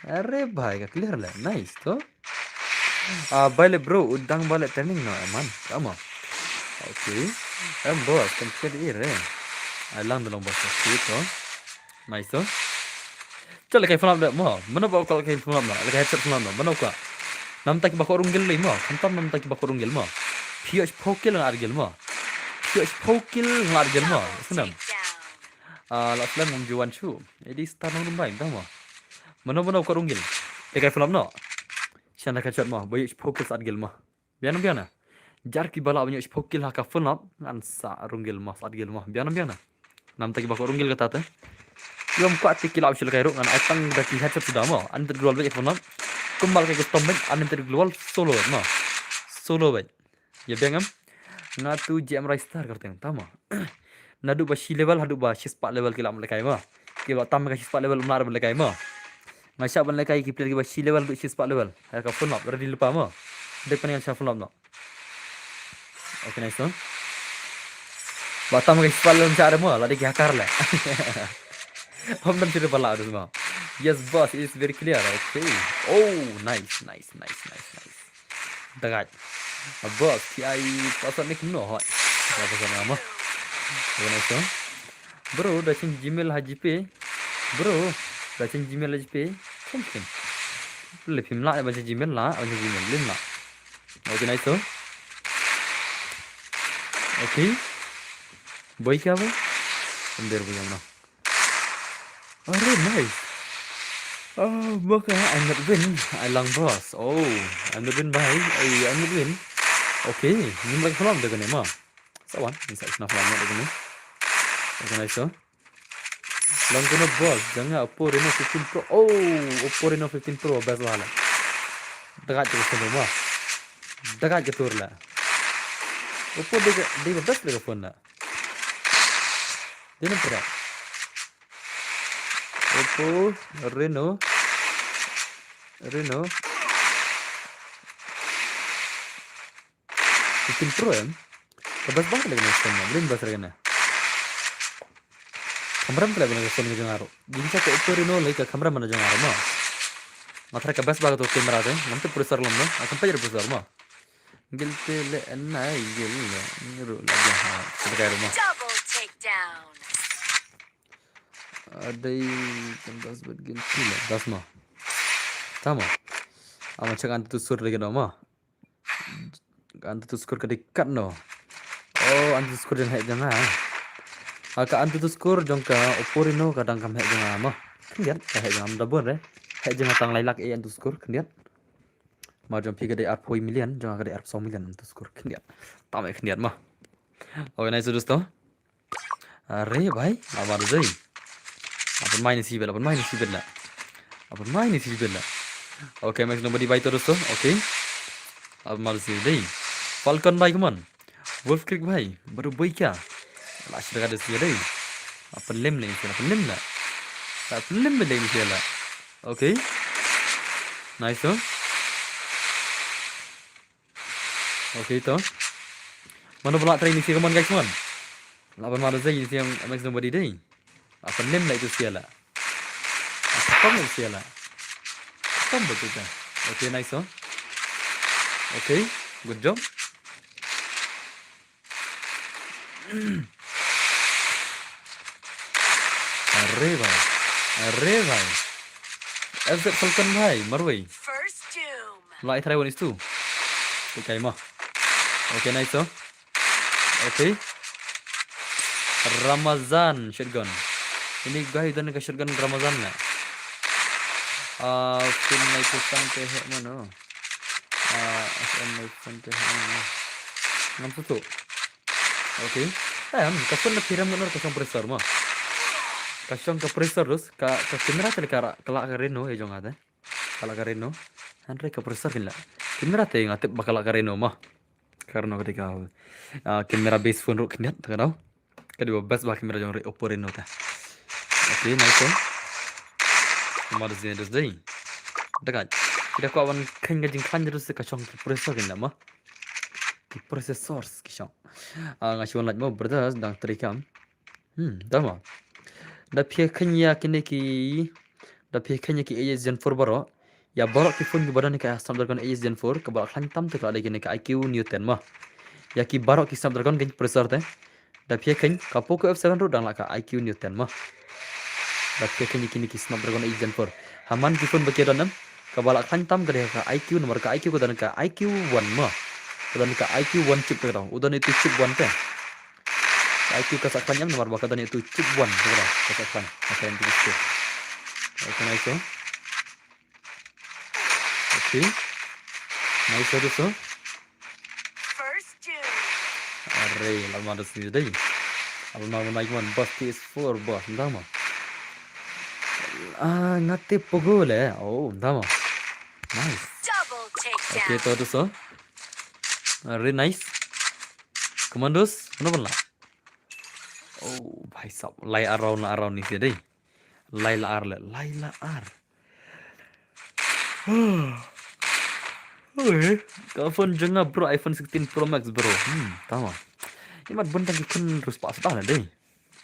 Are bhai, ka clear le. Nice to. Ah, bale bro, u dang bale training no, eh, man. Come on. Okay. Em boss, kam clear i re. Ai lang dong boss, okay to. Nice to. Chal kai phone up de mo. Mano ba ko kai phone up na. Kai headset phone up na. Mano ka. Namta ki ba ko rung gil le mo. Khamtam namta ki ba ko rung gil mo. Pioch pokil na argil mo. Pioch pokil na argil mo. Senam. Ah, la slam ngam juan chu. Edi star nong rumbai, tang mo. Mano, mano ka rung gil. Kai phone up no. Shana ka chot mo. Boy pokil sa argil mo. Biang, biang na. Jar ki bala banyak pokil ha ka phone up. Ngan sa rung gil mo, sa argil mo. Biang, biang na. Namta ki ba ko rung gil kata te. Yom kwah ti ki lap shil kai ruh ngan ai tang da ki headset suda mo. An ter global bek phone up. Kumbal kai custom bek, an ter global solo mo. Solo bek. Ya biang em. Nga tu J M Rai Star kar teng tama. Naduh ba shi level haduh ba shi spah level ki lam lekai mo. Ki ba tam ka shi spah level mlar lekai mo. Nga shah ban lekai ki player ki ba shi level haduh shi spah level. Ha ka phone up ready lepa mo. Dek pan ngan shah phone up no. Okay, nice one. Ba tam ka shi spah level shah mo, la dek ki hakar le. Hom dan sida bala dus ma. Yes, boss, it is very clear. Okay. Oh, nice, nice, nice, nice, nice. Dagat. Boss, T I pasal ni kumno hoi. Pasal nama. Nice, no? Bro, da change Gmail ha GPay. Bro, da change Gmail ha GPay. Change kin. Le phim la, ba change Gmail la, ba change Gmail lim la. Okay, nice, no? Okay. Boy kya boy? Under boy na. Are, nice. Oh, baka, I'm not win. I lang boss. Oh, I'm not win, bhai. Ay, I'm not win. Okay, ngim lagi salam de kane ma. Sawan, ngin sa isna salam de kane. Okay, nice, so. Lang kano boss, janga Oppo Reno fifteen Pro. Oh, Oppo Reno fifteen Pro, best wala. Dagat ke phone ma. Dagat ke tur la. Oppo de, de best de phone la. Dina pura. Oppo Reno. Reno. Fifteen Pro em. Ka best ba ka lagi na phone na. Bring best lagi na. Kamera ka lagi na phone ka jong nga ruh. Jingcha ka Oppo Reno lagi ka kamera mana jong nga ruh ma. Matra ka best ba ka tu kamera te. Ngam tip processor lom no. Akan pajar processor ma. Gil te le enai gil le. Nyeru lagi ha. Kita kaya ruh ma. Double takedown. Adai kan das bet gil kila das ma. Tama. Ama chak antu sur lagi no ma. Antu sur ka dei kat no. Oh, antu sur jong heh jong nga. Aka antu sur jong ka Oppo Reno ka dang kam heh jong nga ma. Khyndiat ka heh jong nga da bun re. Heh jong nga tang lai lak e antu sur khyndiat. Ma jong phi ka dei arphew million, jong nga ka dei arphew million antu sur khyndiat. Tama khyndiat ma. Okay, nice dosto. Are bhai, abar jai. Apan mai ni sibel, apan mai ni sibel la. Apan mai ni sibel la. Okay, Max nobody bhai to dosto. Okay. Apan mar si dei. Falcon bhai, come on. Wolf Creek bhai, baru boy kya? La sida ka dei dei. Apan lem ni sila, apan lem la. Apan lem ni sila. Okay. Nice, oh. Okay, to. Mano ba la try ni si, come on guys, come on. Laban mano zai ni si yang Max nobody dei. Apan lem la itu siala. Apan lem siala. Apan betul kan. Okay, nice, oh. Okay, good job. Are bhai. Are bhai. F Z Falcon bhai, marwei. First doom. Lai try one is two. Okay, ma. Okay, nice, oh. Okay. Ramazan shotgun. Ini guy dan ka shotgun Ramazan na. Ah, pin lai tu san ke he mano. Ah, S M lai tu san ke he mano. Ngam susu. Okay. Eh, ka phone na phiram ngan ka shong processor ma. Ka shong ka processor dus, ka, ka camera te ka ra, ka la ka Reno e jong ate. Ka la ka Reno. Hynrei ka processor kin la. Camera te nga tip ba ka la ka Reno ma. Ka Reno ka dei ka, ah, camera base phone ruh khyndiat ta ka dau. Ka dei ba best ba camera jong Oppo Reno ta. Okay, nice one. Ma dus dei dus dei. Da ka. Kita ko wan khan ka jingkhan dus ka shong ka processor kin la ma. Ki processors ki shong. Ah, nga shu wan lait mo brothers dang trei kam. Hmm, dama. Da phi khan ïa kine ki, da phi khan ïa ki A S Gen four baroh. Ïa baroh ki phone ki ba don ka Snapdragon A S Gen four ka ba la khlaiñ tam te ka la dei kine ka I Q Neo ten ma. Ïa ki baroh ki Snapdragon ki processor te. Da phi khan ka Poco F seven ruh dang la ka I Q Neo ten ma. Da phi khan ïa kine ki Snapdragon A S Gen four. Haman ki phone ba ki don em. Ka ba la khlaiñ tam ka dei ka I Q namar ka I Q ka don ka I Q one ma. Ka don ka I Q one chip te ka dau. U don itu chip one te. Ka I Q ka sa khlaiñ em namar ba ka don itu chip one te ka dau. Ka sa khlaiñ. Ka sa khlaiñ itu chip. Okay, nice, oh. Okay. Nice, oh, so. First doom. Are, lama da sini dei. Lama da naik man bus P S four bus, entah ma. Ah, ngate pogo le. Oh, entah ma. Nice. Double takedown. Okay, to dosto. Are, nice. Commandos, mana pun la? Oh, bhai sahab, lai around la around ni sini dei. Lai la ar le, lai la ar. Okay. Ka phone jong nga bro, iPhone sixteen Pro Max bro. Hmm, tama. Imat bun tang ki khun rus pa sda la dei.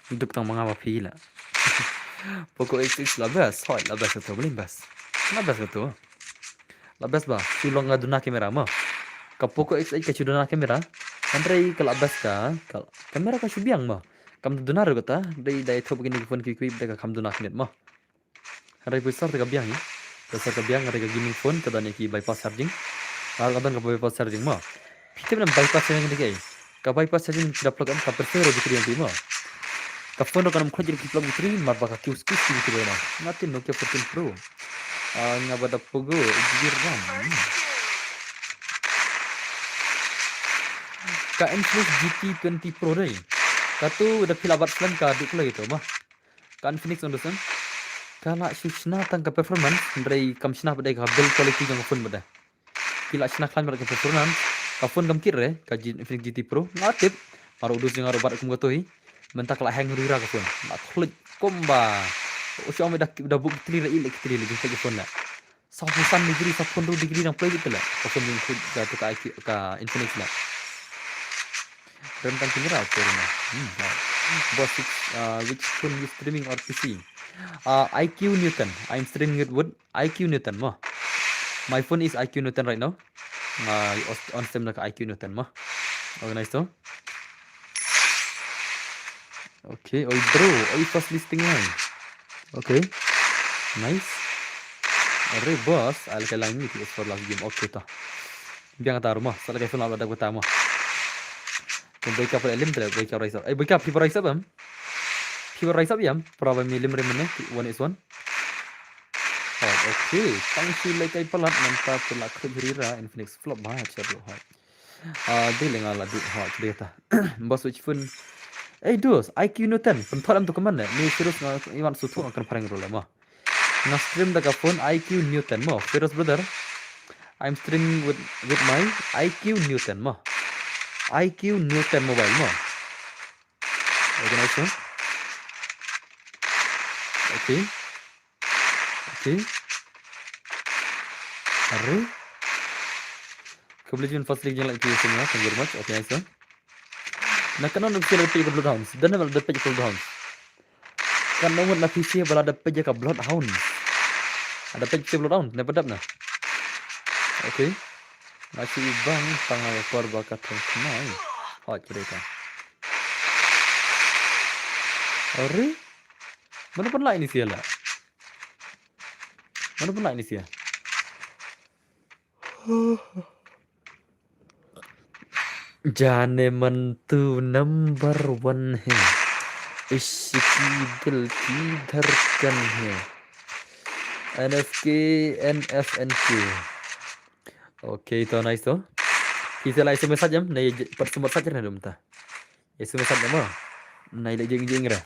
Duk tang manga ba phi la. Poco X X la best, hoi, la best kato, bling best. La best kato. La best ba, shu long ka duna kamera mo. Ka Poco X X ka shu duna kamera. Hynrei ka la best ka, ka kamera ka shu biang mo. Kam duna ruh kata, dei dei thoh ba kine ki phone kiwei kiwei ba dei ka kam duna khyndiat mo. Hynrei processor te ka biang hi. Processor ka biang, hynrei ka gaming phone ka don ïa ki bypass charging. Ar ka don ka bypass charging mo. Phi tip ne em bypass charging ne kaei? Ka bypass charging ki da plug em ka pyrshah ruh battery em phi mo. Ka phone ruh kan ym khluit ïa ki plug battery, mar ba ka kiew skis ki battery mo. Nga te Nokia fourteen Pro. Ah, nga ba da Poco, eight GB RAM. Hmm. Ka Infinix G T twenty Pro dei. Kato da phi la bat slem ka duk lei to mo. Ka Infinix Windows em. Ka la shu shna tang ka performance, hynrei kam shna pat dei ka build quality jong ka phone pat dei. Ki la shna khlaiñ bad ka performance. Ka phone kam kit re, ka G-, Infinix G T Pro. Nga tip. Mar u dus jong nga ruh bat kum kato hi. Mynta ka la hang rira ka phone. La khluit kumba. U shong me da, da buk battery la i le battery la jingpeit ka phone la. Saw phew san degree, saw phew hynriew degree nang play bit la. Ka phone jong ka, ka, ka Infinix la. Rem tang kamera, okay, rem. Hmm, ha. Boss, which, uh, which phone you streaming or P C? Uh, I Q Neo ten. I'm streaming it with I Q Neo ten mo. My phone is I Q Neo ten right now. Uh, on stream na ka I Q Neo ten mo. Organize to. Okay, oi bro, oi first listing oi. Okay. Nice. Are boss, al ka lang ni for last game. Okay ta. Biang ta ruh mo, sa la ka phone la da kata mo. Kum boy ka pa lim tre, boy ka rise up. Eh, boy ka phi pa rise up em? Phi pa rise up em? Pra ba mi lim re mene, one is one. Oh, okay. Tang shu le kai palat, nanta pula khrip rira, Infinix flop ba, chat lo hai. Ah, dei le nga la dei, ha, dei ta. Boss which phone? Eh, dos, I Q Neo ten, pynthor em to kaman ne. Ni serius nga iwan su thok nga kan phareng role mo. Nga stream da ka phone I Q Neo ten mo. Feroz brother. I'm streaming with, with my I Q Neo ten mo. I Q Neo ten mobile mo. Okay, nice one. Okay. Okay. Are. Khublei shibun first league jong la Q S M ya. Thank you very much. Okay, nice one. Na kanon official da page ka Bloodhounds. Dan na da page ka Bloodhounds. Kan ngut na P C ba la da page ka Bloodhounds. Ada page ka Bloodhounds ne padap na. Okay. Na si bang tang ai por ba ka thong khnai. Hot cerita. Are. Mana pun lain isi la. Mana pun lain isi ya. जाने मन तू नंबर वन है, इश्क की दिल की धड़कन है। N F K, N F N K. Okay, to nice to. Ki sa lai sa message em, na pat sa message na dum ta. Yes, sumesan mo. Nai le jing jing ra.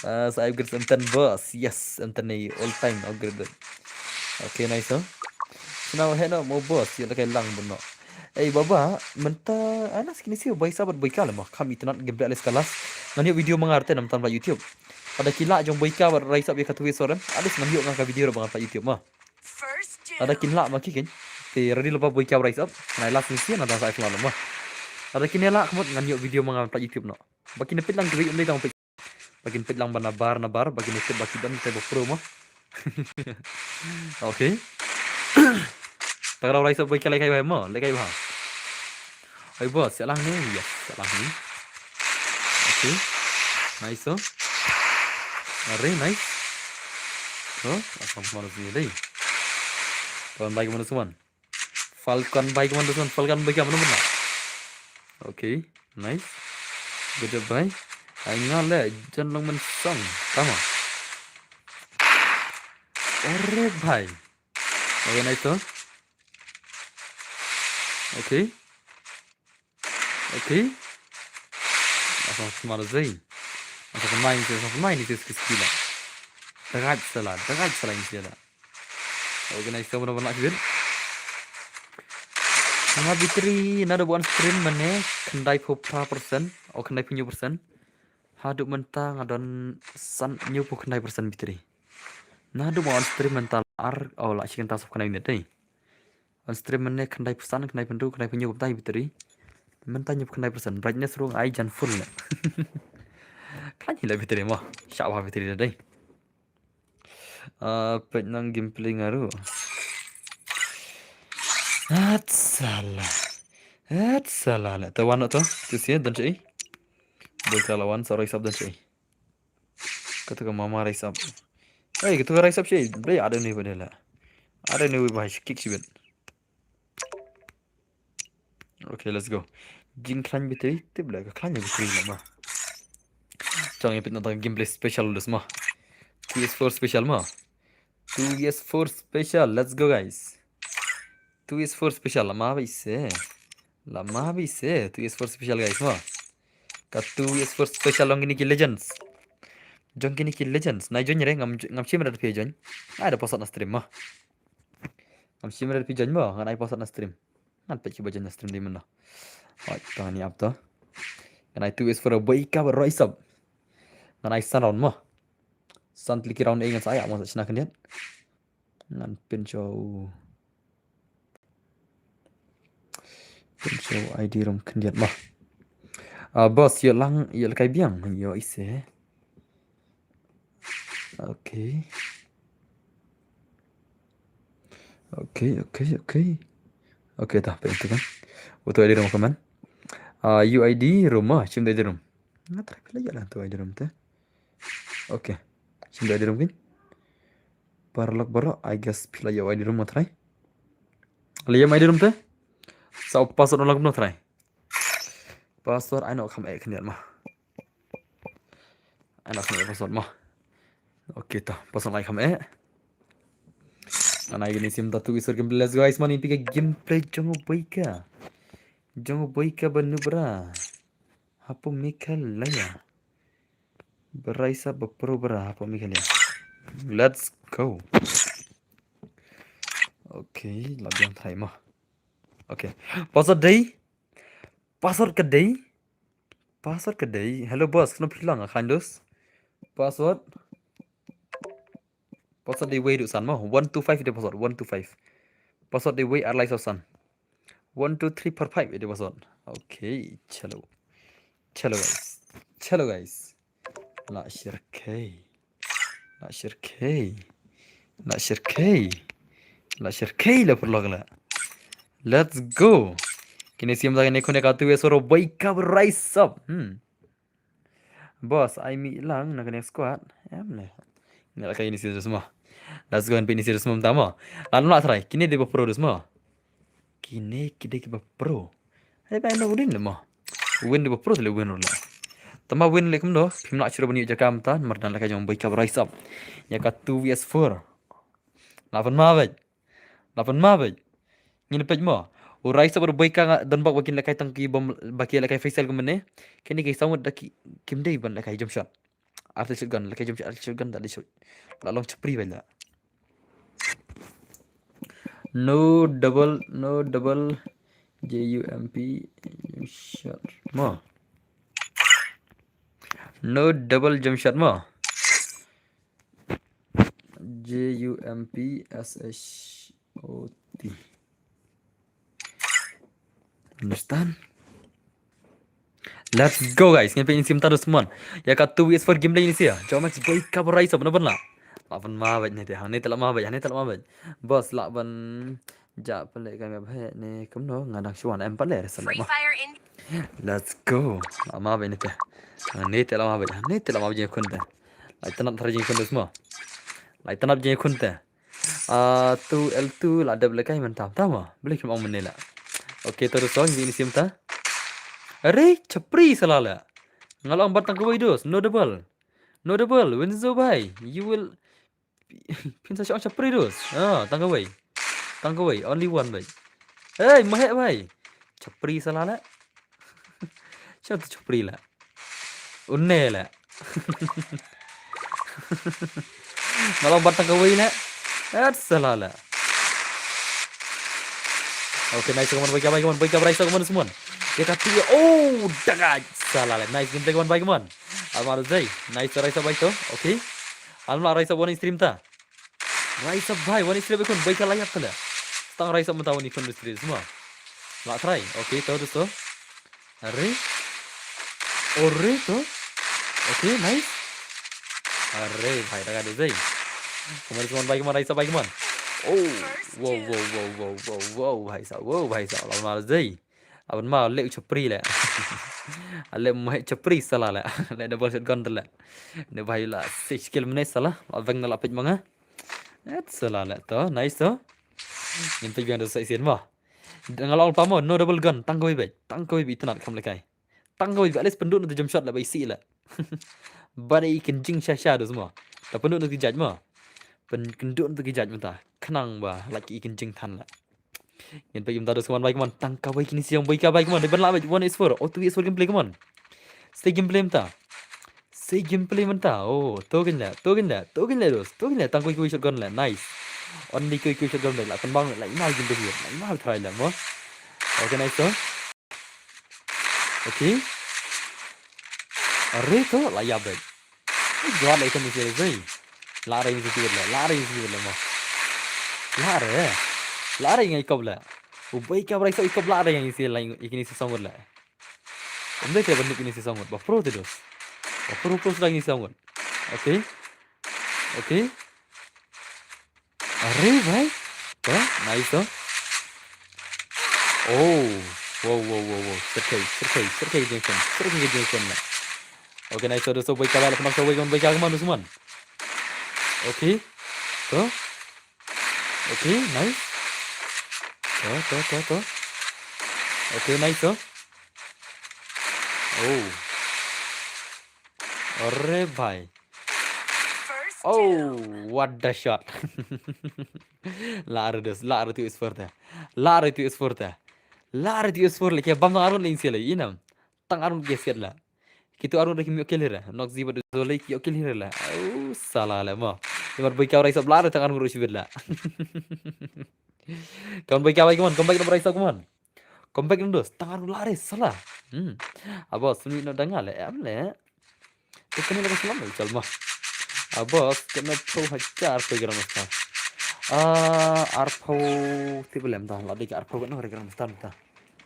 Ah, sa upgrade M ten boss. Yes, M ten ni all time upgrade. Okay, nice, huh? Now, heno mo boss, ïa la kai lang bun no. Eh, baba, mynta, ana skin isi boy sabat boy kala mo. Kam itinat game alis kalas. Ngan ïoh video mangar te nam tan ba YouTube. Pada kila jong boy ka ba rise up ïa ka twi sorem. Alis ngan ïoh ngan ka video ba ngan ta YouTube mo. Ada kin lah ma ki kin. Te ready lepa boy ka rise up. Nai last ni sien ada sa iPhone mo. Ada kin lah kemut ngan ïoh video ma nga pat YouTube no. Ba kin peit lang ki video ni tang peit. Ba kin peit lang ba na bar na bar, ba kin peit ba ki dam te ba pro mo. Okay. Tagra rise up boy ka le kai ba mo, le kai ba. Ai boss, sia lang ni. Yes, sia lang ni. Okay. Nice, oh. Are, nice. Oh, asam kemana sini deh? Kawan baik kemana semua? Falcon baik kemana semua? Falcon baik kemana semua? Okay, nice. Good job, bhai. Ai nga le jan long men song. Tama. Are, bhai. Okay, nice, oh. Okay. Okay. Asam kemana sih? Asam kemana ini? Asam kemana ini? Sis kis gila. Dekat salah, dekat salah ini salah. Okay, nice, kamu dapat nak sih. Nga battery na da buan stream mane khyndai phew phra percent, o khyndai phew hynñiew percent. Haduh mynta nga don san hynñiew phew khyndai percent battery. Na da buan stream mynta ar, o la shi kynta sop khyndai minit dei. On stream mynne khyndai phew san, khyndai phew hynriew, khyndai phew hynñiew kumta battery. Mynta hynñiew phew khyndai percent. Brightness ruh ai jan full ne. Khlaiñ hi la battery mo. Shah bha battery da dei. Ah, peit nang gameplay nga ruh. At sala. At sala la. Te wan to. Tu sia don shi. Boi ka la wan sa rise up don shi. Kata ka mama rise up. Hey, kata ka rise up shi. Blei ada ni ba dei la. Ada ni ba shi kick shi bet. Okay, let's go. Jingkhlaiñ battery, tip la ka khlaiñ battery la ma. Chong ïa peit na tang gameplay special dus ma. Two S four special ma. Two S four special, let's go guys. Two S four special la ma ba ise. La ma ba ise, two S four special guys ma. Ka two S four special long kini ki legends. Jong kini ki legends. Nai join re ngam ngam shim re da phi join. Ai da posat na stream ma. Ngam shim re da phi join ma, ngan ai posat na stream. Ngan peit kiba join na stream dei mynno. Hoi, to ngin ïa ap to. Ngan ai two S four a boi ka ba rise up. Ngan ai san round mo. San tylli ki round ei ngan sa ai mo sa shna khyndiat. Ngan pyn shuwa. Pyn shuwa I D room khyndiat mo. Ah, boss, ïoh lang, ïoh lehkai biang, ïoh ise. Okay. Okay, okay, okay. Okay, ta peit tu kan. Uto I D room kaman. Ah, U I D room ah, shim da I D room. Nga try phi la ïa lang tu I D room te. Okay. Shim da I D room kin. Paralok baroh, I guess phi la ïa I D room nga try. La ïa I D room te. Sa password lang kumno try. Password ai noh kham eh khyndiat ma. Ai noh kham eh password ma. Okay to, password ai kham eh. Ngan ai kine sim ta two S four gameplay, let's go guys, man, ïa phi ka gameplay jong u boi ka. Jong u boi ka ba nubra. Hapoh Meghalaya. Ba rise up ba pro bra hapoh Meghalaya. Let's go. Okay, la biang try ma. Okay. Password dei. Password ka dei. Password ka dei. Hello boss, kano phi long, a khlaiñ dus. Password. Password dei wei haduh san mo. One two five dei password. One two five. Password dei wei ar lai saw san. One two three four five dei password. Okay, chalo. Chalo guys. Chalo guys. La shirkei. La shirkei. La shirkei. La shirkei la paralok la. Let's go. Kine sim ta kine khun ka two S four a boi ka ba rise up. Hmm. Boss, ai mih lang na kane squad. Em ne. Ngi la kai initiators mo. Let's go and pyn initiators mo mynta mo. Lan la try. Kine dei ba pro dus mo. Kine ki dei kiba pro. Hai ba no win le mo. Win dei ba pro le win ruh la. Tama win le kumno. Phim lah shuh ban ïoh jaka mynta. Namar dang lehkai jong boi ka ba rise up. Ïa ka two V S four. La pynmih beit. La pynmih beit. Ngin peit mo. U rise up u boi ka nga don bok ba kin lehkai tang ki bom ba ki lehkai faisal kumne. Kine ki sawut da ki kim dei ban lehkai jump shot. Artillery shotgun, lehkai jump shot, artillery shotgun da dei shot. La long chapri beit la. No double, no double J U M P jump shot mo. No double jump shot mo. J U M P S H O T. Understand? Let's go guys. Ngin peit sim ta dus mon. Ïa ka two V S four gameplay ni sia. Jom mat boi ka ba rise up na ban la. La pynmih beit ne te. Hangne te la mih beit. Hangne te la mih beit. Boss la ban ja pale ka map he ne kumno nga dang shuwa em pale re sa la mih. Let's go. La mih beit ne te. Hangne te la mih beit. Hangne te la mih beit jingkhun te. Lai tanap thar jingkhun dus mo. Lai tanap jingkhun te. Ah, two L two la dep lehkai mynta mynta mo. Balei kim ong mynne la. Okay, to dus ong jingsim ta. Are, chapri sala la. Nga la ong bat tang kawei dus. No double. No double. Winzo bhai. You will phin sa shong chapri dus. Ah, tang kawei. Tang kawei. Only one bhai. Hey, mahek bhai. Chapri sala la. Shong tu chapri la. Une la. Nga la ong bat tang kawei la. At sala la. Okay, nice, come on, boi ka, boi, come on, boi ka, boi, come on, come on. Dia kata, oh, dagat. Sala la. Nice gameplay, come on, boi, come on. Alma Rosai. Nice, rise up, boi, to. Okay. Alma rise up, warning stream ta. Rise up bhai, warning stream ikun, boi ka la ïap tale. Tang rise up mynta warning ikun stream semua. La try. Okay, to, to, to. Are. Ore to. Okay, nice. Are bhai, da ka dei. Kumar Usman bhai, kumar Raisa bhai, kumar. Oh, wow, wow, wow, wow, wow, wow, bhai sahab, wow, bhai sahab, la dei. Aban ma leh u chapri leh. Ale ma chapri sala leh. Le double shotgun leh. Ne bhai la six kill mane sala. Abang na la pej manga. Et sala leh to, nice to. Ngin pej biang da sa sien ma. Nga la ong pa mo, no double gun, tang kawei bej, tang kawei bej itynnad kham lehkai. Tang kawei bej, at least pynduh na tu jump shot leh ba isi leh. Ba dei i kynjing sha sha dus mo. Da pynduh na tu ki judge mo. Pynduh na tu ki judge mynta. Khnang ba, like i kynjing than leh. Ngin peit mynta dus kumne bhai kumne, tang kawei kine shi ïong bhai ka bhai kumne, dei ban lah bhai, one is four, oh two is four gameplay kumne. Stay gameplay mynta. Stay gameplay mynta. Oh, to kin leh, to kin leh, to kin leh dus, to kin leh, tang kawei kawei shotgun leh, nice. Only kawei kawei shotgun leh, lah pynbang leh, lah i ma gameplay leh, lah i ma try leh mo. Okay, nice to. Okay. Are to, lah ïap bhai. Jwat leh item isi leh. Lah re isi leh, lah re isi leh mo. Lah re. Lah re ngai kop leh. U bhai ka bhai sa i kop lah re isi leh, i kine shi song leh. Ym dei ka ban ip kine shi song ba pro te dos. Ba pro pro sdang isi song. Okay. Okay. Are bhai. To, nice to. Oh. Wow, wow, wow, wow. Syrkhei, syrkhei, syrkhei jingkhen, syrkhei jingkhen leh. Okay, nice to, so bhai ka bhai la kumne, so bhai ka bhai ka kumne, Usman. Okay. To. Okay, nice. To, to, to, to. Okay, nice to. Oh. Are bhai. Oh, what the shot. Lah re dus, lah re tu is four te. Lah re tu is four te. Lah re tu is four leh, ki bam tang arun leh isi leh, inam. Tang arun ki siat leh. Kitu arun re ki ïoh kill hi re. Nok zi bad zolei ki ïoh kill hi re leh. Oh, sala leh mo. Imat bhai ka Raisa bla re tang arun re shibit leh. Kumne bhai ka bhai kumne, kumne bhai ka Raisa kumne. Kumne bhai ka dus, tang arun lah re sala. Hmm. Abo suni no dang leh, em leh. Te kane la ka slam leh chal mo. Abo, kane phew hajar poi Grandmaster. Ah, arphew, te bel em da, la dei ka arphew kano re Grandmaster ta.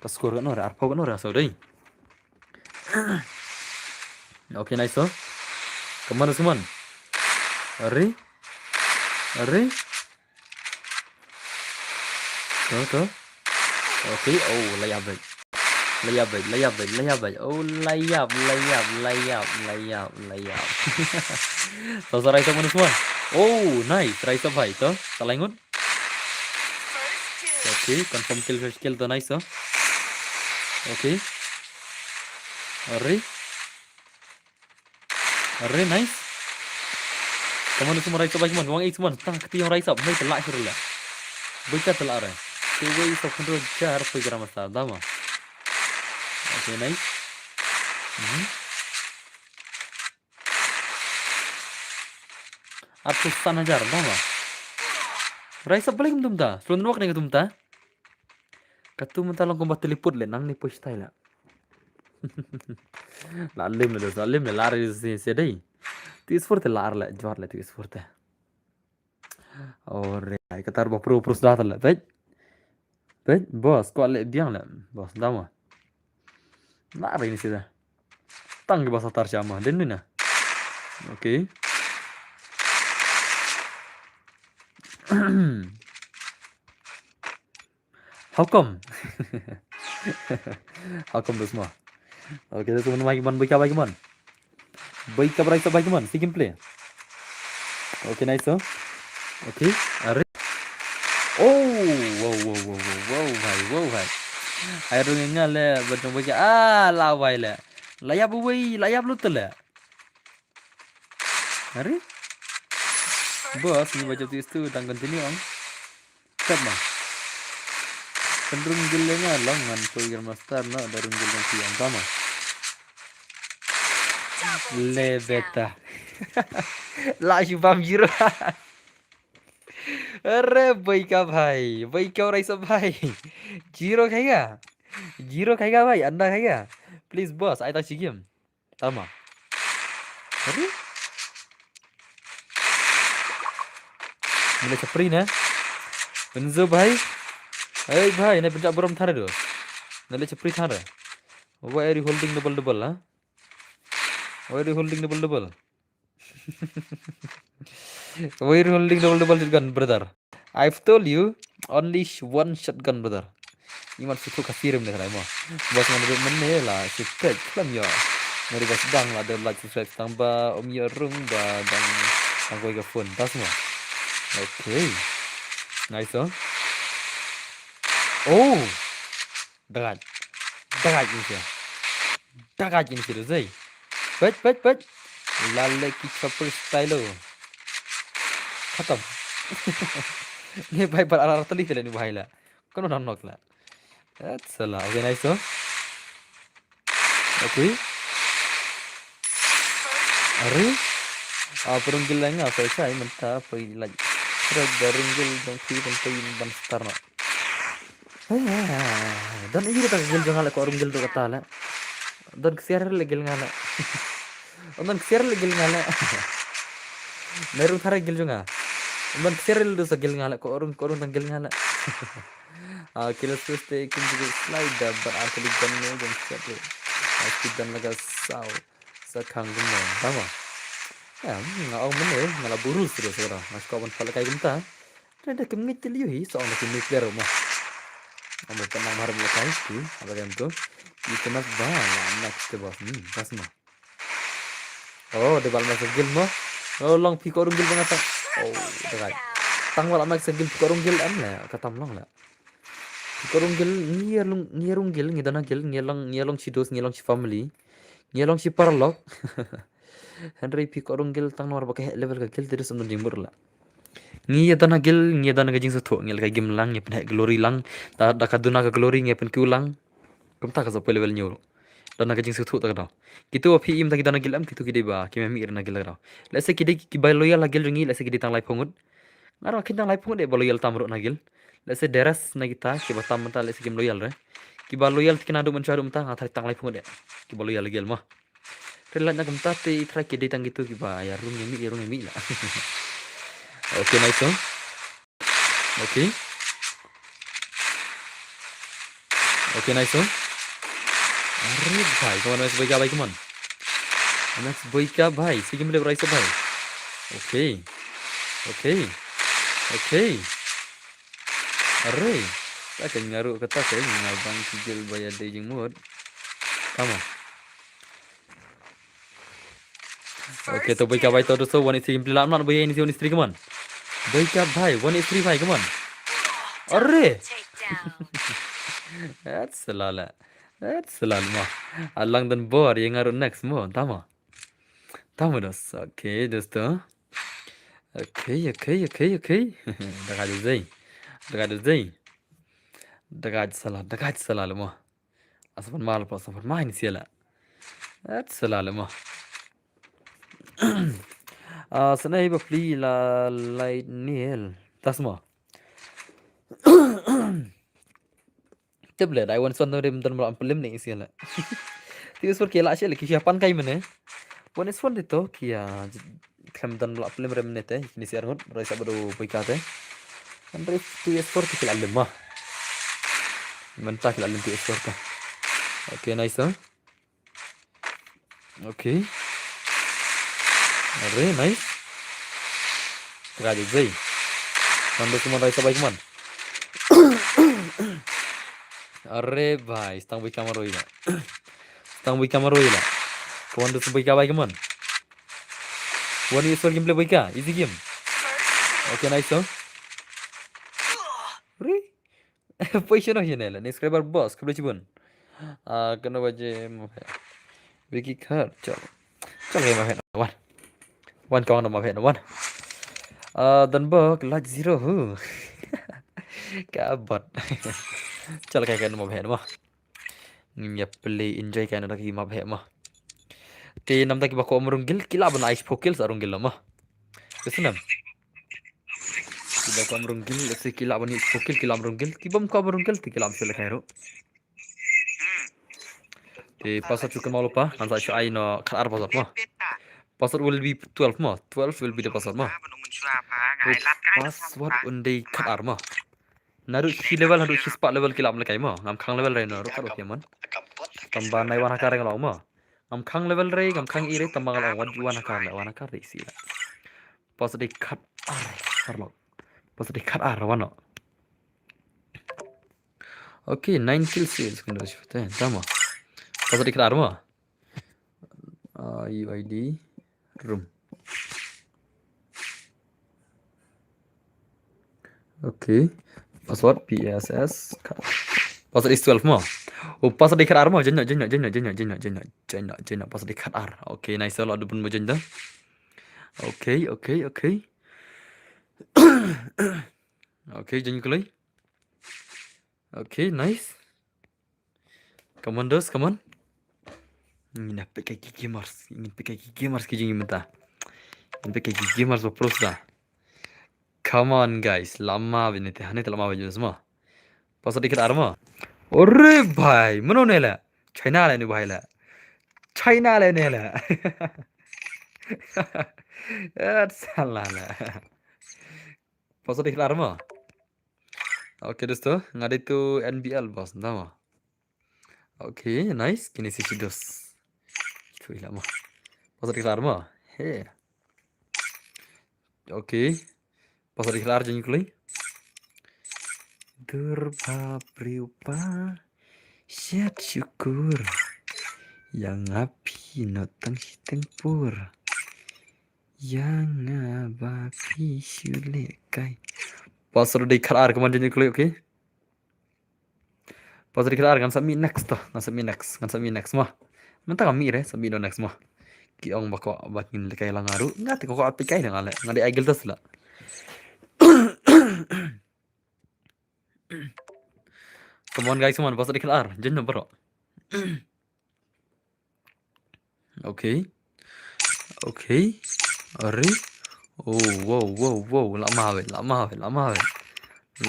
Ka score kano re, arphew kano re, so dei. Okay, nice to. Kumne Usman. Are. Are. To, to. Okay, oh, la ïap bhai. La ïap bhai, la ïap bhai, la ïap bhai. Oh, la ïap, la ïap, la ïap, la ïap, la ïap. To, sa Raisa kumne Usman. Oh, nice. Raisa bhai to. Sa lai ngut. Okay, confirm kill, first kill to, nice to. Okay. Are. Are, nice. Kumne Usman Raisa bhai kumne, wang eight Usman, tang kti ïong Raisa, bhai te lah shuru leh. Bhai ka te lah re. Te wei sa khundro jar poi Grandmaster, dama. Okay, nice. Mhm. Arphew san hajar, dama. Raisa balik tum ta, slow walk ne tum ta. Katu mynta long kumba teleport leh, nangne poi shatai leh. La lem leh, la lem leh, la re se, se dei. Tu is four te la leh, jwat leh tu is four te. Ore, ai kata ba pro, pro sda leh, peit. Peit, boss, ko leh biang leh, boss, dama. La re ni sida. Tang ki ba sa tar shama, den ni na. Okay. How come? How come this mo? Okay, this one, bhai kumne, bhai ka bhai kumne. Bhai ka bhai sa bhai kumne, si gameplay. Okay, nice, so. Okay, are. Oh, wow, wow, wow, wow, wow, bhai, wow, bhai. Ai rung nga leh, ba jong bhai ka, ah, la bhai leh. La ïap bhai, la ïap lut leh. Are? Boss, ni ba jop tu is tu, tang continue ang. Tap ma. Pynrung gil leh nga long ngan poi Grandmaster no, da rung gil ngan tiang, tama. Le beta. La shu bam zero. Are bhai ka bhai, bhai ka Raisa bhai. Zero khaiga. Zero khaiga bhai, anda khaiga. Please boss, ai ta shi game. Tama. Are? Nale chapri na. Benzo bhai. Hey bhai, na benja borom thare do. Nale chapri thare. Why are you holding double double, ha? Why are you holding double double? Why are you holding double double shotgun, brother? I've told you, only sh- one shotgun, brother. Iman sutu kasirim ne trai mo. Bos ngan rit men ne la, suktet klam yo. Ngari bos dang la de like subscribe tang ba om yo rung ba dang dang koi ka phone. Tas mo. Okay. Nice, oh. Oh. Dagat. Dagat ni siya. Dagat ni siya, Zay. Pet, pet, pet. Lale ki chopper style. Khatam. Ni bhai bar arar tali tali ni bhai la. Kono nan nok la. That's a lot. Okay, nice, oh. Okay. Are? Ah, pyrung gil lang ah, pyrung sai mynta pyrung like. Pyrung garung gil jong phi pyrung pyrung ban star na. Don iri ta gil jong ale ko rung gil do kata le. Don ksiar le gil ngale. Don ksiar le gil ngale. Merung thare gil jong a. Don ksiar le do sa gil ngale ko rung ko rung tang gil ngale. Ah, kila sus te kin juga slide da bar arteli gan ne jong siap le. Aku dan laga sau. Sa khang gumno. Tama. Ya, nga ong mene, nga la buru sudah sudah. Nga suka ban pala kai gumta. Ada kemit liu hi, so ong ki nuclear mo. Amo panang harum lekai ki, apa kan tu? Itu mas ba la next ke bos. Hmm, bos mo. Oh, de bal mas gil mo. Oh, long phi ko rung gil bangata. Oh, dekai. Tang wala mas gil phi ko rung gil em le, katam long le. Phi ko rung gil ngi rung ngi rung gil ngi dana gil ngi long ngi long chi dos ngi long chi family. Ngi long chi paralok. Henry phi ko rung gil tang nor ba ka level ka gil terus amdon jingmur la. Ngi ya dana gil ngi ya dana ka jingsuthu ngi la ka gim lang ngi pynhek glory lang. Da da ka duna ka glory ngi pynkiu lang. Kumta ka sa poi level nyu. Dana ka jingsuthu ta ka dau. Kitu wa phi im ta ki dana gil am kitu ki dei ba ki memi rna gil ta ka dau. Lese ki dei ki bai loyal la gil jong ngi lese ki dei tang lai phungut. Ngar wa kin tang lai phungut dei ba loyal tam ruh na gil. Lese deres na kita ki ba tam ta lese kim loyal re. Ki ba loyal tikna du man chwa du mta nga thari tang lai phungut dei. Ki ba loyal la gil ma. Te lait na kumta te i trai ki dei tang kitu ki ba ya rung ya mi ya rung ya mi la. Okay, nice one. Okay. Okay, nice one. Are bhai, come on, nice boy ka bhai, come on. Nice boy ka bhai, sige mele bhai sa bhai. Okay. Okay. Okay. Are. Ta ka ngaru kata ka ngabang kigil baya dei jingmut. Come on. Okay, to boy ka bai to so one is three play lam not boy ini one is three, come on. Boy ka bhai one is three bhai, come on. Are. That's a lala. That's a lala mo. Alang dan bor yang ngaru next mo. Tama. Tama dos. Okay, dosto. Okay, okay, okay, okay. Daga dei. Daga dei. Daga sala, daga sala mo. Asapan mal pa asapan main siala. That's a lala mo. Ah, sana iba pli la light nil. Tas mo. Tip le dai wan son rim don bra pelim ne isi la. Ti usur ke la che le ki siapan kai mene. Wan is wan de to ki ya klem don bra pelim rim ne te ni siar hut rai sabado boy ka te. Kan rai tu is for ki la lima. Menta ki la lim tu is for ka. Okay, nice, huh? Okay. Are, nice. Try the Zay. Mando semua rai sabai keman. Are bhai, stang bui kamar oi la. Stang bui kamar oi la. Kawan tu sembai ka bai keman. One is for gameplay bui ka, easy game. Okay, nice, huh? Re. Poi shano shane la, ni subscriber boss, khublei shibun. Ah, kano baje ma phe. Vicky Khat, chal. Chal ke ma phe wan. Wan ka wan ma phe wan. Ah, dan ba, like zero hu. Ka bot. Chal kai kan ma phe ma. Ngim ya play enjoy kan da ki ma phe ma. Te nam da ki ba ko amrung gil, ki la ban ice pokil sa rung gil ma. Kesenam. Ki ba ko amrung gil, lesi ki la ban ice pokil, ki la amrung gil, ki bam ko amrung gil, te ki la am sele kai ro. Te password chukan malu pa, ngan sa shu ai no khat ar password ma. Password will be twelve ma, twelve will be the password ma. Password un dei khat ar ma. Naru shi level, naru shi spah level ki la am lekai ma, ngam khang level rai naru khat ar ki man. Tamba nai wan ha ka reng lo ma. Ngam khang level re, ngam khang i re, tang ba nga la wan, wan ha ka re, wan ha ka re si la. Pas dei khat ar, ar lok. Pas dei khat ar, wan no. Okay, nine kills sales, kena siapa teh, tama. Pas dei khat ar mo. Uh, U I D room. Okay. Password P S S. Password is twelve mo. Oh, password dei khat ar mo. Jeng no, jeng no, jeng no, jeng no, jeng no, jeng no, jeng no, jeng no, password dei khat ar. Okay, nice, la dubun mo jeng da. Okay, okay, okay. Okay, jeng kloi. Okay, nice. Come on, dos, come on. Ngin ïa peit ïa ki gamers, ngin peit ïa ki gamers ki jingim mynta. Ngin peit ïa ki gamers ba pros da. Come on, guys, lama bine te, hane te lama bine mo. Pas dei khat ar mo. Ore bhai, mano ne la? China la ne bhai la. China la ne la. Eh, salah la. Pas dei khat ar mo. Okay, dosto, nga dei tu N B L, boss, nda mo. Okay, nice, kine si si dos. Tu ila mo. Pas dei khat ar mo. He. Okay. Pas dei khat ar jeng kloi. Dur ba priu pa. Shet syukur. Yang api no tang shi teng pur. Yang aba pi shu le kai. Pas dei khat ar, come on, jeng kloi, okay. Pas dei khat ar, ngan submit next to, ngan submit next, ngan submit next mo. Mynta ngam mih re, submit no next mo. Ki ong ba ko ba ngin le kai la nga ruh, nga te ko ko ap kai nga le, nga dei ai giltas la. Come on guys, come on, pas dei khat ar, jeng no bro. Okay. Okay. Are. Oh, wow, wow, wow. Lama wei, lama wei, lama wei.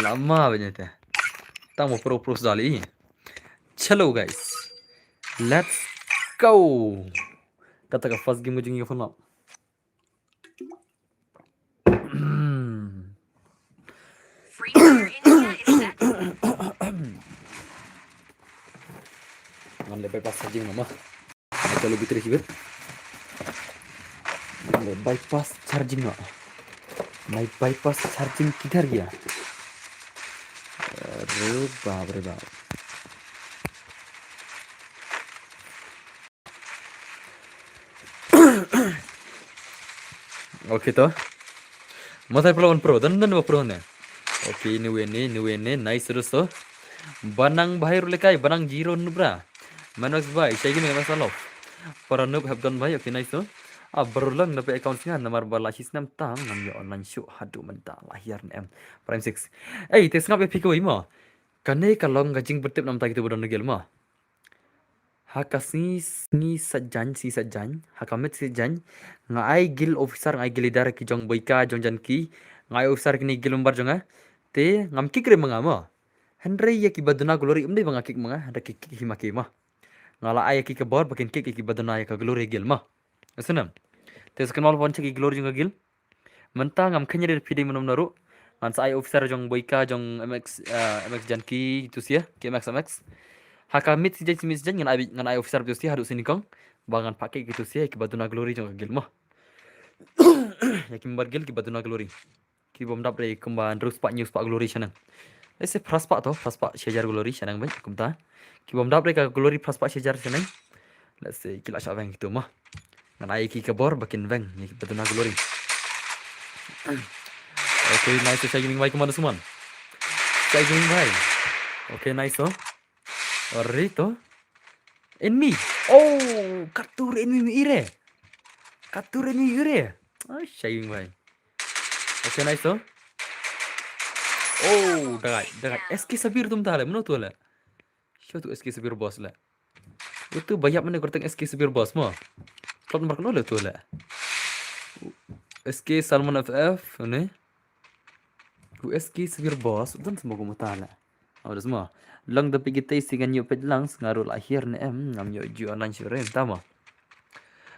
Lama wei nyete. Tang mo pro pro sdali. Chalo guys. Let's go. Kata ka first game ko jing ko no. Ngan le bypass charging no ma. Chalo bhitar hi bit. Ngan le bypass charging no. Bhai bypass charging kidhar gaya? Arey baap re baap. Okay to. Matai pula wan pro, dan dan ba pro ne. Okay, ni wen ni, ni wen ni, nice terus to. Banang bahai rulekai, banang zero nubra. Manox bai, shai gini masa love. Para noob have done bai, okay, nice to. Ah, baru lang dapat account singa, namar ba la shisnem tang, ngam ïoh online show, haduh mynta la hiar ne em. Prime six. Eh, te sngap epic oi mo. Kane ka long ka jingpyntip namta kitu ba don guild mo. Ha ka sngi, sngi Saitjaiñ, sngi Saitjaiñ, ha ka miet Saitjaiñ, nga ai guild officer, nga ai guild leader ki jong Boika, jong Janki, nga ai officer kine guild member jong nga. Te ngam kick re ma nga mo. Hynrei ïa ki ba duna glory ym dei ba nga kick ma nga, hynrei ki kick hi ma ki mo. Nga la ai ïa ki ka bor ba kin kick ïa ki ba duna ïa ka glory guild mo. Sngewthuh? Te sa kynmaw ban check ïa ki glory jong ka guild. Mynta ngam kheiñ re phi dei mynno mynno ruh. Ngan sa ai officer jong Boika, jong M X, eh, M X Janki, tu sia, ki M X M X. Ha ka miet Saitjaiñ, miet Saitjaiñ ngan ai, ngan ai officer tu sia haduh sini kong. Ba ngan phah kick tu sia ki ba duna glory jong ka guild mo. Ïa ki member guild ki ba duna glory. Ki bym dap re kumba hynriew spah hynñiew spah glory shaneng. Let's say phra spah to, phra spah shi hajar glory shaneng beit kumta. Ki bym dap re ka glory phra spah shi hajar shaneng. Let's say ki la shah weng kitu mo. Ngan ai ki ka bor ba kin weng ïa ki ba duna glory. Okay, nice, Shai Gaming bhai, kumno Suman? Shai Gaming bhai. Okay, nice to. Are to. Enemy. Oh, katto re enemy ire. Katto re enemy ire. Oh, Shai Gaming bhai. Okay, nice to. Oh, dagai, dagai. S K Sabir tum ta le, mano tu le? Sho tu S K Sabir boss le. Utu ba ïap mane kyrteng S K Sabir boss mo. Plot number kano le tu le? S K Salman F F ne? U S K Sabir boss, don semua ko mata le. Aw, da semua. Long da pigi te si ngan ïoh peit lang, sngaru la hiar ne em, ngam ïoh ju online shuh re, tama.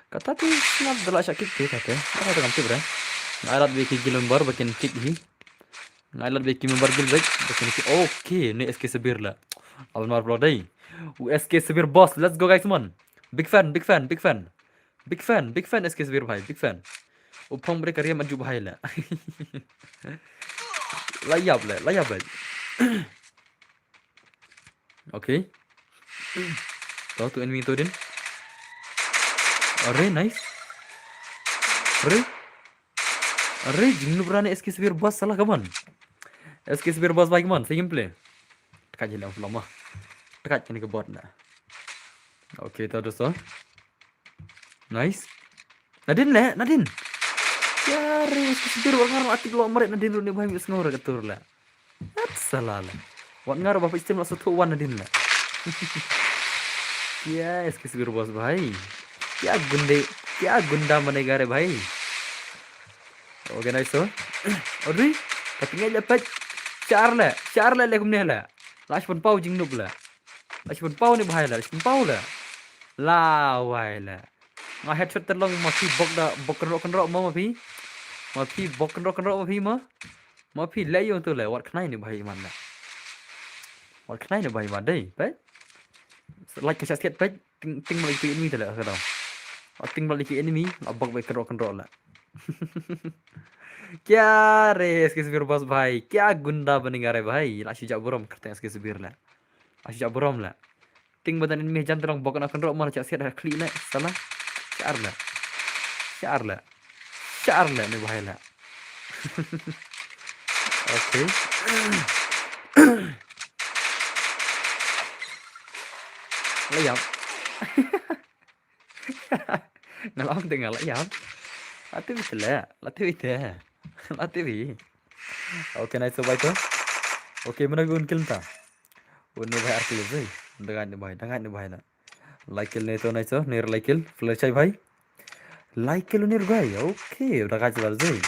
Kata te sngap da la shah kick te kata. Kata te ngam tip re. Nga ai lad bad ki guild member ba kin kick hi. Nga ai lad bad ki member guild bad ba kin kick. Okay, ne S K Sabir la. Aban mar vlog dei. U S K Sabir boss, let's go guys man. Big fan, big fan, big fan. Big fan, big fan S K Sbir bhai, big fan. U phong bre ka riam aju bhai la. La ïap la, la ïap la. Okay. To tu enemy tu din. Are, nice. Are. Are, jingnub rane S K Sbir boss salah kaman. S K Sbir boss bhai kaman, sa gameplay. Tekat je lang floor ma. Tekat kane ka bot na. Okay, to dosto. Nice. Nadin le, nadin. Yare, S K Sbir wat ngar akit lo marit nadin runi bhai mi sngur ka tur le. At salah le. Wat ngar ba pis tim la satu wan nadin le. Ya, S K Sbir boss bhai. Ya gunde, ya gunda manegare bhai. Okay, nice to. Ori, tapi ngai le pet. Char le, char le le kumne le. Lash pun pau jingnub le. Lash pun pau ni bhai le, lash pun pau le. La wai le. Nga headshot terlong ma phi bok da, bok kenrok kenrok ma, ma phi. Ma phi bok kenrok kenrok ma phi ma. Ma phi le yung tu le, wat khnai ni bhai man le. Wat khnai ni bhai man dei, pet. Like ka chat siat pet, ting, ting malik tu enemy tu le, ka dong. Wat ting malik tu enemy, la bok bai kenrok kenrok le. Kya re, S K Sbir boss bhai, kya gunda banegare bhai, la shu jak burom kerteng S K Sbir le. La shu jak burom le. Ting badan enemy jan terang bok na kenrok mar chat siat dah klik le, salah. Char le. Char le. Char le ni bhai le. Okay. La ïap. Nga la ong te nga la ïap. La te bit le, la te bit te. La te bit. Okay, nice to bhai to. Okay, mana gun kill ta. Uni bhai ar kill bhai. Dangai ni bhai, dangai ni bhai na. Lai kill ni to, nice to, nir lai kill. Flash ai bhai. Lai kill nir bhai. Okay, dangai ni bhai.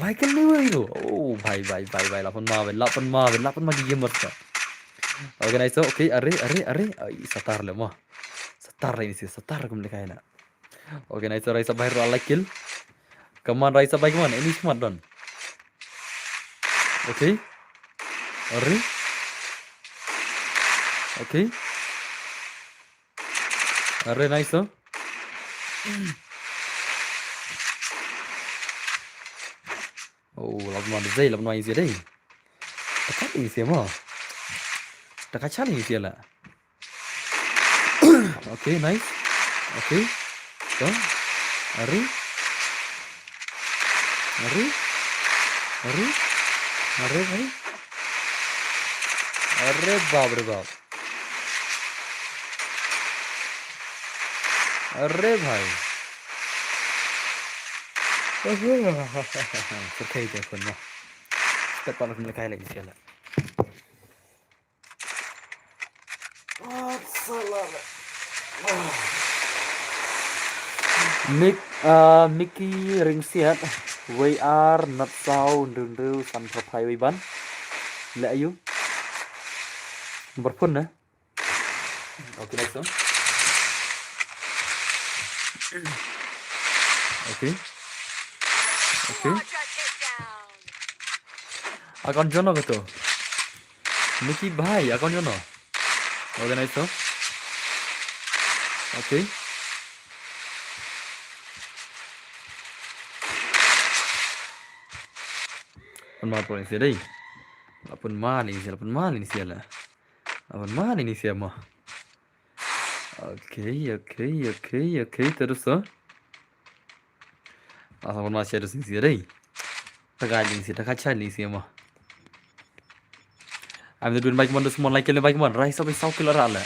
Lai kill ni bhai to. Oh, bhai, bhai, bhai, bhai. Lapan ma bhai, lapan ma bhai, lapan ma gi gamers ta. Okay, nice to. Okay, are, are, are. Ai, satar le ma. Satar le ni si, satar kum le kai na. Okay, nice to, rise up bhai, ro lai kill. Come on, rise up bhai, come on. Ini come on, done. Okay. Are. Okay. Are, nice to. Oh, lapan ma dei, lapan ma isi dei. Tekat isi ma. Tekat chan isi la. Okay, nice. Okay. Go. Are. Are. Are. Are, are. Are bap re bap. Are bhai. Surkai te phone ma. Step pala phone kai lagi siala. Mik, uh, Mickey Ringsiat, wei ar, nat sau, ndun du, san phaphai, wei ban. Le ayu. Number phone na. Okay, next one. Okay. Okay. Account jono ka to. Mickey bhai, account jono. Okay, nice to. Okay. Pun ma pun sia dei. Pun ma ni sia, pun ma ni sia la. Pun ma ni sia ma. Okay, okay, okay, okay, terus to. Asa pun ma sia terus ni sia dei. Taka ni sia, taka cha ni sia ma. Am dun bhai mon dus mon like le bhai mon. Rai sa bhai sau kill ra la.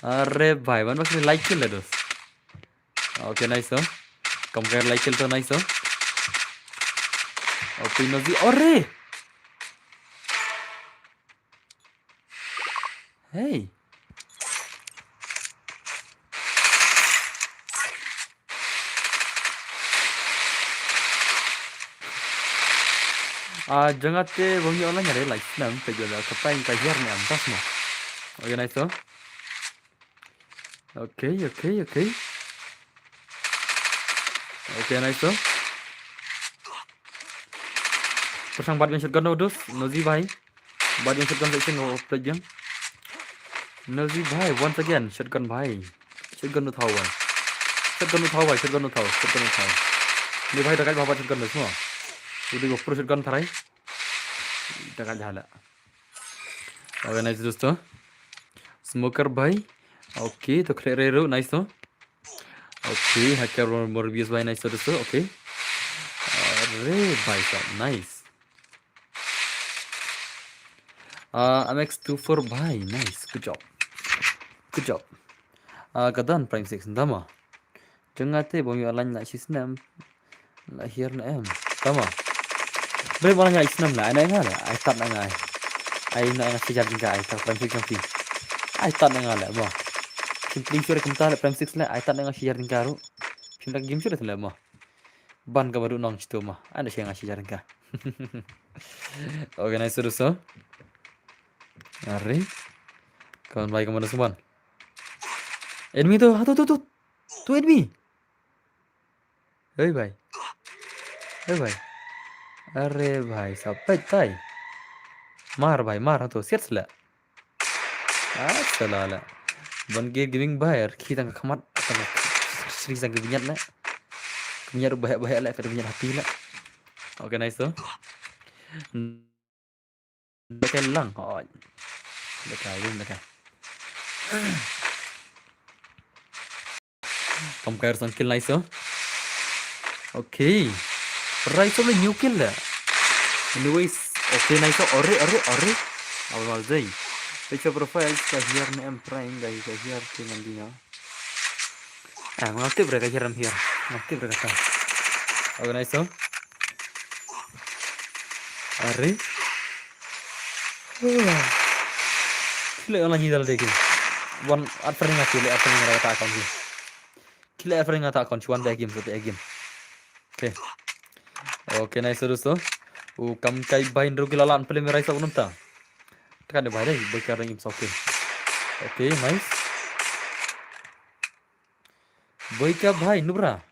Are bhai, man bas like le dus. Okay, nice to. Kam kar like to, nice to. Okay, no di. Are. Hey. Ah, janga te bang ni online are like snam te jala kapai ka hiar ne am tas mo. Okay, nice to. Okay, okay, okay. Okay, nice to. Pasang bat gun shotgun no dus, no di bhai. Bat gun shotgun section no play jam. No di bhai, once again, shotgun bhai. Shotgun u thaw bhai. Shotgun u thaw bhai, shotgun u thaw, shotgun u thaw. Ni bhai da kai bha bha shotgun da sma. Udi go pro shotgun tharai. Da kai jala. Okay, nice dosto. Smoker bhai. Okay, to khle re ru, nice to. Okay, hacker Mor-, Morbius bhai, nice to dosto. Okay. Are bhai sahab, nice. Uh, M X two four bhai, nice, good job. Good job. Uh, ka don Prime Six, tama. Jong nga te bym ïoh online la shi snem. La hiar na em. Tama. Bre bym ïoh online la shi snem la, ai na nga la, ai tad na nga ai. Ai na nga shi hajar tyngka ai, tad Prime Six jong phi. Ai tad na nga la, mo. Phim pynlong shuh re kumta la Prime Six la, ai tad na nga shi hajar tyngka ruh. Phim leh game shuh re la, mo. Ban kaba duk nong chitu mo. Ai na shi nga shi hajar tyngka. Okay, nice to dosto. Are. Kawan bhai, kawan da suman. Enemy to, ha to, to, to. To enemy. Hei bhai. Hei bhai. Are bhai, sahab, peit tai. Mar bhai, mar ha to, siat sla. Ah, sala la. Ban Gear Gaming bhai, ar ki tang ka khmat, tang ka sri sang ka vinyat la. Ka vinyat ruh bahek bahek la, ka vinyat happy la. Okay, nice to. Dekai lang. Oh. Dekai, dekai. Kam kair sang kill, nice to. Okay. Rai to le new kill la. Anyways, okay, nice to. Ore, ore, ore. Awal mal dei. Picture profile ka hiar ne em prime, dai ka hiar ke ngan dinga. Ah, ngam tip re ka hiar em hiar. Ngam tip re ka ta. Okay, nice to. Are. Kile online dal de ki. Wan at friend nga kile at friend nga ta account ki. Kile at friend nga ta account one de game, so de game. Okay. Okay, nice dosto. U kam kai bain ru kila lan pele merai sa unum ta. Tekan de bahai dei, boy ka ring im sa okay. Okay, nice. Boy ka bhai Nubra.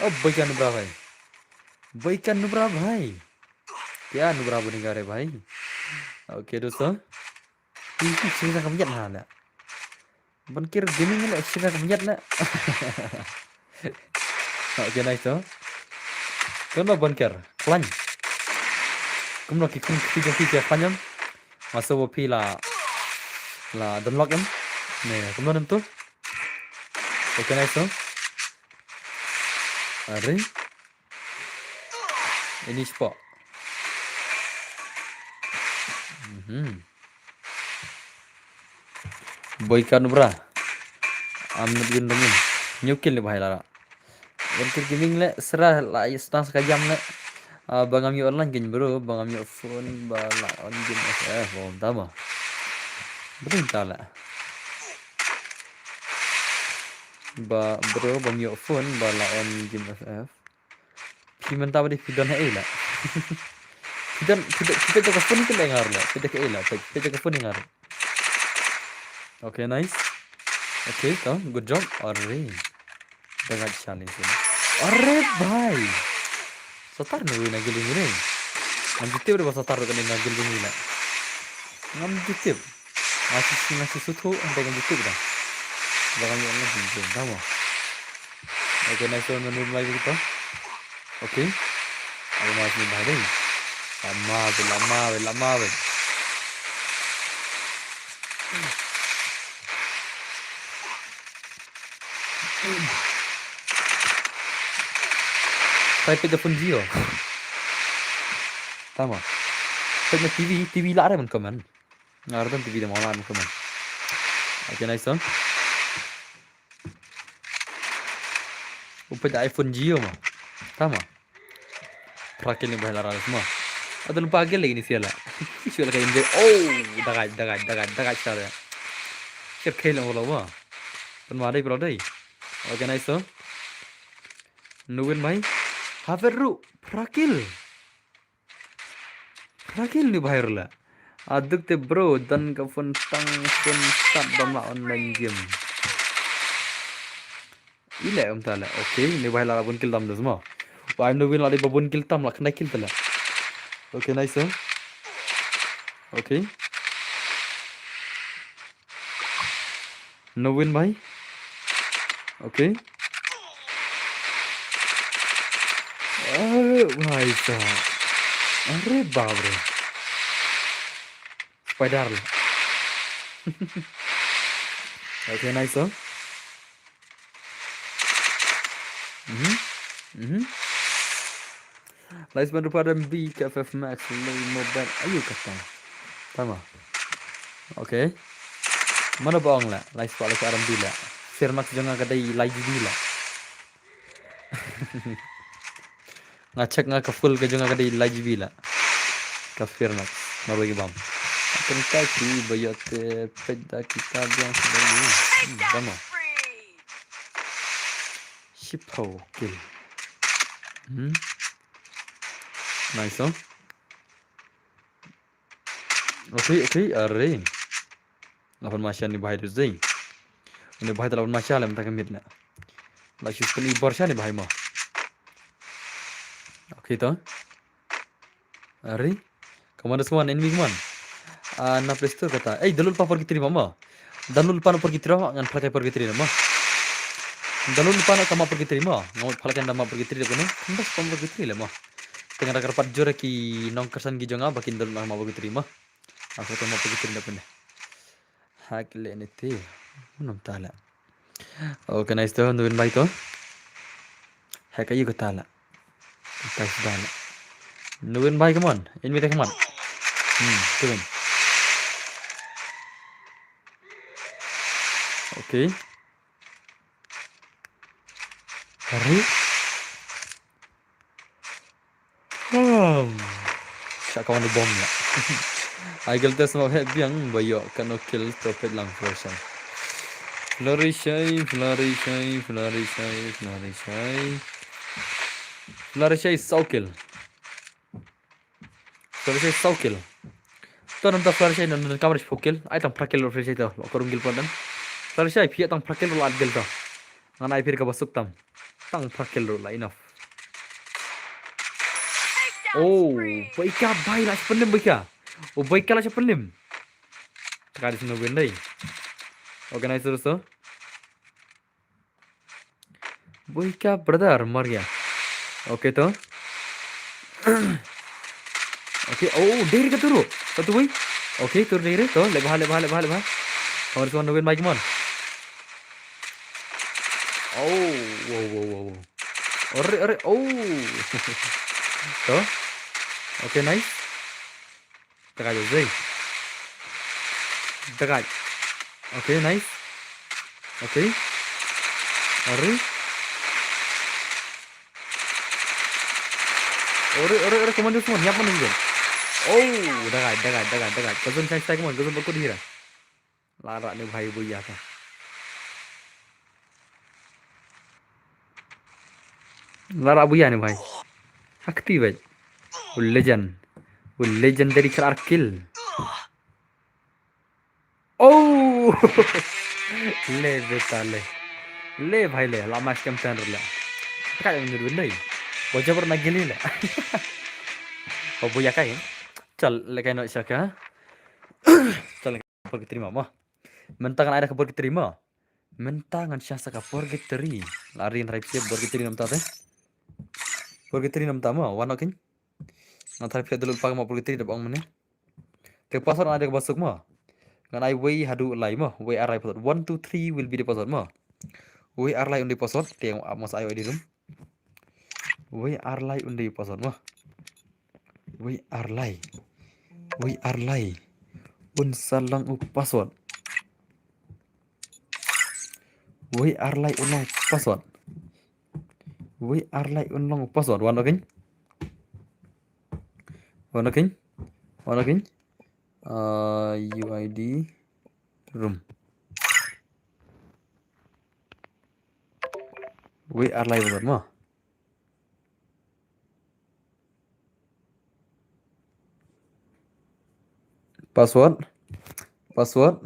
Oh, boy ka Nubra bhai. Boy ka Nubra bhai. Kya Nubra banega re bhai. Okay, dosto. Ih, ih, sini sa kam yat na la. Ban Gear Gaming la, sini sa kam yat na. Okay, nice to. Kumno Ban Gear, khlaiñ. Kumno ki khun ki jong ki khlaiñ em. Nga sngew ba phi la, la don lok em. Ne, kumno nem to. Okay, nice to. Are. Ini spot. Mhm. Boy ka Nubra. Am nut gin dongin. New kill ni bahai lara. Ban Gear Gaming le sra la stang sa ka jam le. Ah, ba ngam ïoh online gin bro, ba ngam ïoh phone, ba la on game F F, oh, tama. Bring ta la. Ba bro, ba ngam ïoh phone, ba la on game F F. Phi mynta ba dei phi don ha ei la. Phi don, phi don, phi don ka phone ka ei ngar la. Phi don ka ei la, phi, phi don ka phone ngar. Okay, nice. Okay, to, good job. Are. Dagat challenge ni. Are bhai. Sotar no na gilbing ni. Ngam ju tip re ba sotar ka ni na gilbing ni la. Ngam ju tip. Nga shu, nga shu suthu, hynrei ngam ju tip da. Ba ngam ïoh online gin, tama. Okay, nice one, nanu lai kita. Okay. Ayo, mas ni bhai dei. Lama be, lama be, lama be. Try peit da phone Jio. Tama. Peit na T V, T V la re man comment. Nga ruh don T V da mo la man comment. Okay, nice one. U peit da iPhone Jio mo. Tama. Phra kill ni bhai la ral mo. Ado lypa kill lagi ni siala. Siala ka injek. Oh, dagai, dagai, dagai, dagai siala. Shir kill mo lo mo. Pyn ma dei pro dei. Okay, nice one. Nuwin bhai. Haver ru. Phra kill. Phra kill ni bhai rla. Aduk te bro, don ka phone tang phone start bam la online game. Ile um ta le. Okay, ni bhai la bun kill dam dus mo. Bhai nu win la di bun kill tam la khnai kill ta le. Okay, nice, eh? Okay. No win bhai. Okay. Arre bhai sahab. Arre bap re. Spider. Okay, nice, sir. Mhm. Mhm. Lai spah rupa R M B ka F F Max, lai mobile. Ayu kata. Tama. Okay. Mano ba ong la? Lai spah rupa R M B la. Fir Max jong nga ka dei lai G B la. Nga check nga ka full ka jong nga ka dei lai G B la. Ka Fir Max. Marwei ki bam. Akan ka ki ba ïoh te peit da kita biang sdang. Hmm, tama. Shiphew kill. Hmm. Nice, oh. Okay, okay, arre. La pynmasa ni bhai tu zing. Ni bhai tu la pynmasa lem ta ka mit na. La shu pyn i bor sha ni bhai mo. Okay to. Arre. Come on, this one, enemy, come on. Ah, na Play Store kata. Eh, download pa por ki tri mo mo. Download pa por ki tri mo, ngan pyrkhat por ki tri mo. Download pa na ka map por ki tri mo. Ngan pyrkhat da map por ki tri ko ne. Ngan pas pa por ki tri le mo. Tengah da kyrpad jur ki nongkyrsan ki jong nga ba kin download na ka map por ki tri mo. Aku tu map por ki tri da pynne. Hak le ne te. Unam tala. Okay, nice to, nuwin bai to. Hek ayu ka tala. Ka tala. Nuwin bai, come on. In mi te, come on. Hmm, nuwin. Okay. Hari. Hmm. Shaka wan bom la. Ai gel test ma he biang ba ïoh kano kill to pet lang flourish. Flourish, flourish, flourish, flourish. Flourish saw kill. Flourish saw kill. To nam ta flourish nan nan kamar four kill. Ai tang pra kill flourish to. Lo korung gil pon dan. Flourish ai pia tang pra kill lo at gil to. Ngan ai pir ka basuk tam. Tang pra kill ruh la enough. Oh, boy ka bai la sha pynlim boy ka. Oh, boy ka la sha pynlim. Taka di sino win dai. Organizer so. Boy ka brother mar gaya. Okay to. Okay, oh, dei re ka turu. Satu boy. Okay, turu dei re to. Lebha, lebha, lebha, lebha. Kamar suan win mai, come on. Oh, wow, wow, wow, wow. Ore, ore, oh. To. Okay, nice. Taka jazai. Taka. Okay, nice. Okay. Ore. Ore, ore, ore, commander semua, nyiap mana dia? Oh, taka, taka, taka, taka. Kazon chai chai, come on, kazon bakut hira. Lara ni bhai buya ka. Lara buya ni bhai. Hakti bhai. U legend. U legendary kar kill. Oh! Le beta le. Le bhai le. Lama scam tan le. Ka yang ndur le. Bojabar na gili le. Oh buya kai. Chal le kai no shaka. Chal. Purgatory ma mo. Mynta ngan ai da ka purgatory mo. Mynta ngan shah sa ka purgatory. Lari ngan try purgatory namta te. Purgatory namta mo, wan okin. Ngan try pia dulu pa mo purgatory da bang mene. Te password ngan ai da ka basuk mo. Ngan ai wei haduh lai mo. Wei ar lai password. One, two, three will be the password mo. Wei ar lai un dei password. Te mo sa ai wei di rum. Wei ar lai un dei password mo. Wei ar lai. Wei ar lai. Un sa long u password. Wei ar lai un long password. Wei ar lai un long password. Wan okin. Wan okin. Wan okin. Uh, U I D room. Wei ar lai password mo. Password. Password.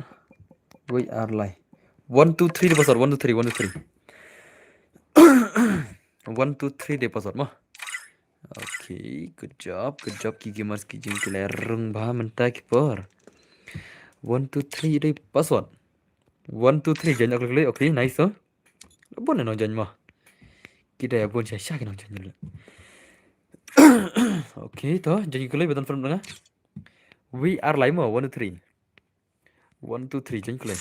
Wei ar lai. One, two, three dei password. One, two, three. One, two, three. One, two, three dei password mo. Okay, good job. Good job ki gamers ki jingkylli rung bha mynta ki por. One, two, three dei password. One, two, three, join ak lei. Okay, nice, oh. Bun nongjoin mo. Kita ya bun sha sha ki nongjoin. Okay, to, join kali beton from nga. We are live mo, one, two, three. One, two, three, join kali.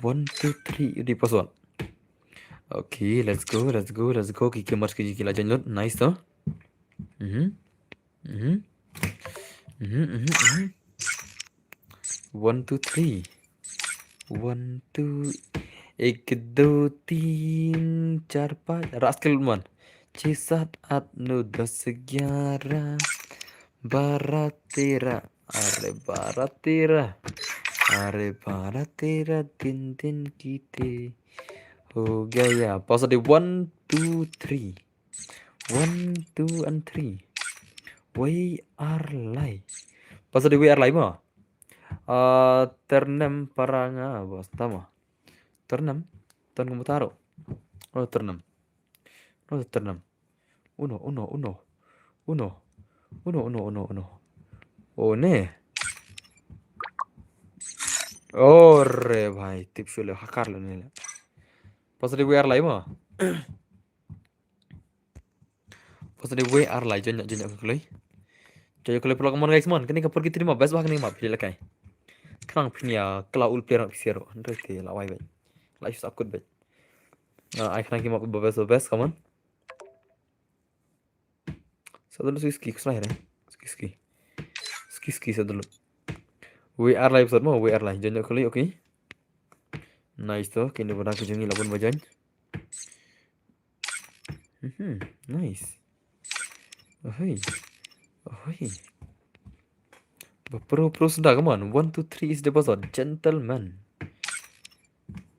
One, two, three, di password. Okay, let's go, let's go, let's go. Ki gamers ki ki la join lut. Nice to. Mhm. Mhm. Mhm, mhm, mhm. One, two, three. One, two, ek, do, teen, char, panch. Rascal man. Chhe, saat, aath, no, das, gyara, bara, tera. Are bara tera. Are bara tera din din kite ho gaya. Password di one, two, three. One, two, and three. We are live. Password di we are live mo. Ah, ternem paranga bos tama. Ternem, ten kumutaro. Oh, ternem. No, ternem. Uno, uno, uno. Uno. Uno, uno, uno, uno. Oh, ne. Ore, bhai, tip shule, hakar lo ne. Password di we are live mo. Password di we are live, join, join, join, kali. Join, kali, pelak mon, guys, mon. Kani ka por kita ni mo, best bah kani mo, pilih lakai. Khnang phin ïa kla ul player phi sero. Hynrei te la wai bai. La use akut bai. Ah, ai khnang ki mo best, best, come on. Sa dulu ski, ski, kusnai re. Ski, ski. Ski, ski, sa dulu. We are live, sat mo, we are live. Join, kali, okay. Nice to, kini bana ka jong ngi la bun ba join. Mhm, nice. Ohoi. Ohoi. Ba pro, pro senda, come on. One, two, three is the password. Gentleman.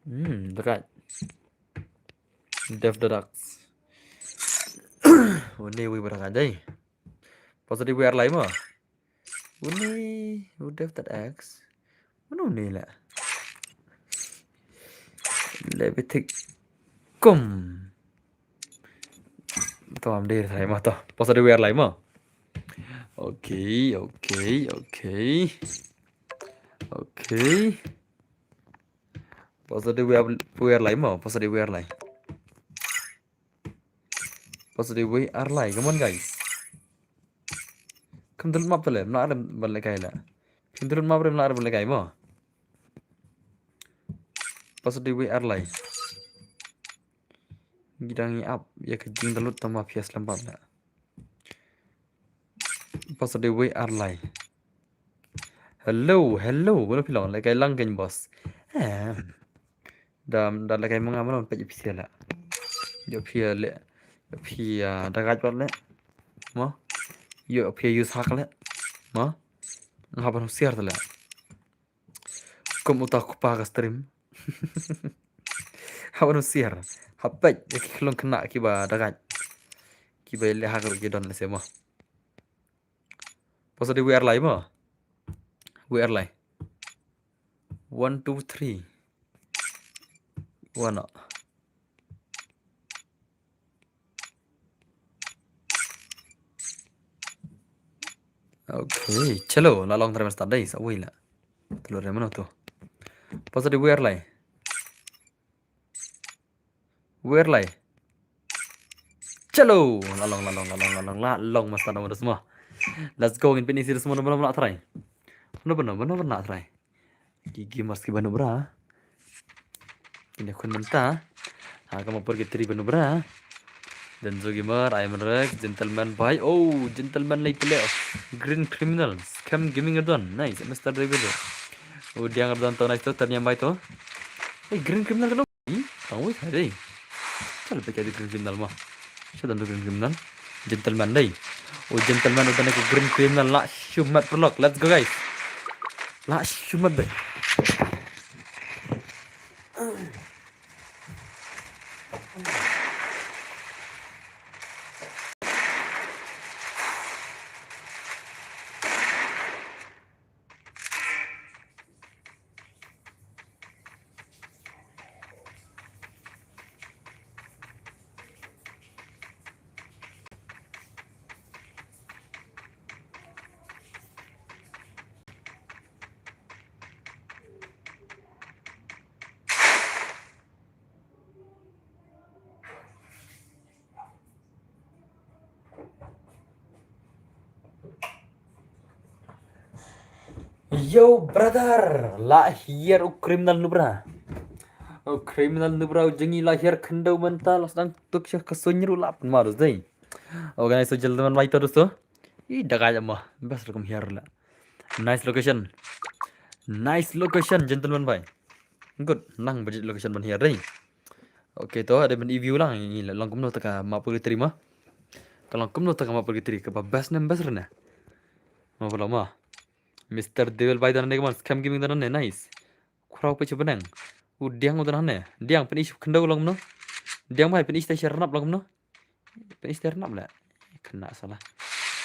Hmm, dekat. Dev the Ducks. One way berangkat dai. Password di we are live mo. Uni, u Dev that X. Mana uni la? Levitic. Kum. To am dir sai mo to. Password di we are live mo. Okay, okay, okay. Okay. Password di we are, we are live mo. Password di we are live. Password di we are live. Come on, guys. Kham download map tale, mla rem ban lehkai la. Phin download map rem, mla rem ban lehkai mo. Password di we are live. Ngi dang ïa ap ïa ka jingdownload tang ma phi ïa slem bad la. Password di we are live. Hello, hello. Wala phi long, lehkai lang kein boss. Em. Da, da lehkai ma nga, ma long peit ïa phi sha la. Ïoh phi leh, ïoh phi, ah, da gait pat leh. Mo? Ïoh phi use hack leh. Mo? Nga hap ban husiar te leh. Kum uta u kpa ka stream. Hap ban husiar. Hap peit ïa ki khlong khynnah kiba da gait. Kiba leh hack ruh ki don lehse mo. Password di we are live mo. We are live. One, two, three. One. Okay, chalo, la long try ban start dai, sa wei la. Telo re mano to. Password di we are live. We are live. Chalo, la long, la long, la long, la long, la long, masta na mo. Let's go, ngin pynisi mo, mo, mo, try. Mo, mo, mo, mo, try. Ki gamers kiba nuh bra. Kine khun mynta. Ha, kama por ki tri ba nuh bra. Denzo Gamer, Iron Rex, Gentleman Bhai. Oh, Gentleman lei pele. Green Criminal, Scam Gaming Ardon. Nice, Mister David. Oh, Diang Ardon to, nice to, Terniam Bhai to. Eh, Green Criminal kano? Hmm? Tang wei thai dei. Chal pek di Green Criminal mo. Chal dan Green Criminal. Gentleman dei. Oh, Gentleman udah naik Green Criminal la shumat perlok. Let's go, guys. La shumat dei. Yo brother, la hiar u criminal nubra. U criminal nubra u jngi la hiar khyndew mynta la sdang tuk sha ka suiñ ruh la pynmar dei. Organize gentleman bai to dosto. I daga jama best rukom hiar la. Nice location. Nice location gentleman bai. Good, nang budget location ban hiar dei. Okay to, ada ban view lang ngi la long kumno ta ka map purgatory ma. Ka long kumno ta ka map purgatory kaba best nem best rena. Ma pala ma. Mister Devil bai dana ne kaman scam gaming dana ne nice. Khraw pe chubanang. U diang u dana ne. Diang pyn ish khyndew long no. Diang bai pyn ish ta share nap long no. Pyn ish ta nap la. Kena salah.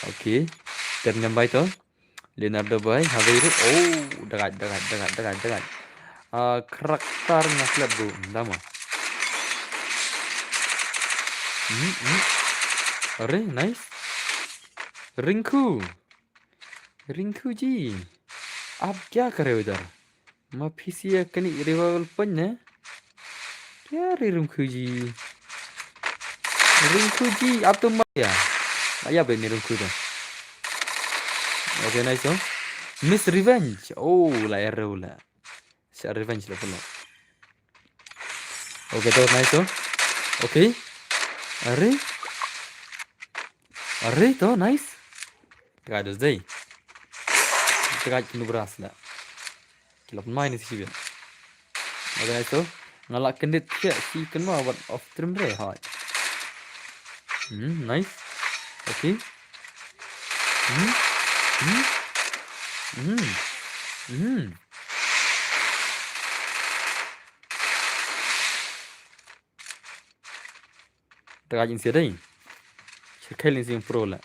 Okay. Ter ngam bai to. Leonardo bai. Javier. Oh, dagat dagat dagat dagat dagat. Ah, karakter nga klet bu. Dama. Hmm, hmm. Are, nice. Rinku. Rinku ji. Ab kya kare udhar? Ma P C ya kani revival point ne? Kya re Rinku ji? Rinku ji, ab to ma ya? Aya be ni Rinku da. Okay, nice oh. Miss Revenge. Oh, la arrow la. Sa revenge la pala. Okay, to nice oh. Okay. Are. Are to nice. Teka dos dei. Teka kinu beras la. Kilap mai ni si ben. Okay, nice to. Nga la kendit ke si kenma wat off stream re hai. Hmm, nice. Okay. Hmm. Hmm. Hmm. Hmm. Teka jin sia dei. Sirkai lin sing pro la.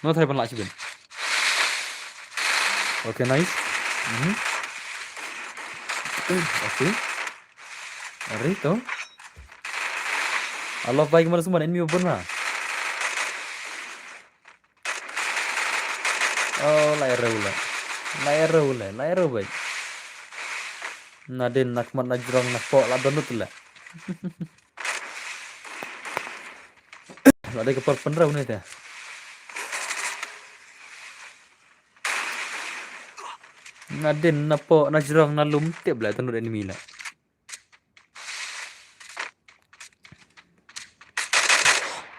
No thai pan la si ben. Okay, nice. Mhm. Okay. Are to. I love bike mana semua enemy open ma. Oh, la arrow la. La arrow la, la arrow bai. Na din na khmat na jrong na poh la donut la. La dei ka por pynrau ne te. Na din na poh na jrong na lum tip la donut enemy la.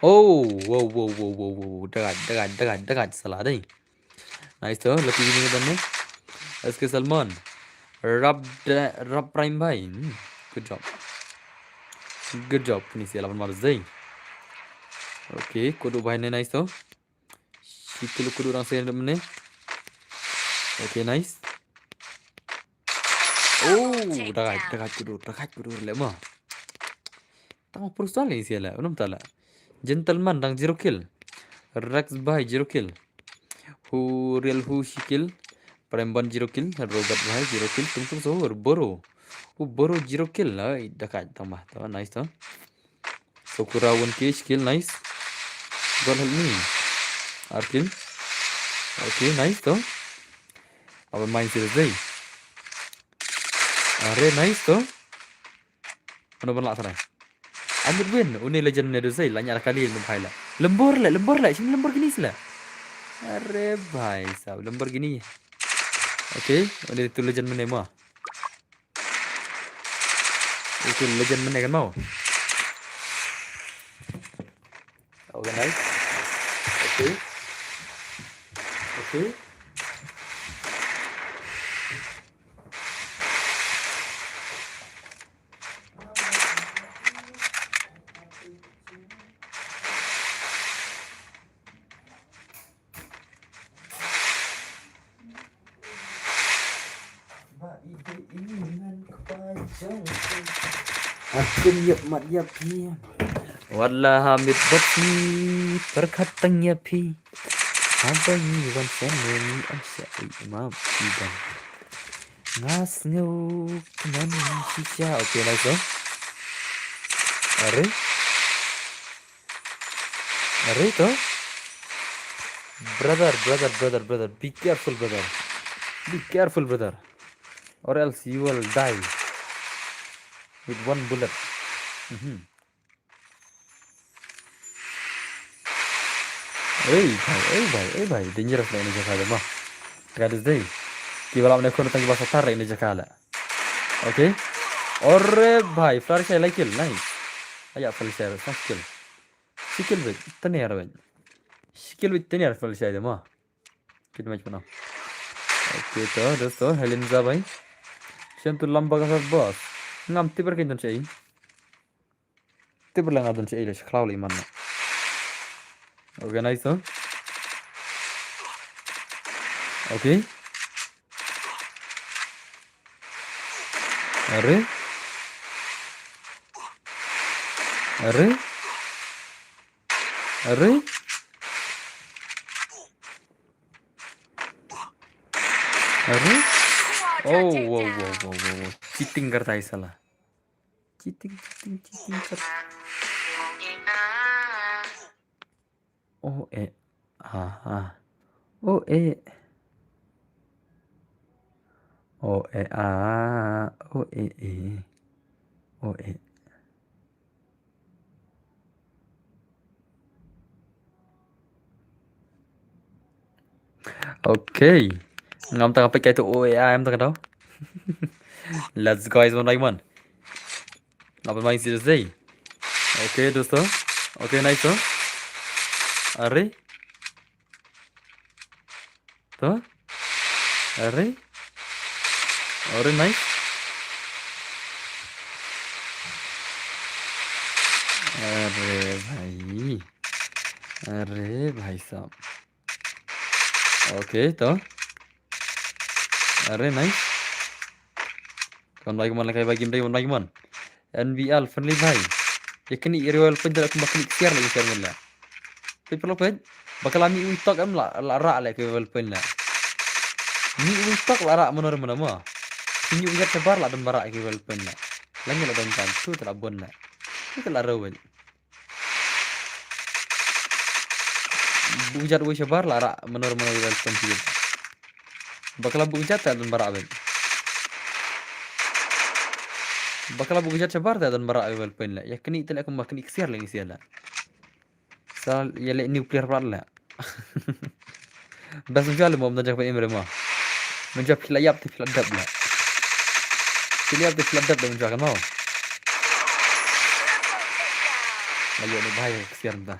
Oh, wow, wow, wow, wow, wow. Dagat, dagat, dagat, dagat. Salah dei. Nice to, lucky ini dan ni. S K Salmon. Rap de, rap prime bhai. Hmm, good job. Good job. Ni si lapan balas dei. Okay, kudu bhai ni nice to. Situ lu kudu orang saya ni. Okay, nice. Oh, dagat, dagat kudu, dagat kudu le ma. Tang perusahaan le sia la, belum tala. Gentleman dang zero kill. Rex bhai zero kill. Hu real hu shi kill. Premban zero kill. Robert bhai zero kill. Tung tung so boro. Hu boro zero kill. Ai, dakat tang bah. Tang nice tang. Sokura one kill, kill, nice. God help me. Ar kill. Okay, nice to. Aban main serious dei. Are nice to. Ano ban la sarai. Amit win, uni legend ne dusai, la nyar kali lum phai la. Lembor le, lembor le, sini lembor gini sila. Are bhai sab, lembor gini. Okay, uni tu legend mene ma. Itu legend mene kan mau. Organize. Okay. Okay. Akum yep mat yep hi. Wala hamit bot hi. Perkhat tang yep hi. Haba yi wan sen ne ni am sha imam iban. Ngas ngeu kmen shisha. Okay, nice. Are. Are to. Brother, brother, brother, brother. Be careful, brother. Be careful, brother. Or else you will die with one bullet. Mhm. Ei bhai, ei bhai, ei bhai, dangerous na ini jaga ma. Ka dei. Ki ba lah ne khun tang ki ba sa tar ne jaka la. Okay. Ore bhai, Flurry Shy lai kill, nice. Aya Flurry Shy, sa kill. Shi kill bit, tani ar bit. Shi kill bit, tani ar Flurry Shy de ma. Kit mach pano. Okay to, dosto, Helen za bhai. Shem tu lamba ka sat boss. Ngam tip ar kin don chai. Tip lang adon chai le, shi khlaw le iman na. Okay, nice to. Okay. Are? Are? Are? Are? Oh, wow, wow, wow, wow, wow. Cheating karta hai sala. Cheating, cheating, cheating karta. Oh, eh. Ah, ah. Oh, eh. Oh, eh, ah. Oh, eh, eh. Oh, eh. Okay. Ngam tang apa kai tu, oh, eh, ah, em tang tau. Let's go, guys, one by one. Apa main serious day? Okay, dosto. Okay, nice to. Are? To? Are? Are, nice. Are bhai. Are bhai sahab. Okay, to. Are, nice. Wan bai kumon, la kai bai game dei, wan bai kumon. N B L friendly bhai. Ïa kane i revival point da kumba kane i ksiar la i ksiar ngan la. Peit paralok peit. Ba ka la mih wi tok em la, la rah leh ka revival point la. Mih wi tok la rah, mano re mano mo. Mih wi tok shabar la don ba rah ka revival point la. La ngi la don tan tu te la bun la. Tu te la revival. Bujat wei shabar la rah, mano re mano revival point. Bakla bujat te don ba rah bad. Bakla bujat shabar te don ba rah revival point la. Ïa kane te la kumba kane ksiar la, ksiar la. Sa ïa le nuclear plat la. Bas mynjur le mo, mynjur ka im re mo. Mynjur phi la ïap te phi la dep la. Phi la ïap te phi la dep la mynjur kan mo. Ayo ne bhai, kesian ta.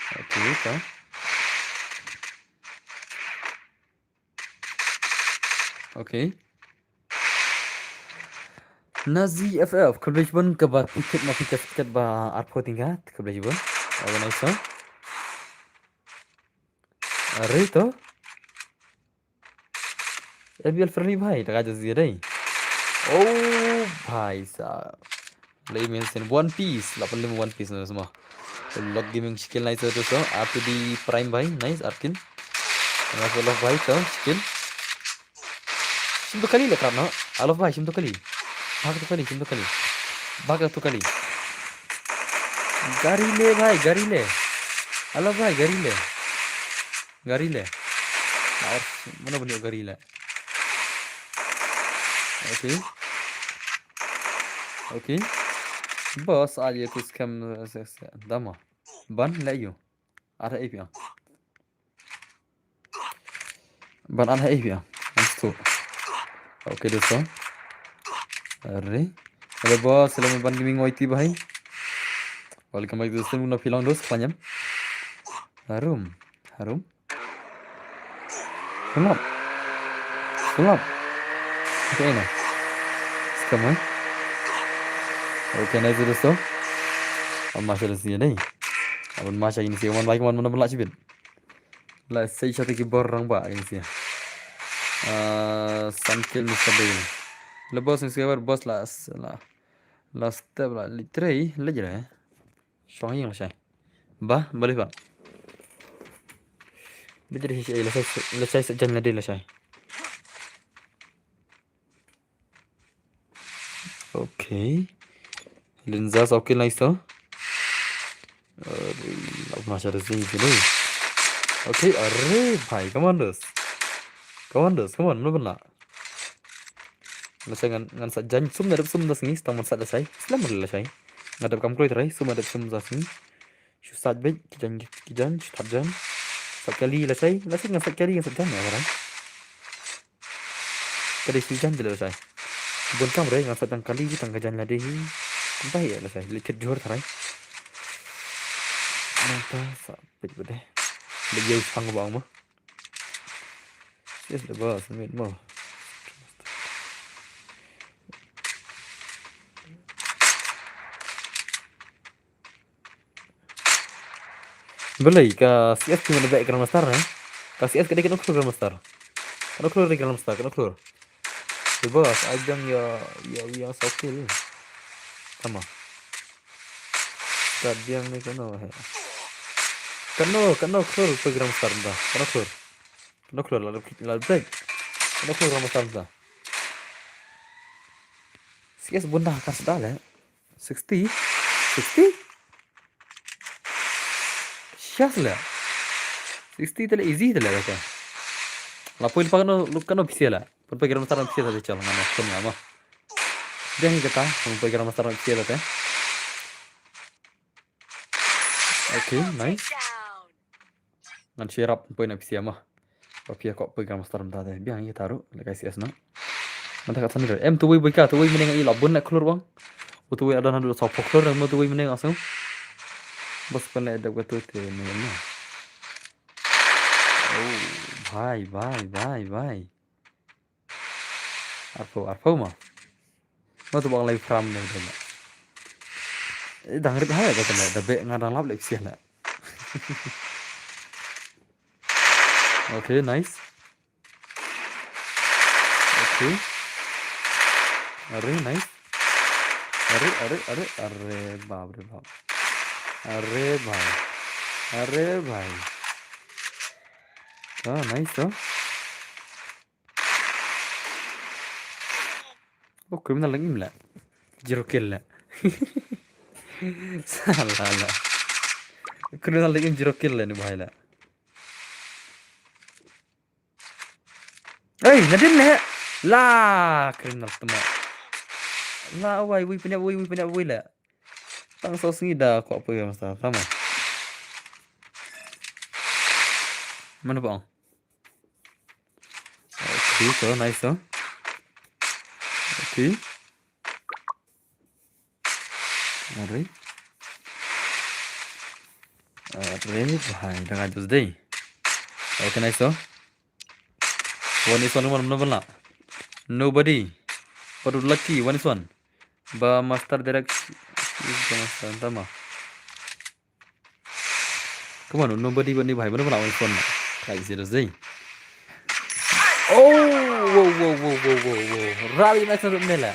Okay, ta. Okay. Nazi F F, khublei shibun kaba tiket ma tiket tiket ba arphew tyngka, khublei shibun. Organizer. Are to. N B L friendly bhai, taka jazi dei. Oh bhai sahab. Lei mention One Piece, la pynlem One Piece na semua. Log Gaming skill nice tu so. Atu di Prime bhai, nice Arkin. Nice love bhai to skill. Shim tu kali le krap no. Alof bhai, shim tu kali. Bhag tu kali, shim tu kali. Bhag tu kali. Gari le bhai, gari le. Alof bhai, gari le. Gari le. Ar mano bani gari le. Okay. Okay. Boss, aaj ye kuch kam dama. Ban le yu. Ar A P. Ban an hai pia. Astu. Okay, dosto. Are. Hello boss, hello Ban Gaming Y T bhai. Welcome back to the stream, no phi long dos, khwanyam. Harum. Harum. Sungap. Sungap. Okay, na. Scam, eh? Okay, nice, dosto. Amma shara sini dei. Abon ma shara ini si, man baik man mana bela chibit. La sei shata ki bor rang ba ini si. Ah, samkin ni sabai. Le boss ni sabar boss la la la step la litrei le jere. Shong yang la shai. Ba, balik ba. Litrei shai la shai la shai sa jan la dei la shai. Okay. Linza sa okay, nice to. Are, apa masih ada sini sini. Okay, are bhai, come on dos. Come on dos, come on, mana benda. Lashai ngan ngan sa jan sum da dep sum da sngi, stang man sa lashai. Slam lashai. Ngadep kam kloi trai, sum da dep sum da sngi. Shu sat bit, ki jan, ki jan, shu thap jan. Sat kali lashai, lashai ngan sat kali ngan sat jan ya, barang. Ka dei shu jan de lashai. Bun kam re, ngan sa tang kali, tang ka jan lade hi. Kumta hi lashai, leit thied jhur tharai. Nangta sa peit ba dei. Ba ïa u sang ba ong mo. Yes, the boss, mate mo. Balei ka C S ki mana beh Grandmaster ne? Ka C S ka dei kano khlur Grandmaster. Kano khlur dei Grandmaster, kano khlur. The boss, ai biang ïa, ïa, ïa saw kill. Tama. Ka biang ni kano he. Kano, kano khlur pei Grandmaster mynta. Kano khlur. Kano khlur la, la break. Kano khlur Grandmaster mynta. C S bun da ka sda le. Sixty? Sixty? Shas le. Sixty te le easy te le ka. La poi lypa kano, kano pisa le. Pun poi Grandmaster pisa te chal ngam pun ngam. Biang hi kata, pun poi Grandmaster pisa te. Okay, nice. Ngan share up poi na pisa mo. Ba phi ïa kwah poi Grandmaster mynta te. Biang hi kata ruh, lehkai C S na. Mynta ka than ruh. Em tu wei boi ka, tu wei mynne nga i la bun na khlur bang. U tu wei la don haduh sawphew khlur, mo tu wei mynne nga sngew. Bos pynleh dep ka tu te mynne. Oh, bhai, bhai, bhai, bhai. Arphew, arphew mo. Mo tu bang lai pram ne dang. Eh, dang rit hai ka tang da beh nga dang lap leh pisa la. Okay, nice. Okay. Are, nice. Are, are, are, are, bap re bap. Are bhai. Are bhai. Oh, nice, oh. Oh, criminal lang im la. Zero kill la. Salah la. Criminal lang im zero kill la ni bhai la. Ei, nadin le. La, criminal tama. La, wai, wai, pynïap, wai, wai, pynïap, wai la. Tang so sngi da kwah poi Grandmaster tama. Mana bang? Okay, so nice, so. Okay. Are. Are, bhai, da nga just dei. Okay, nice, so. One is one, one, no, no. Nobody. But lucky, one is one. Ba master direct. Ba master, tama. Come on, nobody but ni bhai, mano pala one phone na. Kai serious dei. Oh, wow, wow, wow, wow, wow, wow. Rally Max na dum ne la.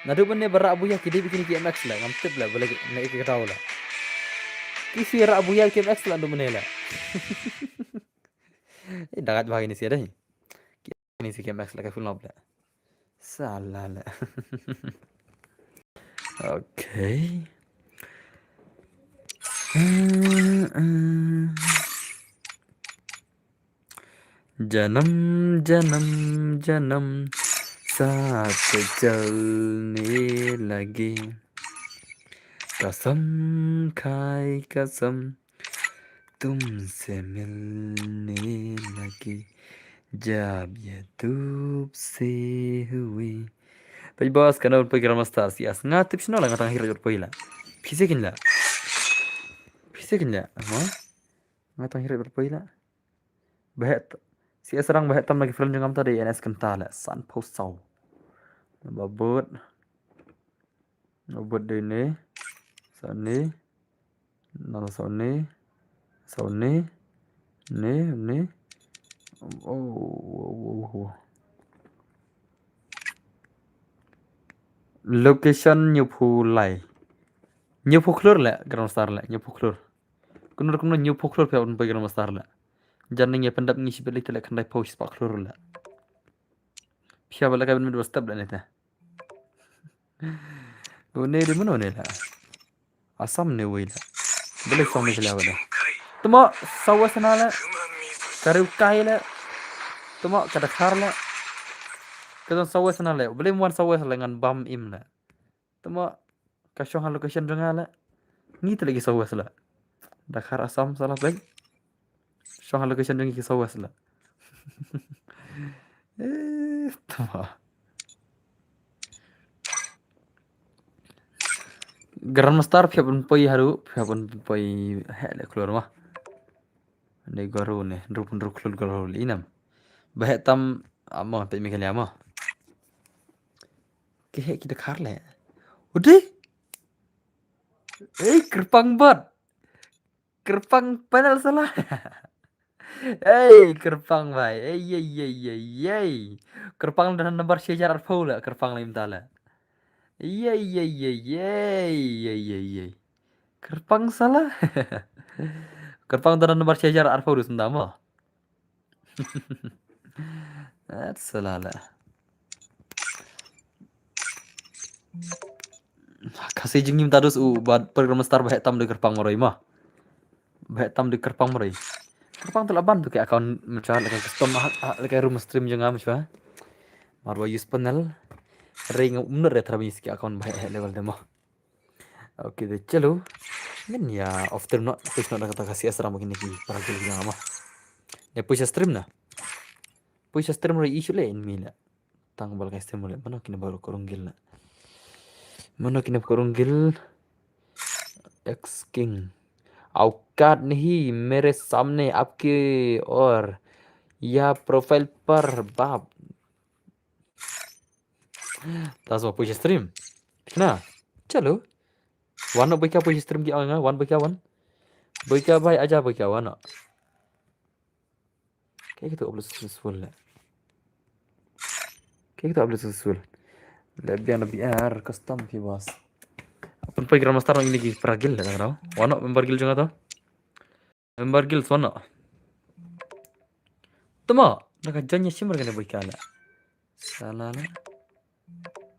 Na dum ne ba ra buya ki dei bikini ki M X la, ngam tip la, bala ki, na ki kataw la. Ki si ra buya ki M X la dum ne la. Eh, dagat bhai ni si dei. Ni si K M X la ka full knob la. Salah la. Okay. जन्म जन्म जन्म साथ चलने लगे, कसम खाए कसम तुमसे मिलने लगे, जब ये धूप से हुए. Peit boss, kane poi Grandmaster C S. Nga tip shano la, nga tang hi rot poi la. Phi sngewthuh la. Phi sngewthuh la. Ha? Nga tang hi rot poi la. Ba heh t-, C S rang ba heh tam la ki friend jong nga mynta dei N S kynta la. Sanphew saw. Ba bud. Ba bud dei ne. Sa ne. Na sa ne. Sa ne. Ne, ne. Oh, oh, oh, oh. Location hynñiewphew lai. Hynñiewphew khlur la, Grandmaster la, hynñiewphew khlur. Kumno kumno hynñiewphew khlur phi hap ban poi Grandmaster la. Jan ngi pyndap ngi shibit lei te la khyndai phew shispah khlur la. Phi hap ba la ka ban mit ba step la ne te. Une dei mano ne la. Assam ne wei la. Balei song ne khlem wada. Tuma sawa sana la. Kariu kai la. Tuma ka Dkhar la. Ka don sawa sana la. Balei mon sawa la ngan bam im la. Tuma ka shong ha location jong nga la. Ngi te lagi sawa la. Dkhar Assam salah pek. Shong ha location jong ngi ki sawa la. Eh, tama. Grandmaster, phi hap ban poi haduh, phi hap ban poi heh leh klur mo. Ne goro ne, rup rup klur goro le inam. Ba heh tam, amo, peit Meghalaya mo. Ki heh ki dkhar leh. Udah. Eh, kyrpang bad. Kyrpang panel salah. Ei, kyrpang bhai. Ei, ei, ei, ei, ei. Kyrpang da nambar shi hajar arphew la, kyrpang la mynta la. Ei, ei, ei, ei, ei, ei, ei, ei. Kyrpang salah. Kyrpang da nambar shi hajar arphew dus mynta mo. At salah la. Khasi jingim tadus u bad program star ba heh tam de kyrpang maroi ma. Ba heh tam de kyrpang maroi. Kyrpang tu laban tu ki account mynta la ka custom ha, ha, la ka room stream jong nga mynta. Mar ba use panel. Ring umnur re trabi ki account ba heh level de ma. Okay, de chalo. Ngin ïa off stream noh, push noh da kata ka C S ram kine ki para ki jong nga ma. Ïa push stream na. Push stream re issue le in mi la. Tang bal ka stream le. Mano kine baru kurung gil na. Mano kine kurung gil. X King. औकात नहीं मेरे सामने आपके और या प्रोफाइल पर बाप. Das ma push stream. Na, chalo. Wan no boika push stream ki anga, wan boika wan. Boika bhai aja boika wan no. Kayak gitu upload successful la. Kayak gitu upload successful. La biang la biar custom ki bos. Apun poi Grandmaster no ini ki para gil la tang. Wan no member gil jong nga to. Member gil wan no. Tuma, naka janya shimmer kane boika la. Salah la.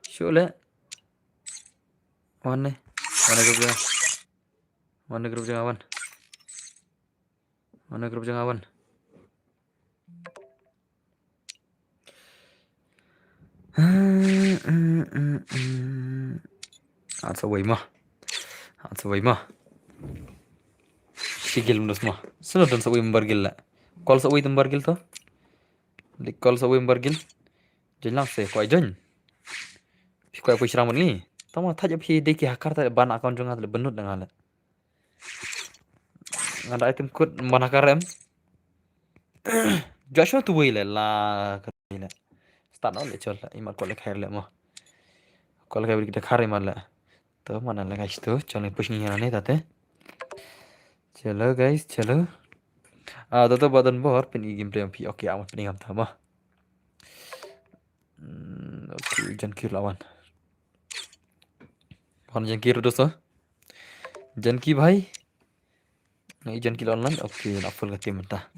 Shu le. Wan ne. Wan ne group jong nga. Wan ne group jong nga wan. Wan ne group jong nga wan. Han sa wei ma. Han sa wei ma. Shi gil mnus ma. Sino don sa wei member gil la. Call sa wei member gil to. Di call sa wei member gil. Join lang se ko join. Phi ko phi shrang ni. Tama thaj phi de ki hakar ta ban account jong nga le benut nga le. Nga da item code mana karem. Joshua tu wei le la ka le. Start no le chol la. Ima ko le khair le mo. Ko le khair kita khare ma le. To mana le guys to. Chol le push ni ne tate. Chalo guys, chalo. Ah, to to badan bor pin i game play phi. Okay, amat pin ngam ta mo. Hmm, okay, Jankir lawan. Wan Jankir dosa. Janki bhai. Ngi Jankir online. Okay, na full ka team ta.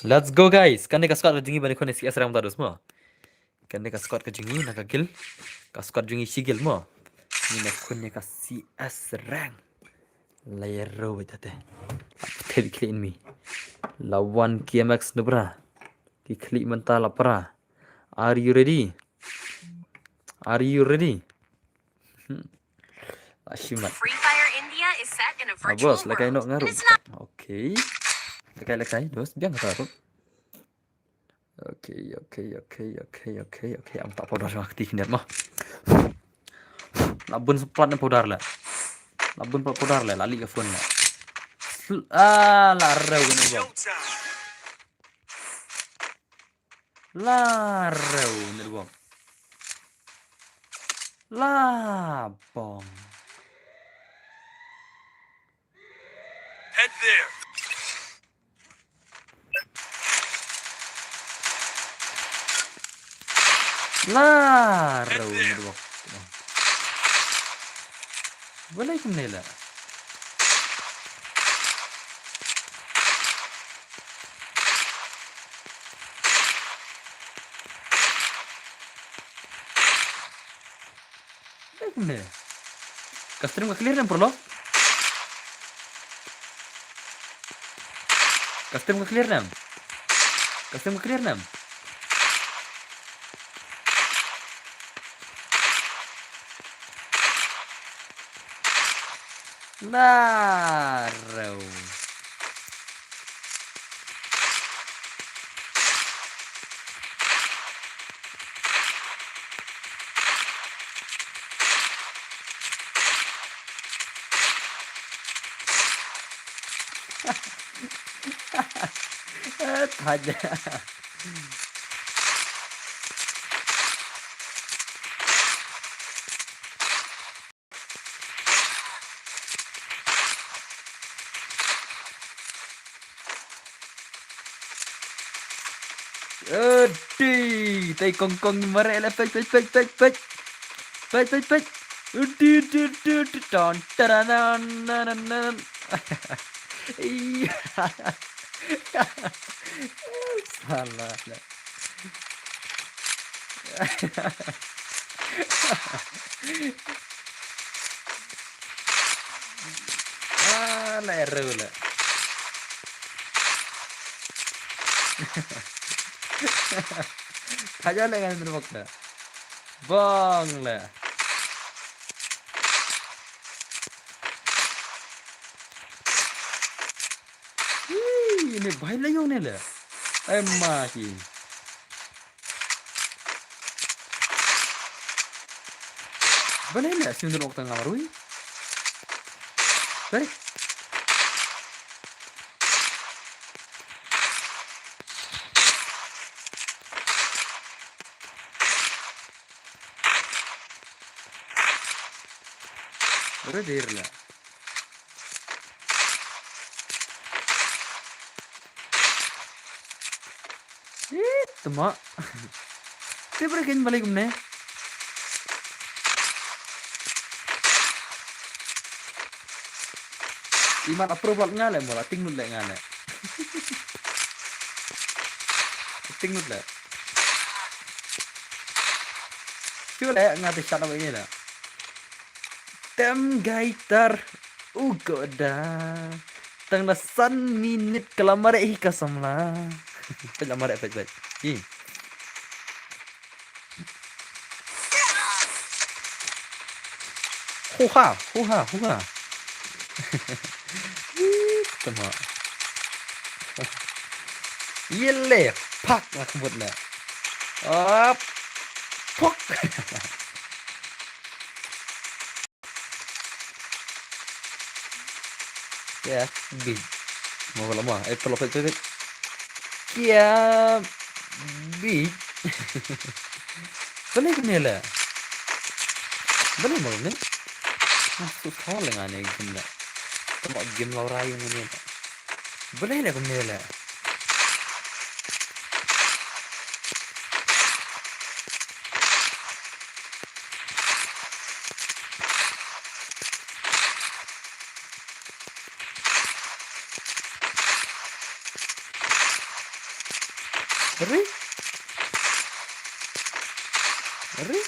Let's go guys. Kane ka squad ka jingim bani khone C S rang ta dos mo. Kane ka squad ka jingim na ka gil. Ka squad jingim shi gil mo. Ni na khone ka C S rang. Layer ro beta te. Te bi clean mi. Lawan K M X nubra. Ki khlieh mynta la para. Are you ready? Are you ready? Hmm. Ashimat. Free Fire India is set in a virtual world. Ah, boss, lekai nok ngaru. Okay. Lekai lekai, dos biang kata tu. Okay, okay, okay, okay, okay, okay. Am tak powder sama kti kniat mah. Labun seplat ni powder lah. Labun plat powder lah, lali ka phone lah. Sl- Ah, la rew ni bom. La rew ni bom. La bom. Head there. La rew ni bom. Balei kumne la. Balei kumne. Ka stream ka clear nem, bro? Ka stream ka clear nem? Ka stream ka clear nem? Na rew. Thaja. Adi, tai kong kong mareh la, peit, peit, peit, peit, peit. Peit, peit, peit. Adi, adi, adi, adi, ton, taranan, nanan, nanan. Iya. Salah la. Ah, la error la. Thaja la ngan bok la. Bong la. Ih, ne bai la yong ne la. Ai ma ki. Balei la sim dun ok tang ngamrui. Balei? Balei dir la. Ih, tama. Te bre kin balei kumne. Imat approve lat nga le mo la ting lut le nga le. Ting lut le. Shu le nga te chat apa ini le. Tem gaitar u goda. Tang na san minit ka la mareh hi ka samla. Peit la mareh, peit, peit. Hi. Huha, huha, huha. Ih, tama. Yele, pak, nak mut na. Ap. Pok. Kia bi. Mo la mo, eh, pelo pet pet. Kia bi. Balei kumne la. Balei mo kumne. Mas tu thol nga ne game la. Tama game la rai ne. Balei la kumne la. Ri? Ri?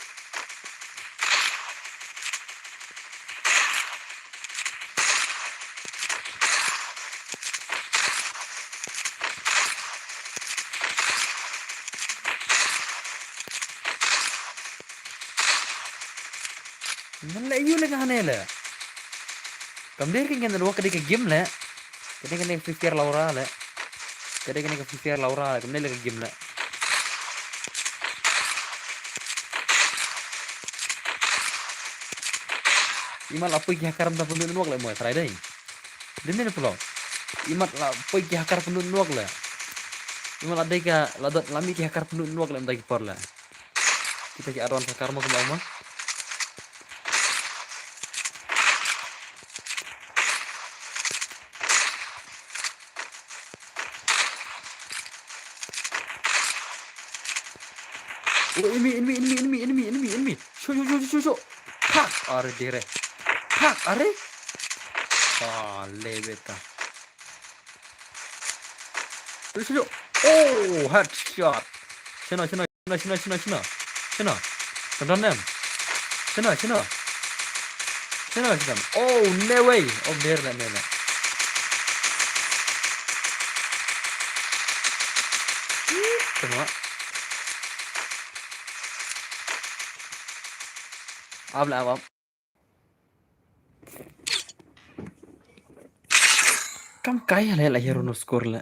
Ngan leh ïu leh nga hane leh. Kam dei ka ngan ruh ka dei ka game leh. Ka dei ka ne Free Fire Laura leh. Ka dei ka ne ka Free Fire Laura leh. Kam dei leh ka game leh. Imat la poi ki hacker mynta pynduh network leh mo trai dei. Dei ne pulok. Imat la poi ki hacker pynduh network leh. Imat la dei ka la dot la mih ki hacker pynduh network leh mynta ki por leh. Kita ki advance hacker mo kumba mo. Oh, enemy, enemy, enemy. Shu, shu, shu, shu, shu. Pak, are dire. Pak, are. Ah, lebeta. Shu, shu, shu. Oh, headshot. Shino, shino. Shino, shino, shino, shino. Shino. Tendang nem. Shino, shino. Shino, shino. Oh, no way. Oh, mer na, mer na. Ih, tengok. Am lah, am. Kam kai le la hero no score le.